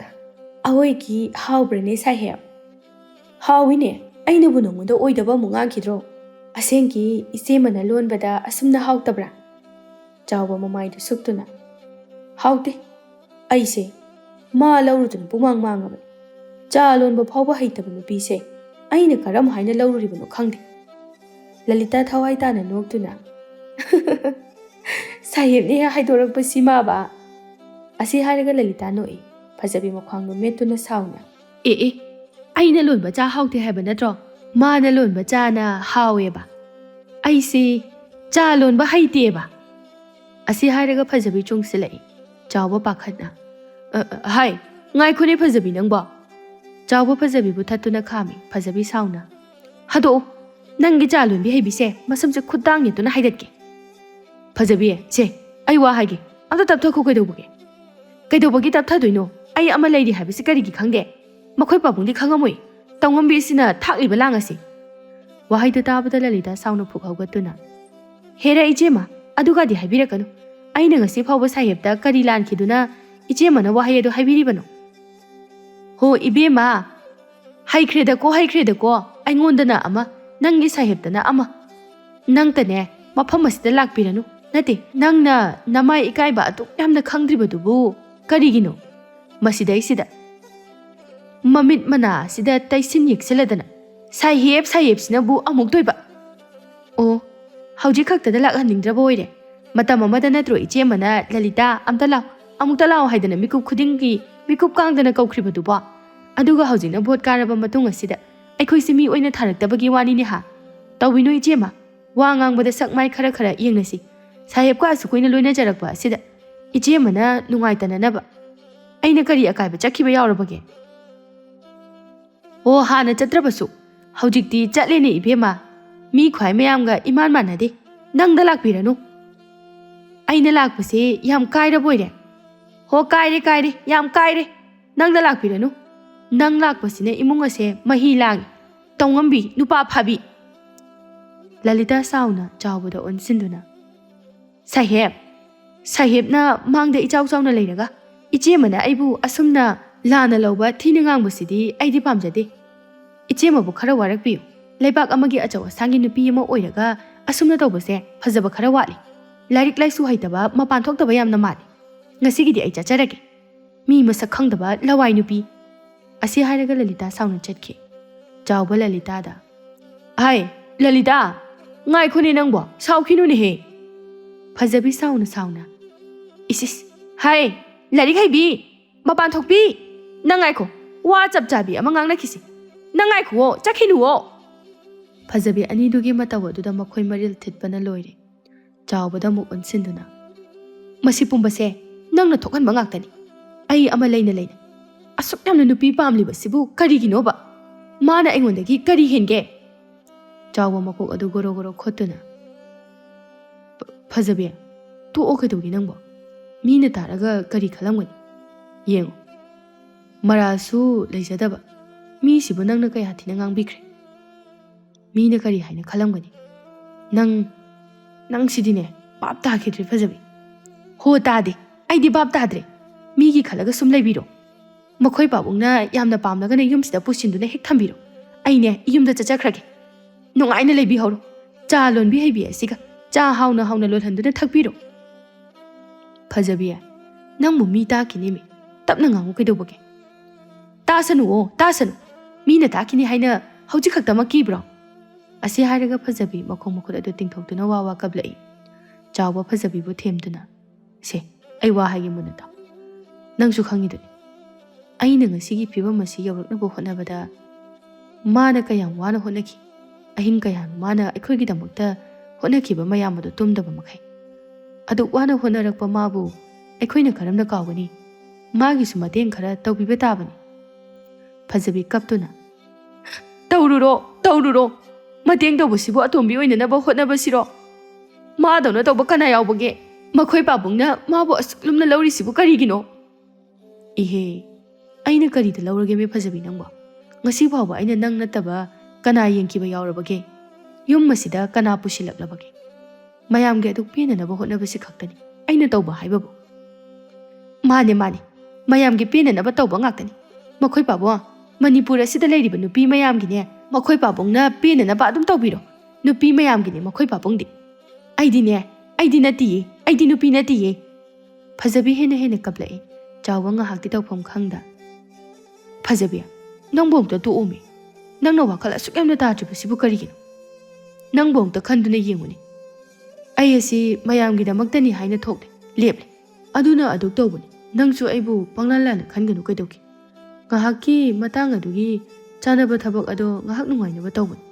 ꯑꯋꯣꯏꯒꯤ ꯍꯥꯎꯕ꯭ꯔꯅꯦ ꯁꯥꯍꯦꯕ?" "ꯍꯥꯎꯏꯅꯦ꯫ ꯑꯩꯅꯕꯨ ꯅꯉꯣꯟꯗ ꯑꯣꯏꯗꯕ ꯑꯃꯨꯛ ꯉꯥꯡꯈꯤꯗ꯭ꯔꯣ? ꯑꯁꯦꯡꯀꯤ ꯏꯆꯦ ꯑꯃꯅ ꯂꯣꯟꯕꯗ ꯑꯁꯨꯝꯅ ꯍꯥꯎꯇꯕ꯭ꯔꯥ?" ꯆꯥꯎꯕ ꯃꯃꯥꯏꯗꯨ ꯁꯨꯛꯇꯨꯅ, "ꯍꯥꯎꯇꯦ꯫ ꯑꯩꯁꯦ ꯃꯥ ꯂꯧꯔꯨꯗꯨꯅ ꯄꯨꯃꯥꯡ ꯃꯥꯡꯉꯕꯅꯤ꯫ ꯆꯥ ꯂꯣꯟꯕ ꯐꯥꯎꯕ ꯍꯩꯇꯕ ꯅꯨꯄꯤꯁꯦ ꯑꯩꯅ ꯀꯔꯝ ꯍꯥꯏꯅ ꯂꯧꯔꯨꯔꯤꯕꯅꯣ ꯈꯪꯗꯦ꯫" ꯂꯂꯤꯇꯥ ꯊꯋꯥꯏ ꯇꯥꯅ ꯅꯣꯛꯇꯨꯅ, "ꯁꯥꯍꯦꯕꯅ ꯍꯦꯛ ꯍꯥꯏꯗꯣꯔꯛꯄꯁꯤꯃꯕ꯫" ꯑꯁꯤ ꯍꯥꯏꯔꯒ ꯂꯂꯤꯇꯥ ꯅꯣꯛꯏ꯫ ꯐꯖꯕꯤ ꯃꯈ꯭ꯋꯥꯡꯗꯨ ꯃꯦꯠꯇꯨꯅ ꯁꯥꯎꯅ, "ꯑꯦ, ꯑꯦ, ꯑꯩꯅ ꯂꯣꯟꯕ ꯆꯥ ꯍꯥꯎꯇꯦ ꯍꯥꯏꯕ ꯅꯠꯇ꯭ꯔꯣ? ꯃꯥꯅ ꯂꯣꯟꯕ ꯆꯥꯅ ꯍꯥꯎꯋꯦꯕ꯫ ꯑꯩꯁꯤ ꯆꯥ ꯂꯣꯟꯕ ꯍꯩꯇꯦꯕ꯫" ꯑꯁꯤ ꯍꯥꯏꯔꯒ ꯐꯖꯕꯤ ꯆꯣꯡꯁꯤꯜꯂꯛꯏ꯫ ꯆꯥꯎꯕ ꯄꯥꯈꯠꯅ, "ꯑ, ꯑ, ꯍꯥꯏ, ꯉꯥꯏꯈꯣꯅꯦ ꯐꯖꯕꯤ ꯅꯪꯕꯣ꯫" ꯆꯥꯎꯕ ꯐꯖꯕꯤꯕꯨ ꯊꯠꯇꯨꯅ ꯈꯥꯝꯃꯤ꯫ ꯐꯖꯕꯤ ꯁꯥꯎꯅ, "ꯍꯥꯗꯣꯛꯑꯣ, ꯅꯪꯒꯤ ꯆꯥ ꯂꯣꯟꯕꯤ ꯍꯩꯕꯤꯁꯦ ꯃꯁꯝꯁꯦ ꯈꯨꯠꯇꯥꯡ ꯅꯦꯠꯇꯨꯅ ꯍꯥꯏꯗꯠꯀꯦ꯫" "ꯐꯖꯕꯤ, ꯁꯦ, ꯑꯩ ꯋꯥ ꯍꯥꯏꯒꯦ, ꯑꯝꯇ ꯇꯞꯊꯈꯣ꯫ ꯀꯩꯗꯧꯕꯒꯤ? ꯀꯩꯗꯧꯕꯒꯤ ꯇꯞꯊꯗꯣꯏꯅꯣ? ꯑꯩ ꯑꯃ ꯂꯩꯔꯤ ꯍꯥꯏꯕꯁꯤ ꯀꯔꯤꯒꯤ ꯈꯪꯗꯦ? ꯃꯈꯣꯏ ꯄꯥꯕꯨꯡꯗꯤ ꯈꯪꯉꯝꯃꯣꯏ꯫ ꯇꯧꯉꯝꯕꯤ ꯑꯁꯤꯅ ꯊꯥꯛꯂꯤꯕ ꯂꯥꯡ ꯑꯁꯤ꯫" ꯋꯥꯍꯩꯗꯨ ꯇꯥꯕꯗ ꯂꯂꯤꯇꯥ ꯁꯥꯎꯅ ꯐꯨꯛ ꯍꯧꯒꯠꯇꯨꯅ, "ꯍꯦꯔꯥ ꯏꯆꯦꯃ, ꯑꯗꯨꯒꯗꯤ ꯍꯥꯏꯕꯤꯔꯛꯀꯅꯨ꯫ ꯑꯩꯅ ꯉꯁꯤ ꯐꯥꯎꯕ ꯁꯥꯍꯦꯕꯇ ꯀꯔꯤ ꯂꯥꯟꯈꯤꯗꯨꯅ ꯏꯆꯦꯃꯅ ꯋꯥꯍꯩ ꯑꯗꯨ ꯍꯥꯏꯕꯤꯔꯤꯕꯅꯣ?" "ꯍꯣ ꯏꯕꯦꯝꯃ, ꯍꯩꯈ꯭ꯔꯦꯗꯀꯣ, ꯍꯩꯈ꯭ꯔꯦꯗꯀꯣ, ꯑꯩꯉꯣꯟꯗꯅ ꯑꯃ, ꯅꯪꯒꯤ ꯁꯥꯍꯦꯕꯇꯅ ꯑꯃ꯫ ꯅꯪꯇꯅꯦ ꯃꯐꯝ ꯑꯁꯤꯗ ꯂꯥꯛꯄꯤꯔꯅꯨ꯫ ꯅꯠꯇꯦ, ꯅꯪꯅ ꯅꯃꯥꯏ ꯏꯀꯥꯏꯕ ꯑꯗꯨꯛ ꯌꯥꯝꯅ ꯈꯪꯗ꯭ꯔꯤꯕꯗꯨꯕꯨ ꯀꯔꯤꯒꯤꯅꯣ? ꯃꯁꯤꯗꯩꯁꯤꯗ ꯃꯃꯤꯠ ꯃꯅꯥ ꯑꯁꯤꯗ ꯇꯩꯁꯤꯟ ꯌꯦꯛꯁꯤꯜꯂꯗꯅ ꯁꯥꯍꯦꯕ, ꯁꯥꯍꯦꯕꯁꯤꯅꯕꯨ ꯑꯃꯨꯛꯇꯣꯏꯕ꯫ ꯑꯣ, ꯍꯧꯖꯤꯛ ꯈꯛꯇꯗ ꯂꯥꯛꯍꯟꯅꯤꯡꯗ꯭ꯔꯕ ꯑꯣꯏꯔꯦ꯫ ꯃꯇꯝ ꯑꯃꯗ ꯅꯠꯇ꯭ꯔꯣ ꯏꯆꯦꯃꯅ, 'ꯂꯂꯤꯇꯥ, ꯑꯝꯇ ꯂꯥꯎ, ꯑꯃꯨꯛꯇ ꯂꯥꯎ' ꯍꯥꯏꯗꯅ ꯃꯤꯀꯨꯞ ꯈꯨꯗꯤꯡꯒꯤ ꯃꯤꯀꯨꯞ ꯀꯥꯡꯗꯅ ꯀꯧꯈ꯭ꯔꯤꯕꯗꯨꯕꯣ? ꯑꯗꯨꯒ ꯍꯧꯖꯤꯛꯅ ꯚꯣꯠ ꯀꯥꯔꯕ ꯃꯇꯨꯡ ꯑꯁꯤꯗ ꯑꯩꯈꯣꯏꯁꯤ ꯃꯤ ꯑꯣꯏꯅ ꯊꯥꯔꯛꯇꯕꯒꯤ ꯋꯥꯅꯤꯅꯦ ꯍꯥ? ꯇꯧꯕꯤꯅꯨ ꯏꯆꯦꯃ, ꯋꯥ ꯉꯥꯡꯕꯗ ꯁꯛ ꯃꯥꯏ ꯈꯔ ꯈꯔ ꯌꯦꯡꯅꯁꯤ꯫ ꯁꯥꯍꯦꯕꯀ ꯑꯁꯨꯛ ꯀꯨꯏꯅ ꯂꯣꯏꯅꯖꯔꯛꯄ ꯑꯁꯤꯗ ꯏꯆꯦꯃꯅ ꯅꯨꯡꯉꯥꯏꯇꯅꯅꯕ ꯑꯩꯅ ꯀꯔꯤ ꯑꯀꯥꯏꯕ ꯆꯠꯈꯤꯕ ꯌꯥꯎꯔꯕꯒꯦ? ꯑꯣ, ꯍꯥꯟꯅ ꯆꯠꯇ꯭ꯔꯕꯁꯨ ꯍꯧꯖꯤꯛꯇꯤ ꯆꯠꯂꯦꯅꯦ ꯏꯕꯦꯝꯃ꯫ ꯃꯤ ꯈ꯭ꯋꯥꯏ ꯃꯌꯥꯝꯒ ꯏꯃꯥꯟ ꯃꯥꯟꯅꯗꯦ꯫ ꯅꯪꯗ ꯂꯥꯛꯄꯤꯔꯅꯨ꯫ ꯑꯩꯅ ꯂꯥꯛꯄꯁꯦ ꯌꯥꯝ ꯀꯥꯏꯔꯕ ꯑꯣꯏꯔꯦ꯫ ꯍꯣ, ꯀꯥꯏꯔꯦ, ꯀꯥꯏꯔꯦ, ꯌꯥꯝ ꯀꯥꯏꯔꯦ꯫ ꯅꯪꯗ ꯂꯥꯛꯄꯤꯔꯅꯨ꯫ "ꯅꯪ ꯂꯥꯛꯄꯁꯤꯅ ꯏꯃꯨꯡ ꯑꯁꯦ ꯃꯍꯤ ꯂꯥꯡꯉꯤ꯫ ꯇꯧꯉꯝꯕꯤ, ꯅꯨꯄꯥ ꯐꯥꯕꯤ!" ꯂꯂꯤꯇꯥ ꯁꯥꯎꯅ ꯆꯥꯎꯕꯗ ꯑꯣꯟꯁꯤꯟꯗꯨꯅ, "ꯁꯥꯍꯦꯕ, ꯁꯥꯍꯦꯕꯅ ꯃꯥꯡꯗ ꯏꯆꯥꯎ ꯆꯥꯎꯅ ꯂꯩꯔꯒ ꯏꯆꯦꯃꯅ ꯑꯩꯕꯨ ꯑꯁꯨꯝꯅ ꯂꯥꯟꯅ ꯂꯧꯕ, ꯊꯤꯅ ꯉꯥꯡꯕꯁꯤꯗꯤ ꯑꯩꯗꯤ ꯄꯥꯝꯖꯗꯦ꯫ ꯏꯆꯦꯃꯕꯨ ꯈꯔ ꯋꯥꯔꯛꯄꯤꯌꯨ꯫ ꯂꯩꯕꯥꯛ ꯑꯃꯒꯤ ꯑꯆꯧ ꯑꯁꯥꯡꯒꯤ ꯅꯨꯄꯤ ꯑꯃ ꯑꯣꯏꯔꯒ ꯑꯁꯨꯝꯅ ꯇꯧꯕꯁꯦ ꯐꯖꯕ ꯈꯔ ꯋꯥꯠꯂꯤ꯫ ꯂꯥꯏꯔꯤꯛ ꯂꯥꯏꯁꯨ ꯍꯩꯇꯕ, ꯃꯄꯥꯟ ꯊꯣꯛꯇꯕ ꯌꯥꯝꯅ ꯃꯥꯜꯂꯤ꯫ ꯉꯁꯤꯒꯤꯗꯤ ꯑꯩ ꯆꯠꯆꯔꯒꯦ꯫ ꯃꯤ ꯃꯁꯛ ꯈꯪꯗꯕ ꯂꯋꯥꯏ ꯅꯨꯄꯤ!" ꯑꯁꯤ ꯍꯥꯏꯔꯒ ꯂꯂꯤꯇꯥ ꯁꯥꯎꯅ ꯆꯠꯈꯤ꯫ ꯆꯥꯎꯕ ꯂꯂꯤꯇꯥꯗ, "ꯍꯥꯏ, ꯂꯂꯤꯇꯥ, ꯉꯥꯏꯈꯣꯅꯦ ꯅꯪꯕꯣ, ꯁꯥꯎꯈꯤꯅꯨꯅꯦꯍꯦ!" ꯐꯖꯕꯤ ꯁꯥꯎꯅ ꯁꯥꯎꯅ, "ꯏꯁ ꯏꯁ, ꯍꯥꯏ, ꯂꯥꯏꯔꯤꯛ ꯍꯩꯕꯤ, ꯃꯄꯥꯟ ꯊꯣꯛꯄꯤ, ꯅꯪ ꯉꯥꯏꯈꯣ, ꯋꯥ ꯆꯞ ꯆꯥꯕꯤ ꯑꯃ ꯉꯥꯡꯅꯈꯤꯁꯤ꯫ ꯅꯪ ꯉꯥꯏꯈꯨꯋꯣ, ꯆꯠꯈꯤꯅꯨꯋꯣ!" ꯐꯖꯕꯤ ꯑꯅꯤꯗꯨꯒꯤ ꯃꯇꯧ ꯑꯗꯨꯗ ꯃꯈꯣꯏ ꯃꯔꯤꯜ ꯊꯤꯠꯄꯅ ꯂꯣꯏꯔꯦ꯫ ꯆꯥꯎꯕꯗ ꯑꯃꯨꯛ ꯑꯣꯟꯁꯤꯟꯗꯨꯅ, "ꯃꯁꯤ ꯄꯨꯝꯕꯁꯦ ꯅꯪꯅ ꯊꯣꯛꯍꯟꯕ ꯉꯥꯛꯇꯅꯤ꯫ ꯑꯩ ꯑꯃ ꯂꯩꯅ ꯂꯩꯅ ꯑꯁꯨꯛ ꯌꯥꯝꯅ ꯅꯨꯄꯤ ꯄꯥꯝꯂꯤꯕꯁꯤꯕꯨ ꯀꯔꯤꯒꯤꯅꯣꯕ? ꯃꯥꯅ ꯑꯩꯉꯣꯟꯗꯒꯤ ꯀꯔꯤ ꯍꯦꯟꯒꯦ?" ꯆꯥꯎꯕ ꯃꯀꯣꯛ ꯑꯗꯨ ꯒꯣꯔꯣ ꯒꯣꯔꯣ ꯈꯣꯠꯇꯨꯅ, "ꯐ-, ꯐꯖꯕꯤ, ꯇꯣꯛꯑꯣ ꯀꯩꯗꯧꯒꯦ ꯅꯪꯕꯣ? ꯃꯤꯅ ꯇꯥꯔꯒ ꯀꯔꯤ ꯈꯜꯂꯝꯒꯅꯤ? ꯌꯦꯡꯉꯨ, ꯃꯔꯥꯜꯁꯨ ꯂꯩꯖꯗꯕ ꯃꯤꯁꯤꯕꯨ ꯅꯪꯅ ꯀꯌꯥ ꯊꯤꯅ ꯉꯥꯡꯕꯤꯈ꯭ꯔꯦ꯫ ꯃꯤꯅ ꯀꯔꯤ ꯍꯥꯏꯅ ꯈꯜꯂꯝꯒꯅꯤ? ꯅꯪ, ꯅꯪꯁꯤꯗꯤꯅꯦ, ꯚꯥꯞ ꯇꯥꯈꯤꯗ꯭ꯔꯦ ꯐꯖꯕꯤ꯫" "ꯍꯣ, ꯇꯥꯗꯦ, ꯑꯩꯗꯤ ꯚꯥꯞ ꯇꯥꯗ꯭ꯔꯦ꯫ ꯃꯤꯒꯤ ꯈꯜꯂꯒ ꯁꯨꯝ ꯂꯩꯕꯤꯔꯣ꯫ ꯃꯈꯣꯏ ꯄꯥꯕꯨꯡꯅ ꯌꯥꯝꯅ ꯄꯥꯝꯂꯒꯅ ꯌꯨꯝꯁꯤꯗ ꯄꯨꯁꯤꯟꯗꯨꯅ ꯍꯦꯛ ꯊꯝꯕꯤꯔꯣ꯫ ꯑꯩꯅꯦ ꯌꯨꯝꯗ ꯆꯠꯆꯈ꯭ꯔꯒꯦ꯫ ꯅꯨꯡꯉꯥꯏꯅ ꯂꯩꯕꯤꯍꯧꯔꯣ꯫ ꯆꯥ ꯂꯣꯟꯕꯤ ꯍꯩꯕꯤ ꯑꯁꯤꯒ ꯆꯥ ꯍꯥꯎꯅ ꯍꯥꯎꯅ ꯂꯣꯜꯍꯟꯗꯨꯅ ꯊꯛꯄꯤꯔꯣ꯫" "ꯐꯖꯕꯤ, ꯅꯪꯕꯨ ꯃꯤ ꯇꯥꯈꯤꯅꯦꯃꯤ꯫ ꯇꯞꯅ ꯉꯥꯡꯉꯨ ꯀꯩꯗꯧꯕꯒꯦ?" "ꯇꯥꯁꯅꯨꯋꯣ, ꯇꯥꯁꯅꯨ꯫ ꯃꯤꯅ ꯇꯥꯈꯤꯅꯤ ꯍꯥꯏꯅ ꯍꯧꯖꯤꯛ ꯈꯛꯇꯃꯛ ꯀꯤꯕ꯭ꯔꯣ?" ꯑꯁꯤ ꯍꯥꯏꯔꯒ ꯐꯖꯕꯤ ꯃꯈꯣꯡ ꯃꯈꯨꯠ ꯑꯗꯨ ꯇꯤꯡꯊꯣꯛꯇꯨꯅ ꯋꯥ ꯋꯥ ꯀꯞꯂꯛꯏ꯫ ꯆꯥꯎꯕ ꯐꯖꯕꯤꯕꯨ ꯊꯦꯝꯗꯨꯅ, "ꯁꯦ, ꯑꯩ ꯋꯥ ꯍꯥꯏꯒꯦ ꯃꯨꯟꯅ ꯇꯥꯎ꯫ ꯅꯪꯁꯨ ꯈꯪꯉꯤꯗꯨꯅꯤ, ꯑꯩꯅ ꯉꯁꯤꯒꯤ ꯐꯤꯕꯝ ꯑꯁꯤ ꯌꯧꯔꯛꯅꯕ ꯍꯣꯠꯅꯕꯗ ꯃꯥꯅ ꯀꯌꯥꯝ ꯋꯥꯅ ꯍꯣꯠꯅꯈꯤ꯫ ꯑꯍꯤꯡ ꯀꯌꯥꯅꯣ ꯃꯥꯅ ꯑꯩꯈꯣꯏꯒꯤꯗꯃꯛꯇ ꯍꯣꯠꯅꯈꯤꯕ ꯃꯌꯥꯝ ꯑꯗꯨ ꯇꯨꯝꯗꯕ ꯃꯈꯩ꯫ ꯑꯗꯨꯛ ꯋꯥꯅ ꯍꯣꯠꯅꯔꯛꯄ ꯃꯥꯕꯨ ꯑꯩꯈꯣꯏꯅ ꯀꯔꯝꯅ ꯀꯥꯎꯒꯅꯤ? ꯃꯥꯒꯤꯁꯨ ꯃꯇꯦꯡ ꯈꯔ ꯇꯧꯕꯤꯕ ꯇꯥꯕꯅꯤ꯫" ꯐꯖꯕꯤ ꯀꯞꯇꯨꯅ, "ꯇꯧꯔꯨꯔꯣ, ꯇꯧꯔꯨꯔꯣ꯫ ꯃꯇꯦꯡ ꯇꯧꯕꯁꯤꯕꯨ ꯑꯇꯣꯝꯕꯤ ꯑꯣꯏꯅꯅꯕ ꯍꯣꯠꯅꯕꯁꯤꯔꯣ? ꯃꯥꯗꯧꯅ ꯇꯧꯕ ꯀꯅꯥ ꯌꯥꯎꯕꯒꯦ? ꯃꯈꯣꯏ ꯄꯥꯕꯨꯡꯅ ꯃꯥꯕꯨ ꯑꯁꯨꯛ ꯂꯨꯝꯅ ꯂꯧꯔꯤꯁꯤꯕꯨ ꯀꯔꯤꯒꯤꯅꯣ?" "ꯏꯍꯦ, ꯑꯩꯅ ꯀꯔꯤꯗ ꯂꯧꯔꯒꯦꯃꯦ ꯐꯖꯕꯤ ꯅꯪꯕꯣ? ꯉꯁꯤ ꯐꯥꯎꯕ ꯑꯩꯅ ꯅꯪ ꯅꯠꯇꯕ ꯀꯅꯥ ꯌꯦꯡꯈꯤꯕ ꯌꯥꯎꯔꯕꯒꯦ? ꯌꯨꯝ ꯑꯁꯤꯗ ꯀꯅꯥ ꯄꯨꯁꯤꯜꯂꯛꯂꯕꯒꯦ? ꯃꯌꯥꯝꯒꯤ ꯑꯗꯨꯛ ꯄꯦꯟꯅꯅꯕ ꯍꯣꯠꯅꯕꯁꯤ ꯈꯛꯇꯅꯤ ꯑꯩꯅ ꯇꯧꯕ ꯍꯥꯏꯕꯕꯨ꯫ ꯃꯥꯅꯦ, ꯃꯥꯅꯦ, ꯃꯌꯥꯝꯒꯤ ꯄꯦꯟꯅꯅꯕ ꯇꯧꯕ ꯉꯥꯛꯇꯅꯤ꯫ ꯃꯈꯣꯏ ꯄꯥꯕꯨꯡ, ꯃꯅꯤꯄꯨꯔ ꯑꯁꯤꯗ ꯂꯩꯔꯤꯕ ꯅꯨꯄꯤ ꯃꯌꯥꯝꯒꯤꯅꯦ, ꯃꯈꯣꯏ ꯄꯥꯕꯨꯡꯅ ꯄꯦꯟꯅꯅꯕ ꯑꯗꯨꯝ ꯇꯧꯕꯤꯔꯣ꯫ ꯅꯨꯄꯤ ꯃꯌꯥꯝꯒꯤꯅꯦ ꯃꯈꯣꯏ ꯄꯥꯕꯨꯡꯗꯤ꯫ ꯑꯩꯗꯤꯅꯦ, ꯑꯩꯗꯤ ꯅꯠꯇꯤꯌꯦ, ꯑꯩꯗꯤ ꯅꯨꯄꯤ ꯅꯠꯇꯤꯌꯦ꯫ ꯐꯖꯕꯤ ꯍꯦꯟꯅ ꯍꯦꯟꯅ ꯀꯞꯂꯛꯏ꯫ ꯆꯥꯎꯕ ꯉꯥꯏꯍꯥꯛꯇꯤ ꯇꯧꯐꯝ ꯈꯪꯗ, "ꯐꯖꯕꯤ, ꯅꯪꯕꯨ ꯑꯝꯇ ꯇꯣꯛꯎꯃꯤ꯫ ꯅꯪꯅ ꯋꯥꯈꯜ ꯑꯁꯨꯛ ꯌꯥꯝꯅ ꯇꯥꯗ꯭ꯔꯤꯕꯁꯤꯕꯨ ꯀꯔꯤꯒꯤꯅꯣ? ꯅꯪꯕꯨ ꯑꯝꯇ ꯈꯟꯗꯨꯅ ꯌꯦꯡꯉꯨꯅꯦ꯫ ꯑꯩ ꯑꯁꯤ ꯃꯌꯥꯝꯒꯤꯗꯃꯛꯇꯅꯤ ꯍꯥꯏꯅ ꯊꯣꯛꯂꯦ, ꯂꯦꯞꯂꯦ꯫ ꯑꯗꯨꯅ ꯑꯗꯨꯛ ꯇꯧꯕꯅꯤ꯫ ꯅꯪꯁꯨ ꯑꯩꯕꯨ ꯄꯪꯂꯥꯟ ꯂꯥꯟꯅ ꯈꯟꯒꯅꯨ ꯀꯩꯗꯧꯒꯦ? ꯉꯥꯏꯍꯥꯛꯀꯤ ꯃꯇꯥꯡ ꯑꯗꯨꯒꯤ ꯆꯥꯅꯕ ꯊꯕꯛ ꯑꯗꯣ ꯉꯥꯏꯍꯥꯛ ꯅꯨꯡꯉꯥꯏꯅꯕ ꯇꯧꯕꯅꯤ꯫"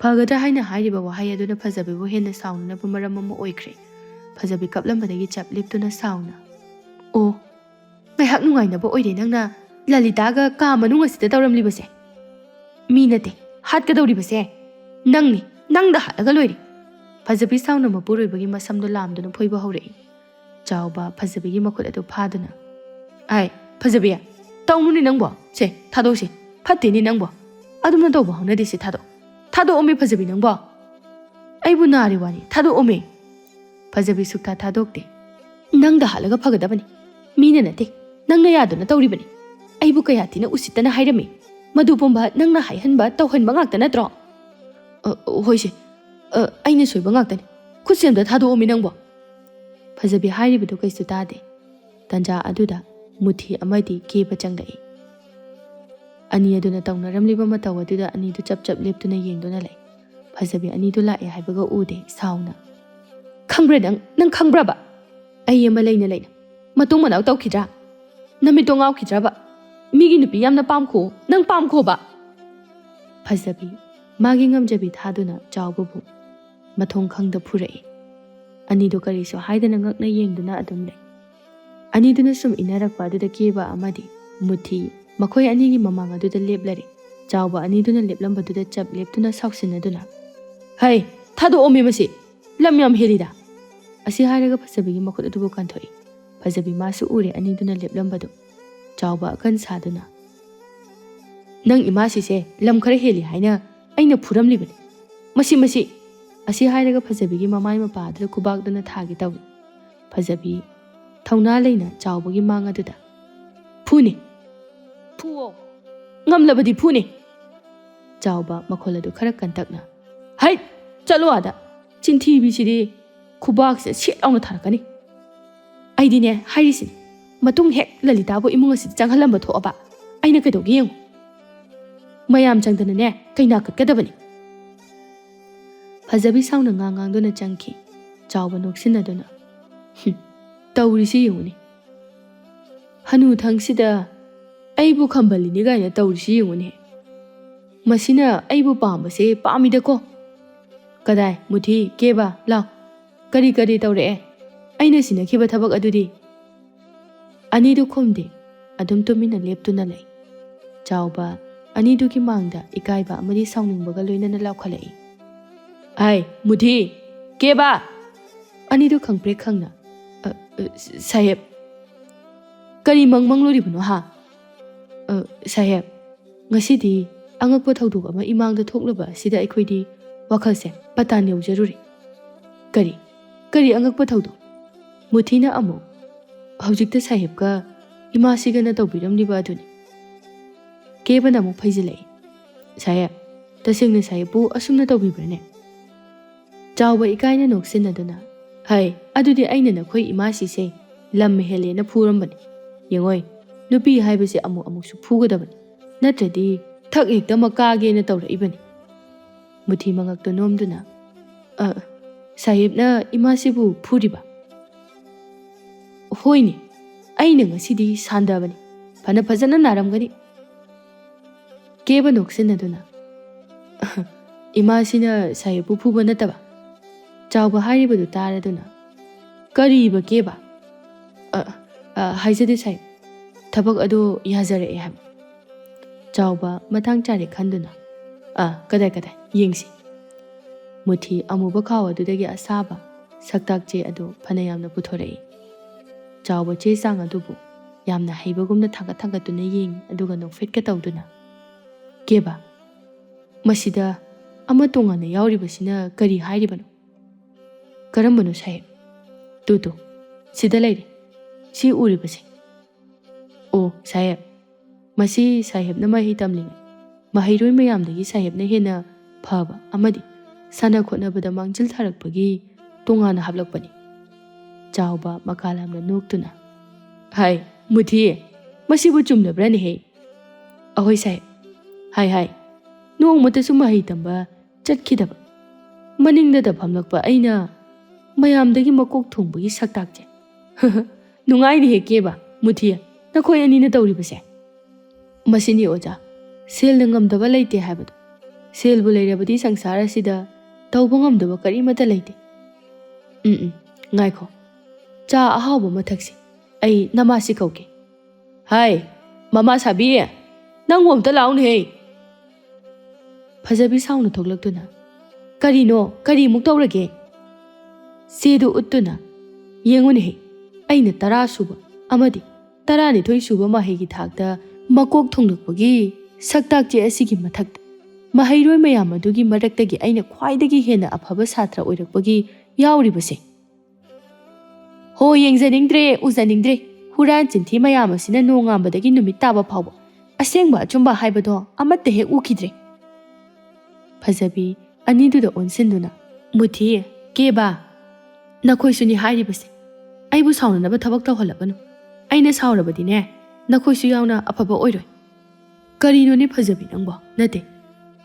ꯐꯒꯗ꯭ꯔꯥ ꯍꯥꯏꯅ ꯍꯥꯏꯔꯤꯕ ꯋꯥꯍꯩ ꯑꯗꯨꯅ ꯐꯖꯕꯤꯕꯨ ꯍꯦꯟꯅ ꯁꯥꯎꯅꯅꯕ ꯃꯔꯝ ꯑꯃ ꯑꯣꯏꯈ꯭ꯔꯦ꯫ ꯐꯖꯕꯤ ꯀꯞꯂꯝꯕꯗꯒꯤ ꯆꯞ ꯂꯦꯞꯇꯨꯅ ꯁꯥꯎꯅ, "ꯑꯣ, ꯉꯥꯏꯍꯥꯛ ꯅꯨꯡꯉꯥꯏꯅꯕ ꯑꯣꯏꯔꯦ ꯅꯪꯅ ꯂꯂꯤꯇꯥꯒ ꯀꯥ ꯃꯅꯨꯡ ꯑꯁꯤꯗ ꯇꯧꯔꯝꯂꯤꯕꯁꯦ? ꯃꯤ ꯅꯠꯇꯦ, ꯍꯥꯠꯀꯗꯧꯔꯤꯕꯁꯦ ꯅꯪꯅꯤ, ꯅꯪꯗ ꯍꯥꯠꯂꯒ ꯂꯣꯏꯔꯦ꯫" ꯐꯖꯕꯤ ꯁꯥꯎꯅ ꯃꯄꯨꯔꯣꯏꯕꯒꯤ ꯃꯁꯝꯗꯣ ꯂꯥꯝꯗꯨꯅ ꯐꯣꯏꯕ ꯍꯧꯔꯛꯏ꯫ ꯆꯥꯎꯕ ꯐꯖꯕꯤꯒꯤ ꯃꯈꯨꯠ ꯑꯗꯨ ꯐꯥꯗꯨꯅ, "ꯑꯥꯏ, ꯐꯖꯕꯤ, ꯇꯧꯅꯨꯅꯦ ꯅꯪꯕꯣ꯫ ꯁꯦ, ꯊꯥꯗꯣꯛꯁꯦ꯫ ꯐꯠꯇꯦꯅꯦ ꯅꯪꯕꯣ꯫ ꯑꯗꯨꯝꯅ ꯇꯧꯕ ꯍꯧꯅꯗꯦ꯫ ꯁꯦ, ꯊꯥꯗꯣꯛ꯫ ꯊꯥꯗꯣꯛꯑꯣꯃꯤ ꯐꯖꯕꯤ ꯅꯪꯕꯣ꯫ ꯑꯩꯕꯨ ꯅꯥꯔꯤ ꯋꯥꯅꯤ꯫ ꯊꯥꯗꯣꯛꯑꯣꯃꯤ꯫" ꯐꯖꯕꯤ ꯁꯨꯛꯊꯥ ꯊꯥꯗꯣꯛꯇꯦ꯫ "ꯅꯪꯗ ꯍꯥꯠꯂꯒ ꯐꯒꯗꯕꯅꯤ꯫ ꯃꯤꯅ ꯅꯠꯇꯦ꯫ ꯅꯪꯅ ꯌꯥꯗꯨꯅ ꯇꯧꯔꯤꯕꯅꯤ꯫ ꯑꯩꯕꯨ ꯀꯌꯥ ꯊꯤꯅ ꯎꯁꯤꯠꯇꯅ ꯍꯥꯏꯔꯝꯃꯤ꯫ ꯃꯗꯨ ꯄꯨꯝꯕ ꯅꯪꯅ ꯍꯥꯏꯍꯟꯕ ꯇꯧꯍꯟꯕ ꯉꯥꯛꯇ ꯅꯠꯇ꯭ꯔꯣ?" "ꯑ, ꯍꯣꯏꯁꯦ꯫ ꯑ, ꯑꯩꯅ ꯁꯣꯏꯕ ꯉꯥꯛꯇꯅꯤ꯫ ꯈꯨꯠꯁꯦ ꯑꯝꯇ ꯊꯥꯗꯣꯛꯑꯣꯃꯤ ꯅꯪꯕꯣ꯫" ꯐꯖꯕꯤ ꯍꯥꯏꯔꯤꯕꯗꯨ ꯀꯩꯁꯨ ꯇꯥꯗꯦ꯫ ꯇꯟꯖꯥ ꯑꯗꯨꯗ ꯃꯨꯊꯤ ꯑꯃꯗꯤ ꯀꯦꯕ ꯆꯪꯂꯛꯏ꯫ ꯑꯅꯤ ꯑꯗꯨꯅ ꯇꯧꯅꯔꯝꯂꯤꯕ ꯃꯇꯧ ꯑꯗꯨꯗ ꯑꯅꯤꯗꯨ ꯆꯞ ꯆꯞ ꯂꯦꯞꯇꯨꯅ ꯌꯦꯡꯗꯨꯅ ꯂꯩ꯫ ꯐꯖꯕꯤ ꯑꯅꯤꯗꯨ ꯂꯥꯛꯑꯦ ꯍꯥꯏꯕꯒ ꯎꯗꯦ꯫ ꯁꯥꯎꯅ, "ꯈꯪꯕ꯭ꯔꯥ ꯅꯪ? ꯅꯪ ꯈꯪꯕ꯭ꯔꯕ? ꯑꯩ ꯑꯃ ꯂꯩꯅ ꯂꯩꯅ ꯃꯇꯨꯡ ꯃꯅꯥꯎ ꯇꯧꯈꯤꯗ꯭ꯔꯥ? ꯅꯃꯤꯠꯇꯣ ꯉꯥꯎꯈꯤꯗ꯭ꯔꯕ? ꯃꯤꯒꯤ ꯅꯨꯄꯤ ꯌꯥꯝꯅ ꯄꯥꯝꯈꯣ꯫ ꯅꯪ ꯄꯥꯝꯈꯣꯕ?" ꯐꯖꯕꯤ ꯃꯥꯒꯤ ꯉꯝꯖꯕꯤ ꯊꯥꯗꯨꯅ ꯆꯥꯎꯕꯕꯨ ꯃꯊꯣꯡ ꯈꯪꯗ ꯐꯨꯔꯛꯏ꯫ ꯑꯅꯤꯗꯨ ꯀꯔꯤꯁꯨ ꯍꯥꯏꯗꯅ ꯉꯛꯅ ꯌꯦꯡꯗꯨꯅ ꯑꯗꯨꯝ ꯂꯩ꯫ ꯑꯅꯤꯗꯨꯅ ꯁꯨꯝ ꯏꯟꯅꯔꯛꯄ ꯑꯗꯨꯗ ꯀꯦꯕ ꯑꯃꯗꯤ ꯃꯨꯊꯤ ꯃꯈꯣꯏ ꯑꯅꯤꯒꯤ ꯃꯃꯥꯡ ꯑꯗꯨꯗ ꯂꯦꯞꯂꯔꯦ꯫ ꯆꯥꯎꯕ ꯑꯅꯤꯗꯨꯅ ꯂꯦꯞꯂꯝꯕꯗꯨꯗ ꯆꯞ ꯂꯦꯞꯇꯨꯅ ꯁꯥꯎꯁꯤꯟꯅꯗꯨꯅ, "ꯍꯩ, ꯊꯥꯗꯣꯛꯑꯣꯃꯤ ꯃꯁꯤ! ꯂꯝ ꯌꯥꯝ ꯍꯦꯜꯂꯤꯗ!" ꯑꯁꯤ ꯍꯥꯏꯔꯒ ꯐꯖꯕꯤꯒꯤ ꯃꯈꯨꯠ ꯑꯗꯨꯕꯨ ꯀꯟꯊꯣꯛꯏ꯫ ꯐꯖꯕꯤ ꯃꯥꯁꯨ ꯎꯔꯦ ꯑꯅꯤꯗꯨꯅ ꯂꯦꯞꯂꯝꯕꯗꯨ꯫ ꯆꯥꯎꯕ ꯑꯀꯟ ꯁꯥꯗꯨꯅ, "ꯅꯪ ꯏꯃꯥꯁꯤꯁꯦ ꯂꯝ ꯈꯔ ꯍꯦꯜꯂꯤ ꯍꯥꯏꯅ ꯑꯩꯅ ꯐꯨꯔꯝꯂꯤꯕꯅꯤ꯫ ꯃꯁꯤ, ꯃꯁꯤ!" ꯑꯁꯤ ꯍꯥꯏꯔꯒ ꯐꯖꯕꯤꯒꯤ ꯃꯃꯥꯏ ꯃꯄꯥꯗꯨꯗ ꯈꯨꯕꯥꯛꯇꯨꯅ ꯊꯥꯒꯦ ꯇꯧꯏ꯫ ꯐꯖꯕꯤ ꯊꯧꯅꯥ ꯂꯩꯅ ꯆꯥꯎꯕꯒꯤ ꯃꯥꯡ ꯑꯗꯨꯗ, "ꯐꯨꯅꯤ! ꯐꯨꯑꯣ! ꯉꯝꯂꯕꯗꯤ ꯐꯨꯅꯤ!" ꯆꯥꯎꯕ ꯃꯈꯣꯜ ꯑꯗꯨ ꯈꯔ ꯀꯟꯇꯛꯅ, "ꯍꯩꯠ! ꯆꯠꯂꯣ ꯑꯥꯗ! ꯆꯤꯟꯊꯤꯕꯤꯁꯤꯗꯤ ꯈꯨꯕꯥꯛꯁꯤꯗ ꯁꯦꯠ ꯂꯥꯎꯅ ꯊꯥꯔꯛꯀꯅꯤ꯫ ꯑꯩꯗꯤꯅꯦ ꯍꯥꯏꯔꯤꯁꯤꯅꯤ, ꯃꯇꯨꯡ ꯍꯦꯛ ꯂꯂꯤꯇꯥꯕꯨ ꯏꯃꯨꯡ ꯑꯁꯤꯗ ꯆꯪꯍꯜꯂꯝꯕ ꯊꯣꯛꯑꯕ ꯑꯩꯅ ꯀꯩꯗꯧꯒꯦ ꯌꯦꯡꯉꯨ꯫ ꯃꯌꯥꯝ ꯆꯪꯗꯅꯅꯦ ꯀꯩꯅꯥ ꯀꯠꯀꯗꯕꯅꯤ!" ꯐꯖꯕꯤ ꯁꯥꯎꯅ ꯉꯥꯡ ꯉꯥꯡꯗꯨꯅ ꯆꯪꯈꯤ꯫ ꯆꯥꯎꯕ ꯅꯣꯛꯁꯤꯟꯅꯗꯨꯅ, "ꯍꯨꯝ, ꯇꯧꯔꯤꯁꯤ ꯌꯦꯡꯉꯨꯅꯦ꯫ ꯍꯅꯨꯊꯪꯁꯤꯗ ꯑꯩꯕꯨ ꯈꯝꯕꯜꯂꯤꯅꯤ ꯀꯥꯏꯅ ꯇꯧꯔꯤꯁꯤ ꯌꯦꯡꯉꯨꯅꯦ꯫ ꯃꯁꯤꯅ ꯑꯩꯕꯨ ꯄꯥꯝꯕꯁꯦ ꯄꯥꯝꯃꯤꯗꯀꯣ꯫ ꯀꯗꯥꯏ, ꯃꯨꯊꯤ, ꯀꯦꯕ, ꯂꯥꯎ꯫ ꯀꯔꯤ ꯀꯔꯤ ꯇꯧꯔꯛꯑꯦ? ꯑꯩꯅ ꯁꯤꯟꯅꯈꯤꯕ ꯊꯕꯛ ꯑꯗꯨꯗꯤ?" ꯑꯅꯤꯗꯨ ꯈꯨꯝꯗꯦ꯫ ꯑꯗꯨꯝ ꯇꯨꯃꯤꯟꯅ ꯂꯦꯞꯇꯨꯅ ꯂꯩ꯫ ꯆꯥꯎꯕ ꯑꯅꯤꯗꯨꯒꯤ ꯃꯥꯡꯗ ꯏꯀꯥꯏꯕ ꯑꯃꯗꯤ ꯁꯥꯎꯅꯤꯡꯕꯒ ꯂꯣꯏꯅꯅ ꯂꯥꯎꯈꯠꯂꯛꯏ, "ꯑꯥꯏ, ꯃꯨꯊꯤ! ꯀꯦꯕ!" ꯑꯅꯤꯗꯨ ꯈꯪꯄ꯭ꯔꯦꯛ ꯈꯪꯅ, "ꯑ, ꯑ, ꯁꯥꯍꯦꯕ, ꯀꯔꯤ ꯃꯪ ꯃꯪꯂꯨꯔꯤꯕꯅꯣ ꯍꯥ? ꯑ, ꯁꯥꯍꯦꯕ, ꯉꯁꯤꯗꯤ ꯑꯉꯛꯄ ꯊꯧꯗꯣꯛ ꯑꯃ ꯏꯃꯥꯡꯗ ꯊꯣꯛꯂꯨꯕ ꯑꯁꯤꯗ ꯑꯩꯈꯣꯏꯗꯤ ꯋꯥꯈꯜꯁꯦ ꯄꯇꯥꯟ ꯌꯧꯖꯔꯨꯔꯦ꯫" "ꯀꯔꯤ, ꯀꯔꯤ ꯑꯉꯛꯄ ꯊꯧꯗꯣꯛ?" ꯃꯨꯊꯤꯅ ꯑꯃꯨꯛ, "ꯍꯧꯖꯤꯛꯇ ꯁꯥꯍꯦꯕꯀ ꯏꯃꯥꯁꯤꯒꯅ ꯇꯧꯕꯤꯔꯝꯂꯤꯕ ꯑꯗꯨꯅꯤ꯫" ꯀꯦꯕꯅ ꯑꯃꯨꯛ ꯐꯩꯖꯤꯜꯂꯛꯏ, "ꯁꯥꯍꯦꯕ, ꯇꯁꯦꯡꯅ ꯁꯥꯍꯦꯕꯄꯨ ꯑꯁꯨꯝꯅ ꯇꯧꯕꯤꯕ꯭ꯔꯅꯦ?" ꯆꯥꯎꯕ ꯏꯀꯥꯏꯅ ꯅꯣꯛꯁꯤꯟꯅꯗꯨꯅ, "ꯍꯩ, ꯑꯗꯨꯗꯤ ꯑꯩꯅ ꯅꯈꯣꯏ ꯏꯃꯥꯁꯤꯁꯦ ꯂꯝ ꯍꯦꯜꯂꯦꯅ ꯐꯨꯔꯝꯕꯅꯤ꯫ ꯌꯦꯡꯉꯣꯏ, ꯅꯨꯄꯤ ꯍꯥꯏꯕꯁꯦ ꯑꯃꯨꯛ ꯑꯃꯨꯛꯁꯨ ꯐꯨꯒꯗꯕꯅꯤ, ꯅꯠꯇ꯭ꯔꯗꯤ ꯊꯛ ꯍꯦꯛꯇ ꯃꯀꯥꯒꯦꯅ ꯇꯧꯔꯛꯏꯕꯅꯤ꯫" ꯃꯨꯊꯤ ꯃꯉꯛꯇ ꯅꯣꯝꯗꯨꯅ, "ꯑ, ꯁꯥꯍꯦꯕꯅ ꯏꯃꯥꯁꯤꯕꯨ ꯐꯨꯔꯤꯕ?" "ꯍꯣꯏꯅꯦ, ꯑꯩꯅ ꯉꯁꯤꯗꯤ ꯁꯥꯟꯗꯕꯅꯤ꯫ ꯐꯅ ꯐꯖꯅ ꯅꯥꯔꯝꯒꯅꯤ꯫" ꯀꯦꯕ ꯅꯣꯛꯁꯤꯟꯅꯗꯨꯅ, "ꯏꯃꯥꯁꯤꯅ ꯁꯥꯍꯦꯕꯄꯨ ꯐꯨꯕ ꯅꯠꯇꯕ?" ꯆꯥꯎꯕ ꯍꯥꯏꯔꯤꯕꯗꯨ ꯇꯥꯔꯗꯨꯅ, "ꯀꯔꯤꯕ ꯀꯦꯕ?" "ꯑ, ꯑ, ꯍꯥꯏꯖꯗꯦ ꯁꯥꯍꯦꯕ, ꯊꯕꯛ ꯑꯗꯨ ꯌꯥꯖꯔꯛꯑꯦ ꯍꯥꯏꯕ꯫" ꯆꯥꯎꯕ ꯃꯇꯥꯡ ꯆꯥꯔꯦ ꯈꯟꯗꯨꯅ, "ꯑ, ꯀꯗꯥꯏ, ꯀꯗꯥꯏ, ꯌꯦꯡꯁꯤ꯫" ꯃꯨꯊꯤ ꯑꯃꯨꯕ ꯈꯥꯎ ꯑꯗꯨꯗꯒꯤ ꯑꯁꯥꯕ ꯁꯛꯇꯥꯛ ꯆꯦ ꯑꯗꯨ ꯐꯅꯌꯥꯝꯅ ꯄꯨꯊꯣꯔꯛꯏ꯫ ꯆꯥꯎꯕ ꯆꯦ ꯆꯥꯡ ꯑꯗꯨꯕꯨ ꯌꯥꯝꯅ ꯍꯩꯕꯒꯨꯝꯅ ꯊꯥꯡꯒꯠ ꯊꯥꯡꯒꯠꯇꯨꯅ ꯌꯦꯡꯉꯤ, ꯑꯗꯨꯒ ꯅꯣꯛꯐꯦꯠꯀ ꯇꯧꯗꯨꯅ꯫ "ꯀꯦꯕ, ꯃꯁꯤꯗ ꯑꯃ ꯇꯣꯉꯥꯟꯅ ꯌꯥꯎꯔꯤꯕꯁꯤꯅ ꯀꯔꯤ ꯍꯥꯏꯔꯤꯕꯅꯣ? ꯀꯔꯝꯕꯅꯣ ꯁꯥꯍꯦꯕ? ꯇꯨ ꯇꯨ, ꯁꯤꯗ ꯂꯩꯔꯦ, ꯁꯤ ꯎꯔꯤꯕꯁꯦ꯫ ꯑꯣ ꯁꯥꯍꯦꯕ, ꯃꯁꯤ ꯁꯥꯍꯦꯕꯅ ꯃꯍꯩ ꯇꯝꯂꯤꯉꯩ ꯃꯍꯩꯔꯣꯏ ꯃꯌꯥꯝꯗꯒꯤ ꯁꯥꯍꯦꯕꯅ ꯍꯦꯟꯅ ꯐꯕ ꯑꯃꯗꯤ ꯁꯥꯟꯅ ꯈꯣꯠꯅꯕꯗ ꯃꯥꯡꯖꯤꯜ ꯊꯥꯔꯛꯄꯒꯤ ꯇꯣꯉꯥꯟꯅ ꯍꯥꯞꯂꯛꯄꯅꯤ"꯫ ꯆꯥꯎꯕ ꯃꯀꯥ ꯂꯥꯝꯅ ꯅꯣꯛꯇꯨꯅ, "ꯍꯥꯏ ꯃꯨꯊꯤ, ꯃꯁꯤꯕꯨ ꯆꯨꯝꯂꯕ꯭ꯔꯅꯦꯍꯦ?" "ꯑꯍꯣꯏ ꯁꯥꯍꯦꯕ, ꯍꯥꯏ ꯍꯥꯏ, ꯅꯣꯡꯃꯇꯁꯨ ꯃꯍꯩ ꯇꯝꯕ ꯆꯠꯈꯤꯗꯕ ꯃꯅꯤꯡꯗꯗ ꯐꯝꯂꯛꯄ ꯑꯩꯅ ꯃꯌꯥꯝꯗꯒꯤ ꯃꯀꯣꯛ ꯊꯣꯡꯕꯒꯤ ꯁꯛꯇꯥꯛꯁꯦ꯫ ꯅꯨꯡꯉꯥꯏꯅꯤꯍꯦ ꯀꯦꯕ, ꯃꯨꯊꯤ, ꯅꯈꯣꯏ ꯑꯅꯤꯅ ꯇꯧꯔꯤꯕꯁꯦ꯫ ꯃꯁꯤꯅꯤ ꯑꯣꯖꯥ, ꯁꯦꯜꯅ ꯉꯝꯗꯕ ꯂꯩꯇꯦ ꯍꯥꯏꯕꯗꯣ꯫ ꯁꯦꯜꯕꯨ ꯂꯩꯔꯕꯗꯤ ꯁꯪꯁꯥꯔ ꯑꯁꯤꯗ ꯇꯧꯕ ꯉꯝꯗꯕ ꯀꯔꯤꯃꯠꯇ ꯂꯩꯇꯦ꯫ ꯎꯝ ꯎꯝ, ꯉꯥꯏꯈꯣ, ꯆꯥ ꯑꯍꯥꯎꯕ ꯑꯃ ꯊꯛꯁꯤ꯫ ꯑꯩ ꯅꯃꯥꯁꯤ ꯀꯧꯒꯦ꯫ ꯍꯥꯏ, ꯃꯃꯥ ꯁꯥꯕꯤ, ꯅꯪꯕꯨ ꯑꯝꯇ ꯂꯥꯛꯎꯅꯦꯍꯦ꯫ ꯐꯖꯕꯤ ꯁꯥꯎꯅ ꯊꯣꯛꯂꯛꯇꯨꯅ, "ꯀꯔꯤꯅꯣ? ꯀꯔꯤꯃꯨꯛ ꯇꯧꯔꯒꯦ?" ꯆꯦꯗꯨ ꯎꯠꯇꯨꯅ, "ꯌꯦꯡꯉꯨꯅꯦꯍꯦ, ꯑꯩꯅ ꯇꯔꯥ ꯁꯨꯕ ꯑꯃꯗꯤ ꯇꯔꯥꯅꯤꯊꯣꯏ ꯁꯨꯕ ꯃꯍꯩꯒꯤ ꯊꯥꯛꯇ ꯃꯀꯣꯛ ꯊꯣꯡꯂꯛꯄꯒꯤ ꯁꯛꯇꯥꯛꯆꯦ ꯑꯁꯤꯒꯤ ꯃꯊꯛꯇ ꯃꯍꯩꯔꯣꯏ ꯃꯌꯥꯝ ꯑꯗꯨꯒꯤ ꯃꯔꯛꯇꯒꯤ ꯑꯩꯅ ꯈ꯭ꯋꯥꯏꯗꯒꯤ ꯍꯦꯟꯅ ꯑꯐꯕ ꯁꯥꯇ꯭ꯔ ꯑꯣꯏꯔꯛꯄꯒꯤ ꯌꯥꯎꯔꯤꯕꯁꯦ꯫ ꯍꯣ, ꯌꯦꯡꯖꯅꯤꯡꯗ꯭ꯔꯦ, ꯎꯖꯅꯤꯡꯗ꯭ꯔꯦ꯫ ꯍꯨꯔꯥꯟ ꯆꯤꯟꯊꯤ ꯃꯌꯥꯝ ꯑꯁꯤꯅ ꯅꯣꯡꯉꯥꯟꯕꯗꯒꯤ ꯅꯨꯃꯤꯠ ꯇꯥꯕ ꯐꯥꯎꯕ ꯑꯁꯦꯡꯕ ꯑꯆꯨꯝꯕ ꯍꯥꯏꯕꯗꯣ ꯑꯃꯠꯇ ꯍꯦꯛ ꯎꯈꯤꯗ꯭ꯔꯦ"꯫ ꯐꯖꯕꯤ ꯑꯅꯤꯗꯨꯗ ꯑꯣꯟꯁꯤꯟꯗꯨꯅ, "ꯃꯨꯊꯤ, ꯀꯦꯕꯥ, ꯅꯈꯣꯏꯁꯨꯅꯤ ꯍꯥꯏꯔꯤꯕꯁꯦ꯫ ꯑꯩꯕꯨ ꯁꯥꯎꯅꯅꯕ ꯊꯕꯛ ꯇꯧꯍꯜꯂꯛꯀꯅꯨ꯫ ꯑꯩꯅ ꯁꯥꯎꯔꯕꯗꯤꯅꯦ, ꯅꯈꯣꯏꯁꯨ ꯌꯥꯎꯅ ꯑꯐꯕ ꯑꯣꯏꯔꯣꯏ"꯫ "ꯀꯔꯤꯅꯣꯅꯦ ꯐꯖꯕꯤ ꯅꯪꯕꯣ? ꯅꯠꯇꯦ,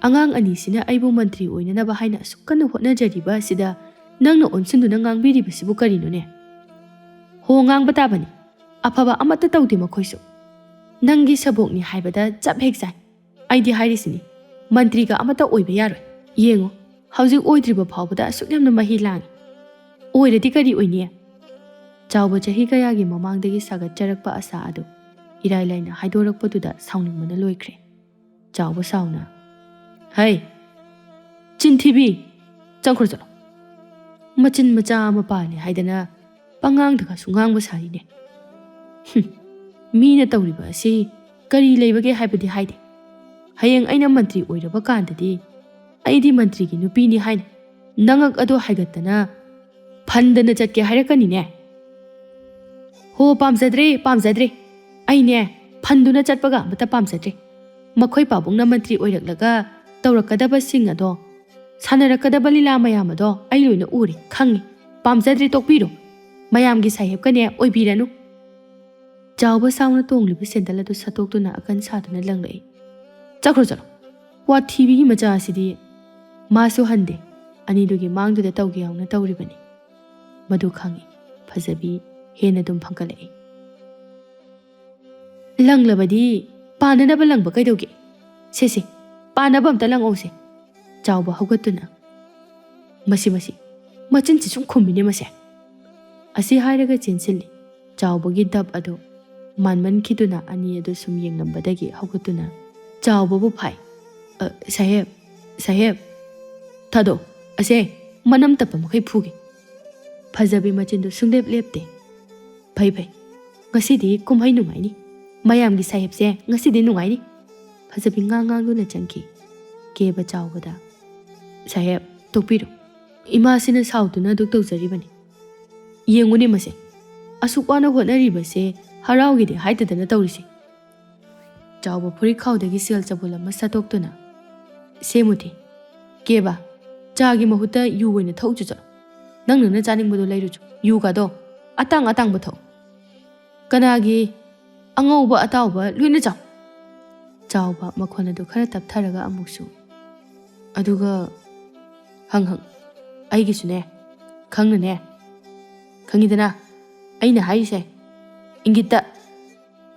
ꯑꯉꯥꯡ ꯑꯅꯤꯁꯤꯅ ꯑꯩꯕꯨ ꯃꯟꯇ꯭ꯔꯤ ꯑꯣꯏꯅꯅꯕ ꯍꯥꯏꯅ ꯑꯁꯨꯛ ꯀꯟꯅ ꯍꯣꯠꯅꯖꯔꯤꯕ ꯑꯁꯤꯗ ꯅꯪꯅ ꯑꯣꯟꯁꯤꯟꯗꯨꯅ ꯉꯥꯡꯕꯤꯔꯤꯕꯁꯤꯕꯨ ꯀꯔꯤꯅꯣꯅꯦ?" "ꯍꯣ, ꯉꯥꯡꯕ ꯇꯥꯕꯅꯤ꯫ ꯑꯐꯕ ꯑꯃꯠꯇ ꯇꯧꯗꯦ ꯃꯈꯣꯏꯁꯨ꯫ ꯅꯪꯒꯤ ꯁꯕꯣꯛꯅꯤ ꯍꯥꯏꯕꯗ ꯆꯞ ꯍꯦꯛ ꯆꯥꯏ꯫ ꯑꯩꯗꯤ ꯍꯥꯏꯔꯤꯁꯤꯅꯤ, ꯃꯟꯇ꯭ꯔꯤꯒ ꯑꯃꯠꯇ ꯑꯣꯏꯕ ꯌꯥꯔꯣꯏ꯫ ꯌꯦꯡꯉꯨ, ꯍꯧꯖꯤꯛ ꯑꯣꯏꯗ꯭ꯔꯤꯕ ꯐꯥꯎꯕꯗ ꯑꯁꯨꯛ ꯌꯥꯝꯅ ꯃꯍꯤ ꯂꯥꯡꯉꯤ꯫ ꯑꯣꯏꯔꯗꯤ ꯀꯔꯤ ꯑꯣꯏꯅꯤ?" ꯆꯥꯎꯕ ꯆꯍꯤ ꯀꯌꯥꯒꯤ ꯃꯃꯥꯡꯗꯒꯤ ꯁꯥꯒꯠꯆꯔꯛꯄ ꯑꯁꯥ ꯑꯗꯨ ꯏꯔꯥꯏ ꯂꯥꯏꯅ ꯍꯥꯏꯗꯣꯔꯛꯄꯗꯨꯗ ꯁꯥꯎꯅꯤꯡꯕꯅ ꯂꯣꯏꯈ꯭ꯔꯦ꯫ ꯆꯥꯎꯕ ꯁꯥꯎꯅ, "ꯍꯩ, ꯆꯤꯟꯊꯤꯕꯤ, ꯆꯪꯈ꯭ꯔꯣ ꯆꯠꯂꯣ꯫ ꯃꯆꯤꯟ ꯃꯆꯥ ꯑꯃ ꯄꯥꯜꯂꯤ ꯍꯥꯏꯗꯅ ꯄꯉꯥꯡꯗꯒꯁꯨ ꯉꯥꯡꯕ ꯁꯥꯔꯤꯅꯦ꯫ ꯍꯨꯝ, ꯃꯤꯅ ꯇꯧꯔꯤꯕ ꯑꯁꯤ ꯀꯔꯤ ꯂꯩꯕꯒꯦ ꯍꯥꯏꯕꯗꯤ ꯍꯥꯏꯗꯦ꯫ ꯍꯌꯦꯡ ꯑꯩꯅ ꯃꯟꯇ꯭ꯔꯤ ꯑꯣꯏꯔꯕ ꯀꯥꯟꯗꯗꯤ ꯑꯩꯗꯤ ꯃꯟꯇ꯭ꯔꯤꯒꯤ ꯅꯨꯄꯤꯅꯤ ꯍꯥꯏꯅ ꯅꯉꯛ ꯑꯗꯣ ꯍꯥꯏꯒꯠꯇꯅ ꯐꯟꯗꯅ ꯆꯠꯀꯦ ꯍꯥꯏꯔꯛꯀꯅꯤꯅꯦ꯫ ꯍꯣ, ꯄꯥꯝꯖꯗ꯭ꯔꯦ, ꯄꯥꯝꯖꯗ꯭ꯔꯦ꯫ ꯑꯩꯅꯦ ꯐꯟꯗꯨꯅ ꯆꯠꯄꯒ ꯑꯃꯠꯇ ꯄꯥꯝꯖꯗ꯭ꯔꯦ꯫ ꯃꯈꯣꯏ ꯄꯥꯕꯨꯡꯅ ꯃꯟꯇ꯭ꯔꯤ ꯑꯣꯏꯔꯛꯂꯒ ꯇꯧꯔꯛꯀꯗꯕꯁꯤꯡ ꯑꯗꯣ, ꯁꯥꯟꯅꯔꯛꯀꯗꯕ ꯂꯤꯂꯥ ꯃꯌꯥꯝ ꯑꯗꯣ ꯑꯩ ꯂꯣꯏꯅ ꯎꯔꯦ, ꯈꯪꯉꯤ꯫ ꯄꯥꯝꯖꯗ꯭ꯔꯦ, ꯇꯣꯛꯄꯤꯔꯣ꯫ ꯃꯌꯥꯝꯒꯤ ꯁꯥꯍꯦꯕꯀꯅꯦ ꯑꯣꯏꯕꯤꯔꯅꯨ꯫ ꯆꯥꯎꯕ ꯁꯥꯎꯅ ꯇꯣꯡꯂꯤꯕ ꯁꯦꯟꯗꯜ ꯑꯗꯨ ꯁꯠꯇꯣꯛꯇꯨꯅ ꯑꯀꯟ ꯁꯥꯗꯨꯅ ꯂꯪꯂꯛꯏ꯫ "ꯆꯠꯈ꯭ꯔꯣ, ꯆꯠꯂꯣ꯫ ꯋꯥꯊꯤꯕꯤꯒꯤ ꯃꯆꯥ ꯑꯁꯤꯗꯤ"꯫ ꯃꯥꯁꯨ ꯍꯟꯗꯦ꯫ ꯑꯅꯤꯗꯨꯒꯤ ꯃꯥꯡꯗꯨꯗ ꯇꯧꯒꯦ ꯌꯥꯎꯅ ꯇꯧꯔꯤꯕꯅꯤ꯫ ꯃꯗꯨ ꯈꯪꯏ꯫ ꯐꯖꯕꯤ ꯍꯦꯟꯅ ꯑꯗꯨꯝ ꯐꯪꯒꯠꯂꯛꯏ꯫ "ꯂꯪꯂꯕꯗꯤ ꯄꯥꯟꯅꯅꯕ ꯂꯪꯕ ꯀꯩꯗꯧꯒꯦ? ꯁꯦ, ꯁꯦ, ꯄꯥꯟꯅꯕ ꯑꯝꯇ ꯂꯪꯉꯛꯎꯁꯦ"꯫ ꯆꯥꯎꯕ ꯍꯧꯒꯠꯇꯨꯅ, "ꯃꯁꯤ, ꯃꯁꯤ, ꯃꯆꯤꯟꯁꯤ ꯁꯨꯝ ꯈꯨꯝꯃꯤꯅꯦ ꯃꯁꯦ"꯫ ꯑꯁꯤ ꯍꯥꯏꯔꯒ ꯆꯦꯟꯁꯤꯜꯂꯤ꯫ ꯆꯥꯎꯕꯒꯤ ꯗꯞ ꯑꯗꯨ ꯃꯥꯟꯃꯟꯈꯤꯗꯨꯅ ꯑꯅꯤ ꯑꯗꯨ ꯁꯨꯝ ꯌꯦꯡꯂꯝꯕꯗꯒꯤ ꯍꯧꯒꯠꯇꯨꯅ ꯆꯥꯎꯕꯕꯨ ꯐꯥꯏ꯫ "ꯑ, ꯁꯥꯍꯦꯕ, ꯁꯥꯍꯦꯕ, ꯊꯥꯗꯣꯛ, ꯑꯁꯦ ꯃꯅꯝ ꯇꯞꯄ ꯃꯈꯩ ꯐꯨꯒꯦ"꯫ ꯐꯖꯕꯤ ꯃꯆꯤꯟꯗꯨ ꯁꯨꯡꯂꯦꯞ ꯂꯦꯞꯇꯦ꯫ "ꯐꯩ, ꯐꯩ, ꯉꯁꯤꯗꯤ ꯀꯨꯝꯍꯩ ꯅꯨꯡꯉꯥꯏꯅꯤ꯫ ꯃꯌꯥꯝꯒꯤ ꯁꯥꯍꯦꯕꯁꯦ ꯉꯁꯤꯗꯤ ꯅꯨꯡꯉꯥꯏꯅꯤ"꯫ ꯐꯖꯕꯤ ꯉꯥꯡ ꯉꯥꯡꯗꯨꯅ ꯆꯪꯈꯤ꯫ ꯀꯦꯕ ꯆꯥꯎꯕꯗ, "ꯁꯥꯍꯦꯕ, ꯇꯣꯛꯄꯤꯔꯣ꯫ ꯏꯃꯥꯁꯤꯅ ꯁꯥꯎꯗꯨꯅ ꯑꯗꯨꯛ ꯇꯧꯖꯔꯤꯕꯅꯤ꯫ ꯌꯦꯡꯉꯨꯅꯦ ꯃꯁꯦ, ꯑꯁꯨꯛ ꯋꯥꯅ ꯍꯣꯠꯅꯔꯤꯕꯁꯦ ꯍꯔꯥꯎꯒꯦꯗꯤ ꯍꯥꯏꯗꯗꯅ ꯇꯧꯔꯤꯁꯦ"꯫ ꯆꯥꯎꯕ ꯐꯨꯔꯤꯠ ꯈꯥꯎꯗꯒꯤ ꯁꯦꯜ ꯆꯕꯨꯜ ꯑꯃ ꯁꯠꯇꯣꯛꯇꯨꯅ, "ꯁꯦ ꯃꯨꯊꯤ, ꯀꯦꯕ, ꯆꯥꯒꯤ ꯃꯍꯨꯠꯇ ꯌꯨ ꯑꯣꯏꯅ ꯊꯛꯎ ꯆꯠꯂꯣ꯫ ꯅꯪ ꯅꯪꯅ ꯆꯥꯅꯤꯡꯕꯗꯣ ꯂꯩꯔꯨꯆꯣ꯫ ꯌꯨꯒꯗꯣ ꯑꯇꯥꯡ ꯑꯇꯥꯡꯕ ꯊꯛꯎ꯫ ꯀꯅꯥꯒꯤ ꯑꯉꯧꯕ ꯑꯇꯥꯎꯕ ꯂꯣꯏꯅ ꯆꯥꯎ"꯫ ꯆꯥꯎꯕ ꯃꯈꯣꯟ ꯑꯗꯨ ꯈꯔ ꯇꯞꯊꯔꯒ ꯑꯃꯨꯛꯁꯨ, "ꯑꯗꯨꯒ ꯍꯪ ꯍꯪ, ꯑꯩꯒꯤꯁꯨꯅꯦ, ꯈꯪꯅꯅꯦ, ꯈꯪꯉꯤꯗꯅ ꯑꯩꯅ ꯍꯥꯏꯔꯤꯁꯦ, ꯏꯪꯒꯤꯠꯇ,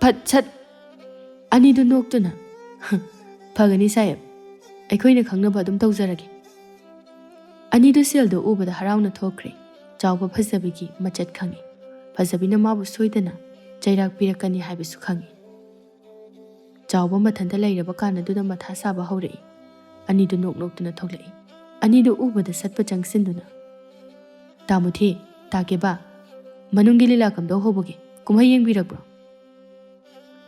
ꯐꯠ ꯁꯠ"꯫ ꯑꯅꯤꯗꯨ ꯅꯣꯛꯇꯨꯅ, "ꯐꯒꯅꯤ ꯁꯥꯍꯦꯕ, ꯑꯩꯈꯣꯏꯅ ꯈꯪꯅꯕ ꯑꯗꯨꯝ ꯇꯧꯖꯔꯒꯦ"꯫ ꯑꯅꯤꯗꯨ ꯁꯦꯜꯗꯨ ꯎꯕꯗ ꯍꯔꯥꯎꯅ ꯊꯣꯛꯈ꯭ꯔꯦ꯫ ꯆꯥꯎꯕ ꯐꯖꯕꯤꯒꯤ ꯃꯆꯠ ꯈꯪꯏ꯫ ꯐꯖꯕꯤꯅ ꯃꯥꯕꯨ ꯁꯣꯏꯗꯅ ꯆꯩꯔꯥꯛ ꯄꯤꯔꯛꯀꯅꯤ ꯍꯥꯏꯕꯁꯨ ꯈꯪꯏ꯫ ꯆꯥꯎꯕ ꯃꯊꯟꯇ ꯂꯩꯔꯕ ꯀꯥꯟ ꯑꯗꯨꯗ ꯃꯊꯥ ꯁꯥꯕ ꯍꯧꯔꯛꯏ꯫ ꯑꯅꯤꯗꯨ ꯅꯣꯛ ꯅꯣꯛꯇꯨꯅ ꯊꯣꯛꯂꯛꯏ꯫ ꯑꯅꯤꯗꯨ ꯎꯕꯗ ꯁꯠꯄ ꯆꯪꯁꯤꯟꯗꯨꯅ, "ꯇꯥ ꯃꯨꯊꯤ, ꯇꯥ ꯀꯦꯕꯥ, ꯃꯅꯨꯡꯒꯤ ꯂꯤꯂꯥ ꯀꯝꯗꯧ ꯍꯧꯕꯒꯦ? ꯀꯨꯝꯍꯩ ꯌꯦꯡꯕꯤꯔꯛꯄ꯭ꯔꯣ?"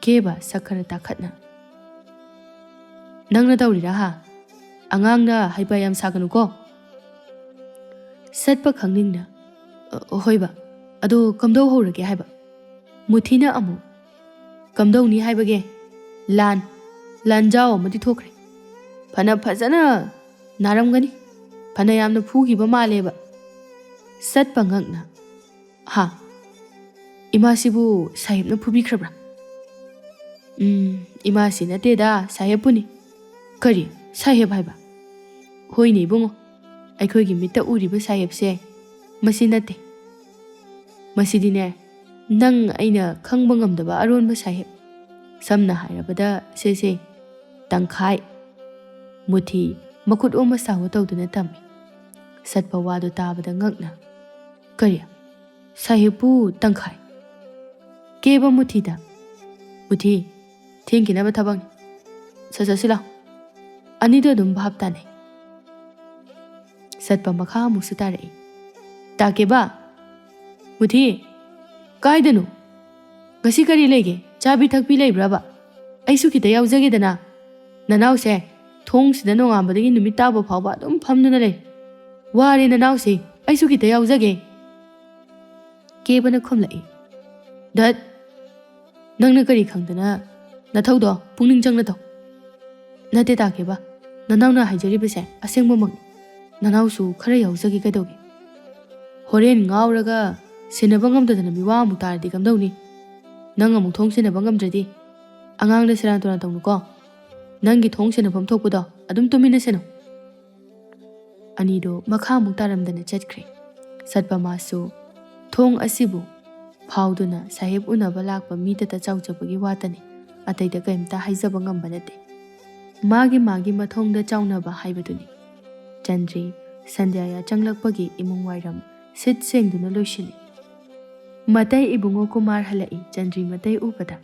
ꯀꯦꯕ ꯁꯛ ꯈꯔ ꯇꯥꯈꯠꯅ, "ꯅꯪꯅ ꯇꯧꯔꯤꯔꯥ ꯍꯥ? ꯑꯉꯥꯡꯅ ꯍꯩꯄꯥ ꯌꯥꯝ ꯁꯥꯒꯅꯨꯀꯣ"꯫ ꯁꯠꯄ ꯈꯪꯅꯤꯡꯅ, "ꯑ, ꯍꯣꯏꯕ, ꯑꯗꯣ ꯀꯝꯗꯧ ꯍꯧꯔꯒꯦ ꯍꯥꯏꯕ?" ꯃꯨꯊꯤꯅ ꯑꯃꯨꯛ, "ꯀꯝꯗꯧꯅꯤ ꯍꯥꯏꯕꯒꯦ? ꯂꯥꯟ, ꯂꯥꯟꯖꯥꯎ ꯑꯃꯗꯤ ꯊꯣꯛꯈ꯭ꯔꯦ꯫ ꯐꯅ ꯐꯖꯅ ꯅꯥꯔꯝꯒꯅꯤ꯫ ꯐꯅ ꯌꯥꯝꯅ ꯐꯨꯈꯤꯕ ꯃꯥꯜꯂꯦꯕ"꯫ ꯁꯠꯄ ꯉꯛꯅ, "ꯍꯥ? ꯏꯃꯥꯁꯤꯕꯨ ꯁꯥꯍꯦꯕꯅ ꯐꯨꯕꯤꯈ꯭ꯔꯕ꯭ꯔꯥ?" "ꯎꯝ, ꯏꯃꯥꯁꯤ ꯅꯠꯇꯦꯗ, ꯁꯥꯍꯦꯕꯄꯨꯅꯤ"꯫ "ꯀꯔꯤ? ꯁꯥꯍꯦꯕ ꯍꯥꯏꯕ?" "ꯍꯣꯏꯅꯦ ꯏꯕꯨꯡꯉꯣ, ꯑꯩꯈꯣꯏꯒꯤ ꯃꯤꯠꯇ ꯎꯔꯤꯕ ꯁꯥꯍꯦꯕꯁꯦ ꯃꯁꯤ ꯅꯠꯇꯦ꯫ ꯃꯁꯤꯗꯤꯅꯦ, ꯅꯪ ꯑꯩꯅ ꯈꯪꯕ ꯉꯝꯗꯕ ꯑꯔꯣꯟꯕ ꯁꯥꯍꯦꯕ꯫ ꯁꯝꯅ ꯍꯥꯏꯔꯕꯗ ꯁꯦ ꯁꯦ, ꯇꯪꯈꯥꯏ"꯫ ꯃꯨꯊꯤ ꯃꯈꯨꯠ ꯑꯣꯝꯃ ꯁꯥꯍꯣ ꯇꯧꯗꯨꯅ ꯇꯝꯃꯤ꯫ ꯁꯠꯄ ꯋꯥꯗꯨ ꯇꯥꯕꯗ ꯉꯛꯅ, "ꯀꯔꯤ? ꯁꯥꯍꯦꯕꯄꯨ ꯇꯪꯈꯥꯏ?" ꯀꯦꯕ ꯃꯨꯊꯤꯗ, "ꯃꯨꯊꯤ, ꯊꯦꯡꯈꯤꯅꯕ ꯊꯕꯛꯅꯤ꯫ ꯁꯠ ꯆꯠꯁꯤ ꯂꯥꯎ"꯫ ꯑꯅꯤꯗꯣ ꯑꯗꯨꯝ ꯚꯥꯞ ꯇꯥꯅꯩ꯫ ꯁꯠꯄ ꯃꯈꯥ ꯑꯃꯨꯛꯁꯨ ꯇꯥꯔꯛꯏ꯫ "ꯇꯥꯀꯦꯕ! ꯃꯨꯊꯤ! ꯀꯥꯏꯗꯅꯣ? ꯉꯁꯤ ꯀꯔꯤ ꯂꯩꯒꯦ? ꯆꯥꯕꯤ ꯊꯛꯄꯤ ꯂꯩꯕ꯭ꯔꯕ? ꯑꯩꯁꯨ ꯈꯤꯇ ꯌꯥꯎꯖꯒꯦꯗꯅ꯫ ꯅꯅꯥꯎꯁꯦ ꯊꯣꯡꯁꯤꯗ ꯅꯣꯡꯉꯥꯟꯕꯗꯒꯤ ꯅꯨꯃꯤꯠ ꯇꯥꯕ ꯐꯥꯎꯕ ꯑꯗꯨꯝ ꯐꯝꯗꯨꯅ ꯂꯩ꯫ ꯋꯥꯔꯦ ꯅꯅꯥꯎꯁꯦ, ꯑꯩꯁꯨ ꯈꯤꯇ ꯌꯥꯎꯖꯒꯦ"꯫ ꯀꯦꯕꯅ ꯈꯨꯝꯂꯛꯏ꯫ "ꯙꯠ! ꯅꯪꯅ ꯀꯔꯤ ꯈꯪꯗꯅ? ꯅꯊꯧꯗꯣ ꯄꯨꯛꯅꯤꯡ ꯆꯪꯅ ꯇꯧ"꯫ "ꯅꯠꯇꯦ ꯇꯥꯀꯦꯕ, ꯅꯅꯥꯎꯅ ꯍꯥꯏꯖꯔꯤꯕꯁꯦ ꯑꯁꯦꯡꯕꯃꯛꯅꯤ꯫ ꯅꯅꯥꯎꯁꯨ ꯈꯔ ꯌꯥꯎꯖꯒꯦ ꯀꯩꯗꯧꯒꯦ? ꯍꯣꯔꯦꯟ ꯉꯥꯎꯔꯒ ꯁꯦꯟꯅꯕ ꯉꯝꯗꯗꯅ ꯃꯤꯋꯥ ꯑꯃꯨꯛ ꯇꯥꯔꯗꯤ ꯀꯝꯗꯧꯅꯤ? ꯅꯪ ꯑꯃꯨꯛ ꯊꯣꯡ ꯁꯦꯟꯅꯕ ꯉꯝꯗ꯭ꯔꯗꯤ? ꯑꯉꯥꯡꯗ ꯁꯦꯔꯥꯟ ꯇꯨꯔꯥꯟ ꯇꯧꯅꯨꯀꯣ꯫ ꯅꯪꯒꯤ ꯊꯣꯡ ꯁꯦꯟꯅꯐꯝ ꯊꯣꯛꯄꯗꯣ ꯑꯗꯨꯝ ꯇꯨꯃꯤꯟꯅ ꯁꯦꯟꯅꯧ"꯫ ꯑꯅꯤꯗꯨ ꯃꯈꯥ ꯑꯃꯨꯛ ꯇꯥꯔꯝꯗꯅ ꯆꯠꯈ꯭ꯔꯦ꯫ ꯁꯠꯄꯃꯥꯁꯨ ꯊꯣꯡ ꯑꯁꯤꯕꯨ ꯐꯥꯎꯗꯨꯅ ꯁꯥꯍꯦꯕ ꯎꯅꯕ ꯂꯥꯛꯄ ꯃꯤꯗꯇ ꯆꯥꯎꯖꯕꯒꯤ ꯋꯥꯇꯅꯤ, ꯑꯇꯩꯗ ꯀꯔꯤꯝꯇ ꯍꯥꯏꯖꯕ ꯉꯝꯕ ꯅꯠꯇꯦ꯫ ꯃꯥꯒꯤ ꯃꯥꯒꯤ ꯃꯊꯣꯡꯗ ꯆꯥꯎꯅꯕ ꯍꯥꯏꯕꯗꯨꯅꯤ꯫ ꯆꯟꯗ꯭ꯔꯤ ꯁꯟꯙ꯭ꯌꯥ ꯌꯥꯆꯪꯂꯛꯄꯒꯤ ꯏꯃꯨꯡ ꯋꯥꯏꯔꯝ ꯁꯤꯠ ꯁꯦꯡꯗꯨꯅ ꯂꯣꯏꯁꯤꯜꯂꯤ꯫ ꯃꯇꯩ ꯏꯕꯨꯡꯉꯣ ꯀꯨꯃꯥꯔ ꯍꯜꯂꯛꯏ꯫ ꯆꯟꯗ꯭ꯔꯤ ꯃꯇꯩ ꯎꯕꯗ,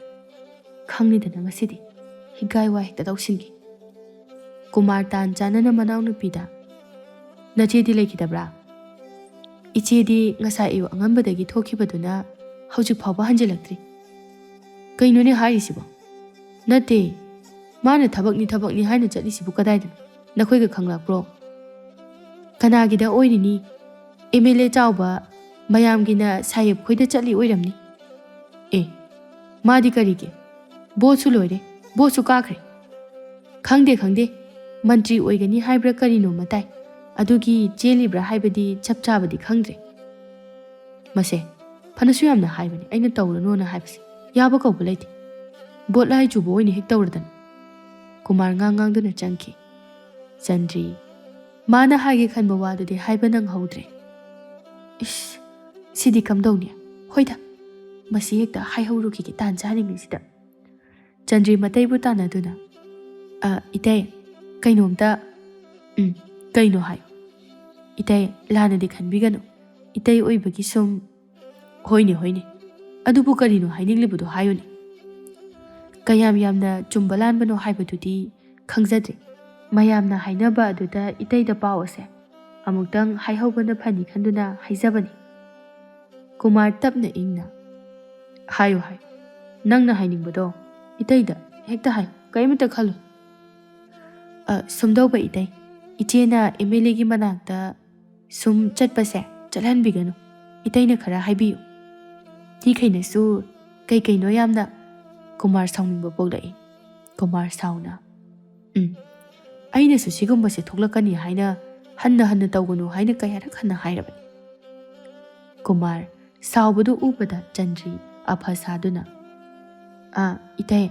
"ꯈꯪꯅꯤꯗꯅ ꯉꯁꯤꯗꯤ ꯍꯤꯒꯥꯏ ꯋꯥ ꯍꯦꯛꯇ ꯇꯧꯁꯤꯟꯒꯦ"꯫ ꯀꯨꯃꯥꯔ ꯇꯥꯟ ꯆꯥꯅꯅ ꯃꯅꯥꯎꯅꯨꯄꯤꯗ, "ꯅꯆꯦꯗꯤ ꯂꯩꯈꯤꯗꯕ꯭ꯔꯥ?" "ꯏꯆꯦꯗꯤ ꯉꯁꯥꯏ ꯑꯌꯨꯛ ꯑꯉꯟꯕꯗꯒꯤ ꯊꯣꯛꯈꯤꯕꯗꯨꯅ ꯍꯧꯖꯤꯛ ꯐꯥꯎꯕ ꯍꯟꯖꯤꯜꯂꯛꯇ꯭ꯔꯤ"꯫ "ꯀꯩꯅꯣꯅꯦ ꯍꯥꯏꯔꯤꯁꯤꯕꯣ?" "ꯅꯠꯇꯦ, ꯃꯥꯅ ꯊꯕꯛꯅꯤ ꯊꯕꯛꯅꯤ ꯍꯥꯏꯅ ꯆꯠꯂꯤꯁꯤꯕꯨ ꯀꯗꯥꯏꯗꯅꯣ? ꯅꯈꯣꯏꯒ ꯈꯪꯂꯛꯄ꯭ꯔꯣ?" "ꯀꯅꯥꯒꯤꯗ ꯑꯣꯏꯔꯤꯅꯤ? ꯑꯦꯝ ꯑꯦꯜ ꯑꯦ ꯆꯥꯎꯕ, ꯃꯌꯥꯝꯒꯤꯅ ꯁꯥꯍꯦꯕ ꯈꯣꯏꯗ ꯆꯠꯂꯤ ꯑꯣꯏꯔꯝꯅꯤ꯫" "ꯑꯦ, ꯃꯥꯗꯤ ꯀꯔꯤꯒꯤ? ꯚꯣꯠꯁꯨ ꯂꯣꯏꯔꯦ, ꯚꯣꯠꯁꯨ ꯀꯥꯈ꯭ꯔꯦ꯫" "ꯈꯪꯗꯦ, ꯈꯪꯗꯦ, ꯃꯟꯇ꯭ꯔꯤ ꯑꯣꯏꯒꯅꯤ ꯍꯥꯏꯕ꯭ꯔꯥ ꯀꯔꯤꯅꯣꯃ ꯇꯥꯏ, ꯑꯗꯨꯒꯤ ꯆꯦꯜꯂꯤꯕ꯭ꯔꯥ ꯍꯥꯏꯕꯗꯤ ꯆꯞ ꯆꯥꯕꯗꯤ ꯈꯪꯗ꯭ꯔꯦ꯫" "ꯃꯁꯦ, ꯐꯅꯁꯨ ꯌꯥꯝꯅ ꯍꯥꯏꯕꯅꯤ ꯑꯩꯅ ꯇꯧꯔꯅꯣꯅ ꯍꯥꯏꯕꯁꯦ, ꯌꯥꯕ ꯀꯧꯕ ꯂꯩꯇꯦ꯫ ꯚꯣꯠ ꯂꯥꯏ ꯆꯨꯕ ꯑꯣꯏꯅ ꯍꯦꯛ ꯇꯧꯔꯗꯅ꯫" ꯀꯨꯃꯥꯔ ꯉꯥꯡ ꯉꯥꯡꯗꯨꯅ ꯆꯪꯈꯤ꯫ ꯆꯟꯗ꯭ꯔꯤ, ꯃꯥꯅ ꯍꯥꯏꯒꯦ ꯈꯟꯕ ꯋꯥꯗꯨꯗꯤ ꯍꯥꯏꯕ ꯅꯪꯍꯧꯗ꯭ꯔꯦ꯫ "ꯏꯁ, ꯁꯤꯗꯤ ꯀꯝꯗꯧꯅꯤ? ꯍꯣꯏꯗ, ꯃꯁꯤ ꯍꯦꯛꯇ ꯍꯥꯏꯍꯧꯔꯨꯈꯤꯒꯦ ꯇꯥꯟ ꯆꯥꯔꯤꯉꯩꯁꯤꯗ꯫" ꯆꯟꯗ꯭ꯔꯤ ꯃꯇꯩꯕꯨ ꯇꯥꯟꯅꯗꯨꯅ, "ꯑ, ꯏꯇꯩ, ꯀꯩꯅꯣꯝꯇ꯫" "ꯎꯝ, ꯀꯩꯅꯣ ꯍꯥꯏ꯫" "ꯏꯇꯩ, ꯂꯥꯟꯅꯗꯤ ꯈꯟꯕꯤꯒꯅꯨ꯫ ꯏꯇꯩ ꯑꯣꯏꯕꯒꯤ ꯁꯨꯝ꯫" "ꯍꯣꯏꯅꯦ, ꯍꯣꯏꯅꯦ꯫ ꯑꯗꯨꯕꯨ ꯀꯔꯤꯅꯣ ꯍꯥꯏꯅꯤꯡꯂꯤꯕꯗꯣ ꯍꯥꯏꯌꯨꯅꯦ꯫" "ꯀꯌꯥꯝ ꯌꯥꯝꯅ ꯆꯨꯝꯕ ꯂꯥꯟꯕꯅꯣ ꯍꯥꯏꯕꯗꯨꯗꯤ ꯈꯪꯖꯗ꯭ꯔꯦ꯫ ꯃꯌꯥꯝꯅ ꯍꯥꯏꯅꯕ ꯑꯗꯨꯗ ꯏꯇꯩꯗ ꯄꯥꯎ ꯑꯁꯦ ꯑꯃꯨꯛꯇꯪ ꯍꯥꯏꯍꯧꯕꯅ ꯐꯅꯤ ꯈꯟꯗꯨꯅ ꯍꯥꯏꯖꯕꯅꯤ꯫" ꯀꯨꯃꯥꯔ ꯇꯞꯅ ꯏꯪꯅ, "ꯍꯥꯏꯌꯨ, ꯍꯥꯏꯌꯨ꯫ ꯅꯪꯅ ꯍꯥꯏꯅꯤꯡꯕꯗꯣ ꯏꯇꯩꯗ ꯍꯦꯛꯇ ꯍꯥꯏꯌꯨ, ꯀꯔꯤꯃꯇ ꯈꯜꯂꯨ꯫" "ꯑ, ꯁꯨꯝꯗꯧꯕ ꯏꯇꯩ, ꯏꯆꯦꯅ ꯑꯦꯝ ꯑꯦꯜ ꯑꯦꯒꯤ ꯃꯅꯥꯛꯇ ꯁꯨꯝ ꯆꯠꯄꯁꯦ ꯆꯠꯍꯟꯕꯤꯒꯅꯨ꯫ ꯏꯇꯩꯅ ꯈꯔ ꯍꯥꯏꯕꯤꯌꯨ꯫" ꯃꯤꯈꯩꯅꯁꯨ ꯀꯩ ꯀꯩꯅꯣ ꯌꯥꯝꯅ꯫ ꯀꯨꯃꯥꯔ ꯁꯥꯎꯅꯤꯡꯕ ꯄꯣꯛꯂꯛꯏ꯫ ꯀꯨꯃꯥꯔ ꯁꯥꯎꯅ, "ꯎꯝ, ꯑꯩꯅꯁꯨ ꯁꯤꯒꯨꯝꯕꯁꯦ ꯊꯣꯛꯂꯛꯀꯅꯤ ꯍꯥꯏꯅ ꯍꯟꯅ ꯍꯟꯅ ꯇꯧꯒꯅꯨ ꯍꯥꯏꯅ ꯀꯌꯥꯔꯛ ꯍꯟꯅ ꯍꯥꯏꯔꯕꯅꯤ꯫" ꯀꯨꯃꯥꯔ ꯁꯥꯎꯕꯗꯨ ꯎꯕꯗ ꯆꯟꯗ꯭ꯔꯤ ꯑꯐ ꯁꯥꯗꯨꯅ, "ꯑꯥ, ꯏꯇꯩ,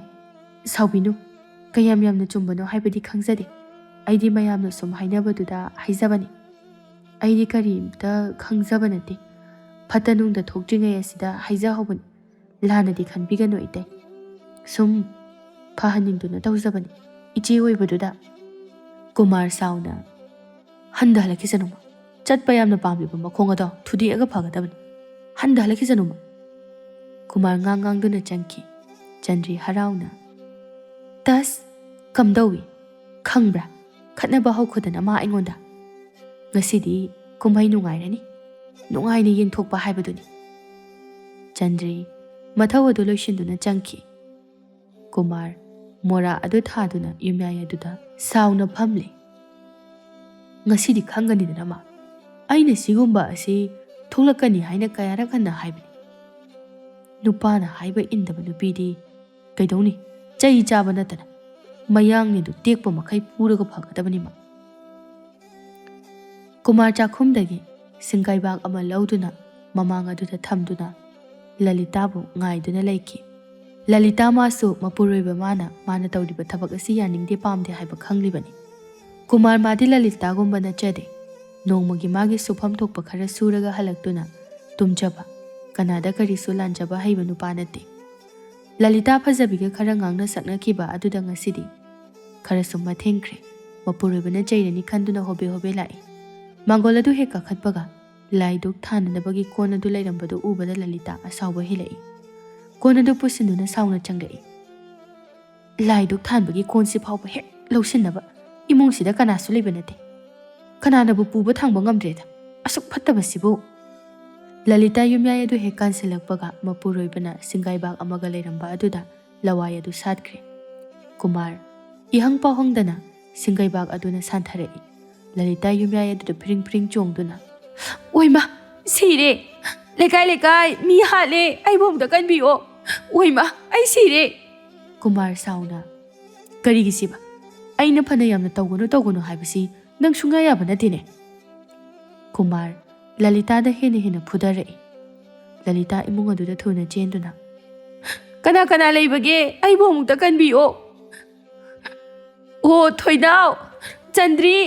ꯁꯥꯎꯕꯤꯅꯨ꯫ ꯀꯌꯥꯝ ꯌꯥꯝꯅ ꯆꯨꯝꯕꯅꯣ ꯍꯥꯏꯕꯗꯤ ꯈꯪꯖꯗꯦ꯫ ꯑꯩꯗꯤ ꯃꯌꯥꯝꯅ ꯁꯨꯝ ꯍꯥꯏꯅꯕꯗꯨꯗ ꯍꯥꯏꯖꯕꯅꯤ꯫ ꯑꯩꯗꯤ ꯀꯔꯤꯝꯇ ꯈꯪꯖꯕ ꯅꯠꯇꯦ꯫ ꯐꯠꯇ ꯅꯨꯡꯗ ꯊꯣꯛꯇ꯭ꯔꯤꯉꯩ ꯑꯁꯤꯗ ꯍꯥꯏꯖꯍꯧꯕꯅꯤ꯫ ꯂꯥꯟꯅꯗꯤ ꯈꯟꯕꯤꯒꯅꯨ ꯏꯇꯩ꯫ ꯁꯨꯝ ꯐꯍꯟꯅꯤꯡꯗꯨꯅ ꯇꯧꯖꯕꯅꯤ ꯏꯆꯦ ꯑꯣꯏꯕꯗꯨꯗ꯫" ꯀꯨꯃꯥꯔ ꯁꯥꯎꯅ, "ꯍꯟꯗ ꯍꯜꯂꯛꯈꯤꯁꯅꯨꯃ꯫ ꯆꯠꯄ ꯌꯥꯝꯅ ꯄꯥꯝꯂꯤꯕ ꯃꯈꯣꯡ ꯑꯗꯣ ꯊꯨꯗꯦꯛꯑꯒ ꯐꯒꯗꯕꯅꯤ꯫ ꯍꯟꯗ ꯍꯜꯂꯛꯈꯤꯁꯅꯨꯃ꯫" ꯀꯨꯃꯥꯔ ꯉꯥꯡ ꯉꯥꯡꯗꯨꯅ ꯆꯪꯈꯤ꯫ ꯆꯟꯗ꯭ꯔꯤ ꯍꯔꯥꯎꯅ, "ꯇꯁ, ꯀꯝꯗꯧꯏ? ꯈꯪꯕ꯭ꯔꯥ? ꯈꯠꯅꯕ ꯍꯧꯈꯣꯗꯅ ꯃꯥ ꯑꯩꯉꯣꯟꯗ꯫ ꯉꯁꯤꯗꯤ ꯀꯨꯝꯍꯩ ꯅꯨꯡꯉꯥꯏꯔꯅꯤ꯫ ꯅꯨꯡꯉꯥꯏꯅ ꯌꯦꯡꯊꯣꯛꯄ ꯍꯥꯏꯕꯗꯨꯅꯤ꯫" ꯆꯟꯗ꯭ꯔꯤ ꯃꯊꯧ ꯑꯗꯨ ꯂꯣꯏꯁꯤꯟꯗꯨꯅ ꯆꯪꯈꯤ꯫ ꯀꯨꯃꯥꯔ ꯃꯣꯔꯥ ꯑꯗꯨ ꯊꯥꯗꯨꯅ ꯌꯨꯝꯌꯥꯏ ꯑꯗꯨꯗ ꯁꯥꯎꯅ ꯐꯝꯂꯤ꯫ "ꯉꯁꯤꯗꯤ ꯈꯪꯒꯅꯤꯗꯅ ꯃꯥ꯫ ꯑꯩꯅ ꯁꯤꯒꯨꯝꯕ ꯑꯁꯤ ꯊꯣꯛꯂꯛꯀꯅꯤ ꯍꯥꯏꯅ ꯀꯌꯥꯔꯛ ꯍꯟꯅ ꯍꯥꯏꯕꯅꯤ꯫ ꯅꯨꯄꯥꯅ ꯍꯥꯏꯕ ꯏꯟꯗꯕ ꯅꯨꯄꯤꯗꯤ ꯀꯩꯗꯧꯅꯤ, ꯆꯩ ꯆꯥꯕ ꯅꯠꯇꯅ ꯃꯌꯥꯡꯅꯦꯗꯨ ꯇꯦꯛꯄ ꯃꯈꯩ ꯄꯨꯔꯒ ꯐꯒꯗꯕꯅꯤ ꯃꯥ꯫" ꯀꯨꯃꯥꯔ ꯆꯥꯛꯈꯨꯝꯗꯒꯤ ꯁꯤꯡꯒꯩꯕꯥꯛ ꯑꯃ ꯂꯧꯗꯨꯅ ꯃꯃꯥꯡ ꯑꯗꯨꯗ ꯊꯝꯗꯨꯅ ꯂꯂꯤꯇꯥꯕꯨ ꯉꯥꯏꯗꯨꯅ ꯂꯩꯈꯤ꯫ ꯂꯂꯤꯇꯥ ꯃꯥꯁꯨ ꯃꯄꯨꯔꯣꯏꯕ ꯃꯥꯅ, ꯃꯥꯅ ꯇꯧꯔꯤꯕ ꯊꯕꯛ ꯑꯁꯤ ꯌꯥꯅꯤꯡꯗꯦ ꯄꯥꯝꯗꯦ ꯍꯥꯏꯕ ꯈꯪꯂꯤꯕꯅꯤ꯫ ꯀꯨꯃꯥꯔ ꯃꯥꯗꯤ ꯂꯂꯤꯇꯥꯒꯨꯝꯕ ꯅꯠꯆꯗꯦ꯫ ꯅꯣꯡꯃꯒꯤ ꯃꯥꯒꯤ ꯁꯨꯐꯝ ꯊꯣꯛꯄ ꯈꯔ ꯁꯨꯔꯒ ꯍꯜꯂꯛꯇꯨꯅ ꯇꯨꯝꯖꯕ, ꯀꯅꯥꯗ ꯀꯔꯤꯁꯨ ꯂꯥꯟꯖꯕ ꯍꯩꯕ ꯅꯨꯄꯥ ꯅꯠꯇꯦ꯫ ꯂꯂꯤꯇꯥ ꯐꯖꯕꯤꯒ ꯈꯔ ꯉꯥꯡꯅ ꯁꯛꯅꯈꯤꯕ ꯑꯗꯨꯗ ꯉꯁꯤꯗꯤ ꯈꯔꯁꯨ ꯃꯊꯦꯡꯈ꯭ꯔꯦ꯫ ꯃꯄꯨꯔꯣꯏꯕꯅ ꯆꯩꯔꯅꯤ ꯈꯟꯗꯨꯅ ꯍꯣꯕꯦ ꯍꯣꯕꯦ ꯂꯥꯛꯏ꯫ ꯃꯥꯡꯒꯣꯜ ꯑꯗꯨ ꯍꯦꯛ ꯀꯥꯈꯠꯄꯒ ꯂꯥꯏꯗꯨꯛ ꯊꯥꯅꯅꯕꯒꯤ ꯀꯣꯟ ꯑꯗꯨ ꯂꯩꯔꯝꯕꯗꯨ ꯎꯕꯗ ꯂꯂꯤꯇꯥ ꯑꯁꯥꯎꯕ ꯍꯦꯜꯂꯛꯏ꯫ ꯀꯣꯟ ꯑꯗꯨ ꯄꯨꯁꯤꯟꯗꯨꯅ ꯁꯥꯎꯅ ꯆꯪꯂꯛꯏ꯫ "ꯂꯥꯏꯗꯨꯛ ꯊꯥꯟꯕꯒꯤ ꯀꯣꯟꯁꯤ ꯐꯥꯎꯕ ꯍꯦꯛ ꯂꯧꯁꯤꯟꯅꯕ ꯏꯃꯨꯡꯁꯤꯗ ꯀꯅꯥꯁꯨ ꯂꯩꯕ ꯅꯠꯇꯦ꯫ ꯀꯅꯥꯅꯕꯨ ꯄꯨꯕ ꯊꯥꯡꯕ ꯉꯝꯗ꯭ꯔꯦꯗ, ꯑꯁꯨꯛ ꯐꯠꯇꯕꯁꯤꯕꯨ!" ꯂꯂꯤꯇꯥ ꯌꯨꯝꯌꯥꯏ ꯑꯗꯨ ꯍꯦꯛ ꯀꯥꯟꯁꯤꯜꯂꯛꯄꯒ ꯃꯄꯨꯔꯣꯏꯕꯅ ꯁꯤꯡꯒꯥꯏꯕꯥꯛ ꯑꯃꯒ ꯂꯩꯔꯝꯕ ꯑꯗꯨꯗ ꯂꯋꯥꯏ ꯑꯗꯨ ꯁꯥꯠꯈ꯭ꯔꯦ꯫ ꯀꯨꯃꯥꯔ ꯏꯍꯪ ꯄꯥꯎꯍꯪꯗꯅ ꯁꯤꯡꯒꯩꯕꯥꯛ ꯑꯗꯨꯅ ꯁꯥꯟꯊꯔꯛꯏ꯫ ꯂꯂꯤꯇꯥ ꯌꯨꯝꯌꯥꯏ ꯑꯗꯨꯗ ꯐꯤꯔꯤꯡ ꯐꯤꯔꯤꯡ ꯆꯣꯡꯗꯨꯅ, "ꯑꯣꯏꯃ, ꯁꯤꯔꯦ! ꯂꯩꯀꯥꯏ ꯂꯩꯀꯥꯏ ꯃꯤ ꯍꯥꯠꯂꯦ! ꯑꯩꯕꯨ ꯑꯃꯨꯛꯇ ꯀꯟꯕꯤꯌꯣ! ꯑꯣꯏꯃ, ꯑꯩ ꯁꯤꯔꯦ!" ꯀꯨꯃꯥꯔ ꯁꯥꯎꯅ, "ꯀꯔꯤꯒꯤ ꯁꯤꯕ? ꯑꯩꯅ ꯐꯅ ꯌꯥꯝꯅ ꯇꯧꯒꯅꯨ ꯇꯧꯒꯅꯨ ꯍꯥꯏꯕꯁꯤ ꯅꯪ ꯁꯨꯡꯌꯥ ꯌꯥꯕ ꯅꯠꯇꯦꯅꯦ꯫" ꯀꯨꯃꯥꯔ ꯂꯂꯤꯇꯥꯗ ꯍꯦꯟꯅ ꯍꯦꯟꯅ ꯐꯨꯗꯔꯛꯏ꯫ ꯂꯂꯤꯇꯥ ꯏꯃꯨꯡ ꯑꯗꯨꯗ ꯊꯨꯅ ꯆꯦꯟꯗꯨꯅ, "ꯀꯅꯥ ꯀꯅꯥ ꯂꯩꯕꯒꯦ? ꯑꯩꯕꯨ ꯑꯃꯨꯛꯇ ꯀꯟꯕꯤꯌꯣ! ꯑꯣ ꯊꯣꯏꯅꯥꯎ, ꯆꯟꯗ꯭ꯔꯤ,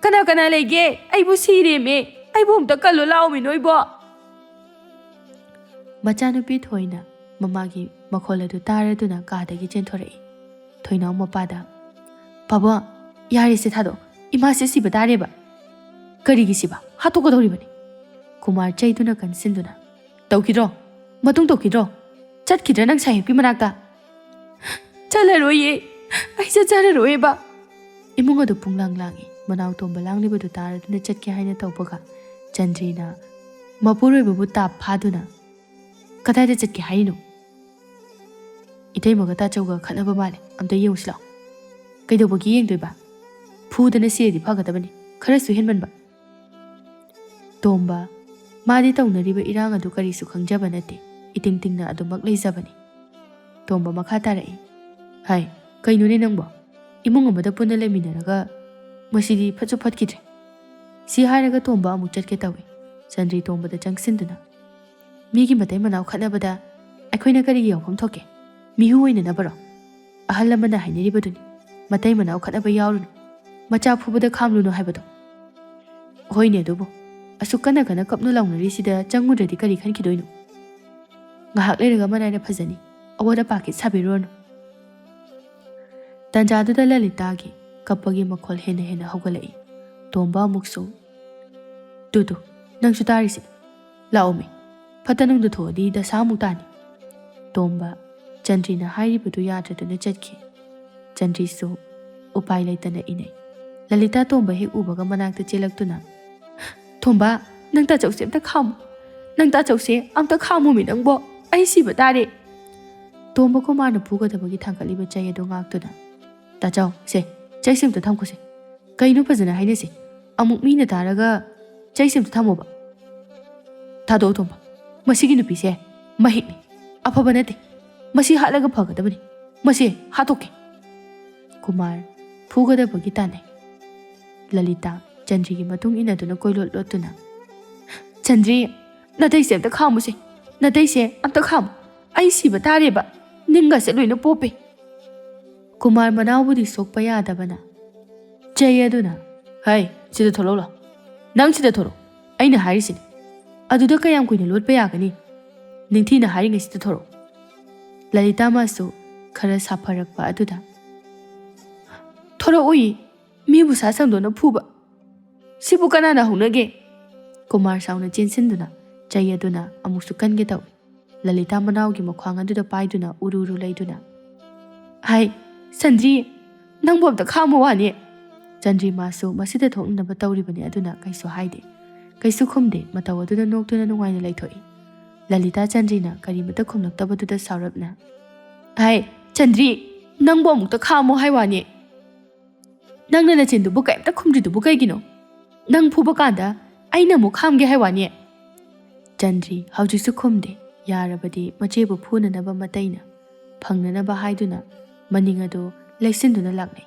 ꯀꯅꯥ ꯀꯅꯥ ꯂꯩꯒꯦ? ꯑꯩꯕꯨ ꯁꯤꯔꯦꯃꯦ! ꯑꯩꯕꯨ ꯑꯃꯨꯛꯇ ꯀꯜꯂꯣ ꯂꯥꯎꯃꯤ ꯅꯣꯏꯕꯣ!" ꯃꯆꯥꯅꯨꯄꯤ ꯊꯣꯏꯅ ꯃꯃꯥꯒꯤ ꯃꯈꯣꯜ ꯑꯗꯨ ꯇꯥꯔꯗꯨꯅ ꯀꯥꯗꯒꯤ ꯆꯦꯟꯊꯣꯔꯛꯏ꯫ ꯊꯣꯏꯅꯥꯎ ꯃꯄꯥꯗ, "ꯄꯥꯕꯨꯡ, ꯌꯥꯔꯦꯁꯦ ꯊꯥꯗꯣꯛ, ꯏꯃꯥꯁꯦ ꯁꯤꯕ ꯇꯥꯔꯦꯕ꯫ ꯀꯔꯤꯒꯤ ꯁꯤꯕ? ꯍꯥꯠꯇꯣꯛꯀꯗꯧꯔꯤꯕꯅꯤ꯫" ꯀꯨꯃꯥꯔ ꯆꯩꯗꯨꯅ ꯀꯟꯁꯤꯟꯗꯨꯅ, "ꯇꯧꯈꯤꯗ꯭ꯔꯣ? ꯃꯇꯨꯡ ꯇꯧꯈꯤꯗ꯭ꯔꯣ? ꯆꯠꯈꯤꯗ꯭ꯔꯥ ꯅꯪ ꯁꯥꯍꯦꯕꯀꯤ ꯃꯅꯥꯛꯇ?" "ꯆꯠꯂꯔꯣꯏꯌꯦ, ꯑꯩ ꯆꯠꯆꯔꯔꯣꯏꯕ꯫" ꯏꯃꯨꯡ ꯑꯗꯨ ꯄꯨꯡꯂꯥꯡ ꯂꯥꯡꯏ꯫ ꯃꯅꯥꯎ ꯇꯣꯝꯕ ꯂꯥꯡꯂꯤꯕꯗꯨ ꯇꯥꯔꯗꯨꯅ ꯆꯠꯀꯦ ꯍꯥꯏꯅ ꯇꯧꯕꯒ ꯆꯟꯗ꯭ꯔꯤꯅ ꯃꯄꯨꯔꯣꯏꯕꯕꯨ ꯇꯥꯞ ꯐꯥꯗꯨꯅ, "ꯀꯗꯥꯏꯗ ꯆꯠꯀꯦ ꯍꯥꯏꯔꯤꯅꯣ?" "ꯏꯇꯩꯃꯒ ꯇꯥꯆꯧꯒ ꯈꯠꯅꯕ ꯃꯥꯜꯂꯦ, ꯑꯝꯇ ꯌꯦꯡꯉꯨꯁꯤ ꯂꯥꯛꯑꯣ"꯫ "ꯀꯩꯗꯧꯕꯒꯤ ꯌꯦꯡꯗꯣꯏꯕ? ꯐꯨꯗꯅ ꯁꯤꯔꯗꯤ ꯐꯒꯗꯕꯅꯤ, ꯈꯔꯁꯨ ꯍꯦꯟꯃꯟꯕ"꯫ ꯇꯣꯝꯕ, ꯃꯥꯗꯤ ꯇꯧꯅꯔꯤꯕ ꯏꯔꯥꯡ ꯑꯗꯨ ꯀꯔꯤꯁꯨ ꯈꯪꯖꯕ ꯅꯠꯇꯦ, ꯏꯇꯤꯡ ꯇꯤꯡꯅ ꯑꯗꯨꯃꯛ ꯂꯩꯖꯕꯅꯤ꯫ ꯇꯣꯝꯕ ꯃꯈꯥ ꯇꯥꯔꯛꯏ, "ꯍꯥꯏ, ꯀꯩꯅꯣꯅꯦ ꯅꯪꯕꯣ? ꯏꯃꯨꯡ ꯑꯃꯗ ꯄꯨꯟꯅ ꯂꯩꯃꯤꯟꯅꯔꯒ ꯃꯁꯤꯗꯤ ꯐꯠꯁꯨ ꯐꯠꯈꯤꯗ꯭ꯔꯦ"꯫ ꯁꯤ ꯍꯥꯏꯔꯒ ꯇꯣꯝꯕ ꯑꯃꯨꯛ ꯆꯠꯀꯦ ꯇꯧꯏ꯫ ꯆꯟꯗ꯭ꯔꯤ ꯇꯣꯝꯕꯗ ꯆꯪꯁꯤꯟꯗꯨꯅ, "ꯃꯤꯒꯤ ꯃꯇꯩ ꯃꯅꯥꯎ ꯈꯠꯅꯕꯗ ꯑꯩꯈꯣꯏꯅ ꯀꯔꯤꯒꯤ ꯌꯥꯎꯐꯝ ꯊꯣꯛꯀꯦ? ꯃꯤꯍꯨ ꯑꯣꯏꯅꯅꯕꯔꯣ? ꯑꯍꯜ ꯂꯃꯟꯅ ꯍꯥꯏꯅꯔꯤꯕꯗꯨꯅꯤ, ꯃꯇꯩ ꯃꯅꯥꯎ ꯈꯠꯅꯕ ꯌꯥꯎꯔꯨꯅꯨ, ꯃꯆꯥ ꯐꯨꯕꯗ ꯈꯥꯝꯂꯨꯅꯨ ꯍꯥꯏꯕꯗꯣ"꯫ "ꯍꯣꯏꯅꯦ, ꯑꯗꯨꯕꯨ ꯑꯁꯨꯛ ꯀꯟꯅ ꯀꯟꯅ ꯀꯞꯅ ꯂꯥꯎꯅꯔꯤꯁꯤꯗ ꯆꯪꯉꯨꯗ꯭ꯔꯗꯤ ꯀꯔꯤ ꯈꯟꯈꯤꯗꯣꯏꯅꯣ? ꯉꯥꯏꯍꯥꯛ ꯂꯩꯔꯒ ꯃꯅꯥꯏꯅ ꯐꯖꯅꯤ, ꯑꯋꯥꯠ ꯑꯄꯥ ꯀꯩꯝ ꯁꯥꯕꯤꯔꯨꯔꯅꯨ"꯫ ꯇꯥꯟꯖꯥꯗꯨꯗ ꯂꯂꯤꯇꯥꯒꯤ ꯀꯞꯄꯒꯤ ꯃꯈꯣꯜ ꯍꯦꯟꯅ ꯍꯦꯟꯅ ꯍꯧꯒꯠꯂꯛꯏ꯫ ꯇꯣꯝꯕ ꯑꯃꯨꯛꯁꯨ, "ꯇꯨ ꯇꯨ, ꯅꯪꯁꯨ ꯇꯥꯔꯤꯁꯦ? ꯂꯥꯛꯑꯣꯃꯤ, ꯐꯠꯇ ꯅꯨꯡꯗ ꯊꯣꯛꯑꯗꯤ ꯗꯁꯥ ꯑꯃꯨꯛ ꯇꯥꯅꯤ"꯫ ꯇꯣꯝꯕ, ꯆꯟꯗ꯭ꯔꯤꯅ ꯍꯥꯏꯔꯤꯕꯗꯨ ꯌꯥꯗ꯭ꯔꯗꯨꯅ ꯆꯠꯈꯤ꯫ ꯆꯟꯗ꯭ꯔꯤꯁꯨ ꯎꯄꯥꯏ ꯂꯩꯇꯅ ꯏꯅꯩ꯫ ꯂꯂꯤꯇꯥ ꯇꯣꯝꯕ ꯍꯦꯛ ꯎꯕꯒ ꯃꯅꯥꯛꯇ ꯆꯦꯜꯂꯛꯇꯨꯅ, "ꯇꯣꯝꯕ, ꯅꯪ ꯇꯥꯆꯧꯁꯦ ꯑꯝꯇ ꯈꯥꯝꯃꯨ, ꯅꯪ ꯇꯥꯆꯧꯁꯦ ꯑꯝꯇ ꯈꯥꯝꯃꯨꯃꯤ ꯅꯪꯕꯣ, ꯑꯩ ꯁꯤꯕ ꯇꯥꯔꯦ"꯫ ꯇꯣꯝꯕ ꯀꯨꯃꯥꯔꯅ ꯐꯨꯒꯗꯕꯒꯤ ꯊꯥꯡꯒꯠꯂꯤꯕ ꯆꯩ ꯑꯗꯨ ꯉꯥꯛꯇꯨꯅ, "ꯇꯥꯆꯧ, ꯁꯦ, ꯆꯩꯁꯦ ꯑꯝꯇ ꯊꯝꯈꯣꯁꯦ꯫ ꯀꯩꯅꯣ ꯐꯖꯅ ꯍꯥꯏꯅꯁꯦ꯫ ꯑꯃꯨꯛ ꯃꯤꯅ ꯇꯥꯔꯒ ꯆꯩꯁꯦ ꯑꯝꯇ ꯊꯝꯃꯣꯕ"꯫ "ꯊꯥꯗꯣꯛꯑꯣ ꯇꯣꯝꯕ, ꯃꯁꯤꯒꯤ ꯅꯨꯄꯤꯁꯦ ꯃꯍꯤꯛꯅꯤ, ꯑꯐꯕ ꯅꯠꯇꯦ꯫ ꯃꯁꯤ ꯍꯥꯠꯂꯒ ꯐꯒꯗꯕꯅꯤ꯫ ꯃꯁꯤ ꯍꯥꯠꯇꯣꯛꯀꯦ"꯫ ꯀꯨꯃꯥꯔ ꯐꯨꯒꯗꯕꯒꯤ ꯇꯥꯟꯅꯩ꯫ ꯂꯂꯤꯇꯥ ꯆꯟꯗ꯭ꯔꯤꯒꯤ ꯃꯇꯨꯡ ꯏꯟꯅꯗꯨꯅ ꯀꯣꯏꯂꯣꯠ ꯂꯣꯠꯇꯨꯅ, "ꯆꯟꯗ꯭ꯔꯤ, ꯅꯇꯩꯁꯦ ꯑꯝꯇ ꯈꯥꯝꯃꯨꯁꯦ, ꯅꯇꯩꯁꯦ ꯑꯝꯇ ꯈꯥꯝꯃꯨ꯫ ꯑꯩ ꯁꯤꯕ ꯇꯥꯔꯦꯕ, ꯅꯤꯡꯒꯁꯦ ꯂꯣꯏꯅ ꯄꯣꯞꯄꯦ"꯫ ꯀꯨꯃꯥꯔ ꯃꯅꯥꯎꯕꯨꯗꯤ ꯁꯣꯛꯄ ꯌꯥꯗꯕꯅ ꯆꯩ ꯑꯗꯨꯅ, "ꯍꯩ, ꯁꯤꯗ ꯊꯣꯛꯂꯛꯎ ꯂꯥꯎ꯫ ꯅꯪ ꯁꯤꯗ ꯊꯣꯛꯂꯛꯑꯣ꯫ ꯑꯩꯅ ꯍꯥꯏꯔꯤꯁꯤꯅꯤ꯫ ꯑꯗꯨꯗ ꯀꯌꯥꯝ ꯀꯨꯏꯅ ꯂꯣꯠꯄ ꯌꯥꯒꯅꯤ? ꯅꯤꯡꯊꯤꯅ ꯍꯥꯏꯔꯤꯉꯩꯁꯤꯗ ꯊꯣꯛꯂꯛꯑꯣ"꯫ ꯂꯂꯤꯇꯥ ꯃꯥꯁꯨ ꯈꯔ ꯁꯥꯐꯔꯛꯄ ꯑꯗꯨꯗ, "ꯊꯣꯔꯛꯎꯏ, ꯃꯤꯕꯨ ꯁꯥ ꯁꯟꯗꯣꯛꯅ ꯐꯨꯕ꯫ ꯁꯤꯕꯨ ꯀꯅꯥꯅ ꯍꯧꯅꯒꯦ?" ꯀꯨꯃꯥꯔ ꯁꯥꯎꯅ ꯆꯦꯟꯁꯤꯟꯗꯨꯅ ꯆꯩ ꯑꯗꯨꯅ ꯑꯃꯨꯛꯁꯨ ꯀꯟꯒꯦ ꯇꯧꯏ꯫ ꯂꯂꯤꯇꯥ ꯃꯅꯥꯎꯒꯤ ꯃꯈ꯭ꯋꯥꯡ ꯑꯗꯨꯗ ꯄꯥꯏꯗꯨꯅ ꯎꯔꯨ ꯎꯔꯨ ꯂꯩꯗꯨꯅ, "ꯍꯥꯏ, ꯁꯟꯗ꯭ꯔꯤ, ꯅꯪꯕꯨ ꯑꯝꯇ ꯈꯥꯝꯃꯨ ꯋꯥꯅꯤ"꯫ ꯆꯟꯗ꯭ꯔꯤ ꯃꯥꯁꯨ ꯃꯁꯤꯗ ꯊꯣꯛꯅꯅꯕ ꯇꯧꯔꯤꯕꯅꯤ, ꯑꯗꯨꯅ ꯀꯩꯁꯨ ꯍꯥꯏꯗꯦ, ꯀꯩꯁꯨ ꯈꯨꯝꯗꯦ, ꯃꯇꯧ ꯑꯗꯨꯗ ꯅꯣꯛꯇꯨꯅ ꯅꯨꯡꯉꯥꯏꯅ ꯂꯩꯊꯣꯛꯏ꯫ ꯂꯂꯤꯇꯥ ꯆꯟꯗ꯭ꯔꯤꯅ ꯀꯔꯤꯃꯇ ꯈꯨꯝꯂꯛꯇꯕꯗꯨꯗ ꯁꯥꯎꯔꯞꯅ, "ꯍꯥꯏ, ꯆꯟꯗ꯭ꯔꯤ, ꯅꯪꯕꯨ ꯑꯃꯨꯛꯇ ꯈꯥꯝꯃꯣ ꯍꯥꯏ ꯋꯥꯅꯤ꯫ ꯅꯪꯅ ꯅꯆꯤꯟꯗꯨꯕꯨ ꯀꯔꯤꯝꯇ ꯈꯨꯝꯗ꯭ꯔꯤꯗꯨꯕꯨ ꯀꯩꯒꯤꯅꯣ? ꯅꯪ ꯐꯨꯕ ꯀꯥꯟꯗ ꯑꯩꯅ ꯑꯃꯨꯛ ꯈꯥꯝꯒꯦ ꯍꯥꯏ ꯋꯥꯅꯤ?" ꯆꯟꯗ꯭ꯔꯤ ꯍꯧꯖꯤꯛꯁꯨ ꯈꯨꯝꯗꯦ꯫ ꯌꯥꯔꯕꯗꯤ ꯃꯆꯦꯕꯨ ꯐꯨꯅꯅꯕ ꯃꯇꯩꯅ ꯐꯪꯅꯅꯕ ꯍꯥꯏꯗꯨꯅ ꯃꯅꯤꯡ ꯑꯗꯨ ꯂꯩꯁꯤꯟꯗꯨꯅ ꯂꯥꯛꯅꯩ꯫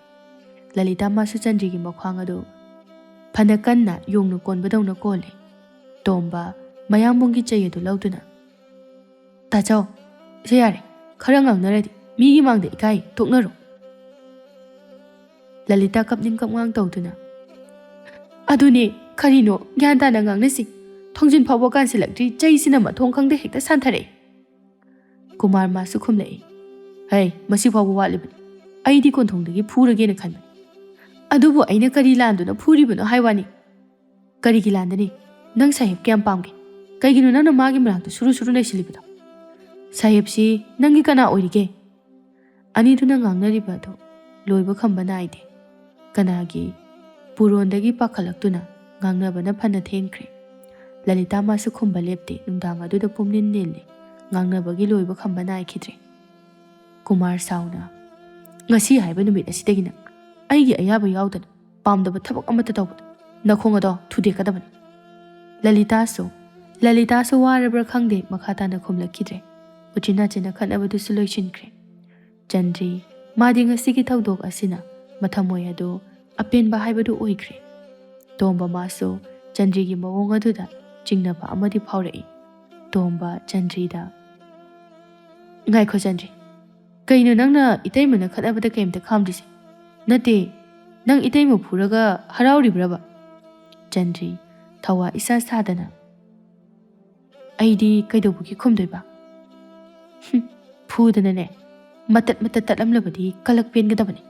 ꯂꯂꯤꯇꯥ ꯃꯥꯁꯨ ꯆꯟꯗ꯭ꯔꯤꯒꯤ ꯃꯈ꯭ꯋꯥꯡ ꯑꯗꯨ ꯐꯅ ꯀꯟꯅ ꯌꯣꯡꯅ ꯀꯣꯟꯕꯗꯧꯅ ꯀꯣꯜꯂꯤ꯫ ꯇꯣꯝꯕ ꯃꯌꯥꯝꯕꯨꯡꯒꯤ ꯆꯩ ꯑꯗꯨ ꯂꯧꯗꯨꯅ, "ꯇꯥꯆꯧ, ꯁꯦ ꯌꯥꯔꯦ, ꯈꯔ ꯉꯥꯡꯅꯔꯗꯤ ꯃꯤꯒꯤ ꯃꯥꯡꯗ ꯏꯀꯥꯏ ꯇꯣꯛꯅꯔꯣ꯫" ꯂꯂꯤꯇꯥ ꯀꯞꯅꯤꯡ ꯀꯞꯉꯥꯡ ꯇꯧꯗꯨꯅ, "ꯑꯗꯨꯅꯦ, ꯀꯔꯤꯅꯣ ꯒ꯭ꯌꯥꯟ ꯇꯥꯅ ꯉꯥꯡꯅꯁꯤ꯫ ꯊꯣꯡꯖꯤꯟ ꯐꯥꯎꯕ ꯀꯥꯟꯁꯤꯜꯂꯛꯇ꯭ꯔꯤ, ꯆꯩꯁꯤꯅ ꯃꯊꯣꯡ ꯈꯪꯗꯦ ꯍꯦꯛꯇ ꯁꯥꯟꯊꯔꯛꯏ꯫" ꯀꯨꯃꯥꯔ ꯃꯥꯁꯨ ꯈꯨꯝꯂꯛꯏ, "ꯍꯩ, ꯃꯁꯤ ꯐꯥꯎꯕ ꯋꯥꯠꯂꯤꯕꯅꯤ꯫ ꯑꯩꯗꯤ ꯀꯣꯟꯊꯣꯡꯗꯒꯤ ꯐꯨꯔꯒꯦꯅ ꯈꯟꯕꯅꯤ꯫ ꯑꯗꯨꯕꯨ ꯑꯩꯅ ꯀꯔꯤ ꯂꯥꯟꯗꯨꯅ ꯐꯨꯔꯤꯕꯅꯣ ꯍꯥꯏ ꯋꯥꯅꯤ?" "ꯀꯔꯤꯒꯤ ꯂꯥꯟꯗꯅꯤ? ꯅꯪ ꯁꯥꯍꯦꯕ ꯀꯌꯥꯝ ꯄꯥꯝꯒꯦ? ꯀꯩꯒꯤꯅꯣ ꯅꯪꯅ ꯃꯥꯒꯤ ꯃꯅꯥꯛꯇ ꯁꯨꯔꯨ ꯁꯨꯔꯨ ꯅꯩꯁꯤꯜꯂꯤꯕꯗꯣ? ꯁꯥꯍꯦꯕꯁꯤ ꯅꯪꯒꯤ ꯀꯅꯥ ꯑꯣꯏꯔꯤꯒꯦ?" ꯑꯅꯤꯗꯨꯅ ꯉꯥꯡꯅꯔꯤꯕ ꯑꯗꯨ ꯂꯣꯏꯕ ꯈꯝꯕ ꯅꯥꯏꯗꯦ꯫ ꯀꯅꯥꯒꯤ ꯄꯨꯔꯣꯟꯗꯒꯤ ꯄꯥꯈꯠꯂꯛꯇꯨꯅ ꯉꯥꯡꯅꯕꯅ ꯐꯅ ꯊꯦꯡꯈ꯭ꯔꯦ꯫ ꯂꯂꯤꯇꯥ ꯃꯥꯁꯨ ꯈꯨꯝꯕ ꯂꯦꯞꯇꯦ꯫ ꯅꯨꯡꯗꯥꯡ ꯑꯗꯨꯗ ꯄꯨꯝꯅꯤꯟ ꯅꯤꯜꯂꯦ꯫ ꯉꯥꯡꯅꯕꯒꯤ ꯂꯣꯏꯕ ꯈꯝꯕ ꯅꯥꯏꯈꯤꯗ꯭ꯔꯦ꯫ ꯀꯨꯃꯥꯔ ꯁꯥꯎꯅ, "ꯉꯁꯤ ꯍꯥꯏꯕ ꯅꯨꯃꯤꯠ ꯑꯁꯤꯗꯒꯤꯅ ꯑꯩꯒꯤ ꯑꯌꯥꯕ ꯌꯥꯎꯗꯅ ꯄꯥꯝꯗꯕ ꯊꯕꯛ ꯑꯃꯠꯇ ꯇꯧꯕꯗ ꯅꯈꯣꯡ ꯑꯗꯣ ꯊꯨꯗꯦꯛꯀꯗꯕꯅꯤ꯫" ꯂꯂꯤꯇꯥꯁꯨ, ꯂꯂꯤꯇꯥꯁꯨ ꯋꯥꯔꯕ꯭ꯔꯥ ꯈꯪꯗꯦ, ꯃꯈꯥ ꯇꯥꯅ ꯈꯨꯝꯂꯛꯈꯤꯗ꯭ꯔꯦ꯫ ꯎꯆꯤꯟ ꯅꯥꯆꯤꯟꯅ ꯈꯠꯅꯕꯗꯨꯁꯨ ꯂꯣꯏꯁꯤꯟꯈ꯭ꯔꯦ꯫ ꯆꯟꯗ꯭ꯔꯤ, ꯃꯥꯗꯤ ꯉꯁꯤꯒꯤ ꯊꯧꯗꯣꯛ ꯑꯁꯤꯅ ꯃꯊꯃꯣꯏ ꯑꯗꯨ ꯑꯄꯦꯟꯕ ꯍꯥꯏꯕꯗꯨ ꯑꯣꯏꯈ꯭ꯔꯦ꯫ ꯇꯣꯝꯕ ꯃꯥꯁꯨ ꯆꯟꯗ꯭ꯔꯤꯒꯤ ꯃꯑꯣꯡ ꯑꯗꯨꯗ ꯆꯤꯡꯅꯕ ꯑꯃꯗꯤ ꯐꯥꯎꯔꯛꯏ꯫ ꯇꯣꯝꯕ ꯆꯟꯗ꯭ꯔꯤꯗ, "ꯉꯥꯏꯈꯣ ꯆꯟꯗ꯭ꯔꯤ, ꯀꯩꯅꯣ ꯅꯪꯅ ꯏꯇꯩꯃꯅ ꯈꯠꯅꯕꯗ ꯀꯩꯝꯇ ꯈꯥꯝꯗ꯭ꯔꯤꯁꯦ? ꯅꯠꯇꯦ, ꯅꯪ ꯏꯇꯩꯃ ꯐꯨꯔꯒ ꯍꯔꯥꯎꯔꯤꯕ꯭ꯔꯕ?" ꯆꯟꯗ꯭ꯔꯤ ꯊꯧꯋꯥ ꯏꯁꯥ ꯁꯥꯗꯅ, "ꯑꯩꯗꯤ ꯀꯩꯗꯧꯕꯒꯤ ꯈꯨꯝꯗꯣꯏꯕ? ꯍꯨꯝ, ꯐꯨꯗꯅꯅꯦ ꯃꯇꯠ ꯃꯇꯠ ꯇꯠꯂꯝꯂꯕꯗꯤ ꯀꯂꯛ ꯄꯦꯟꯒꯗꯕꯅꯤ꯫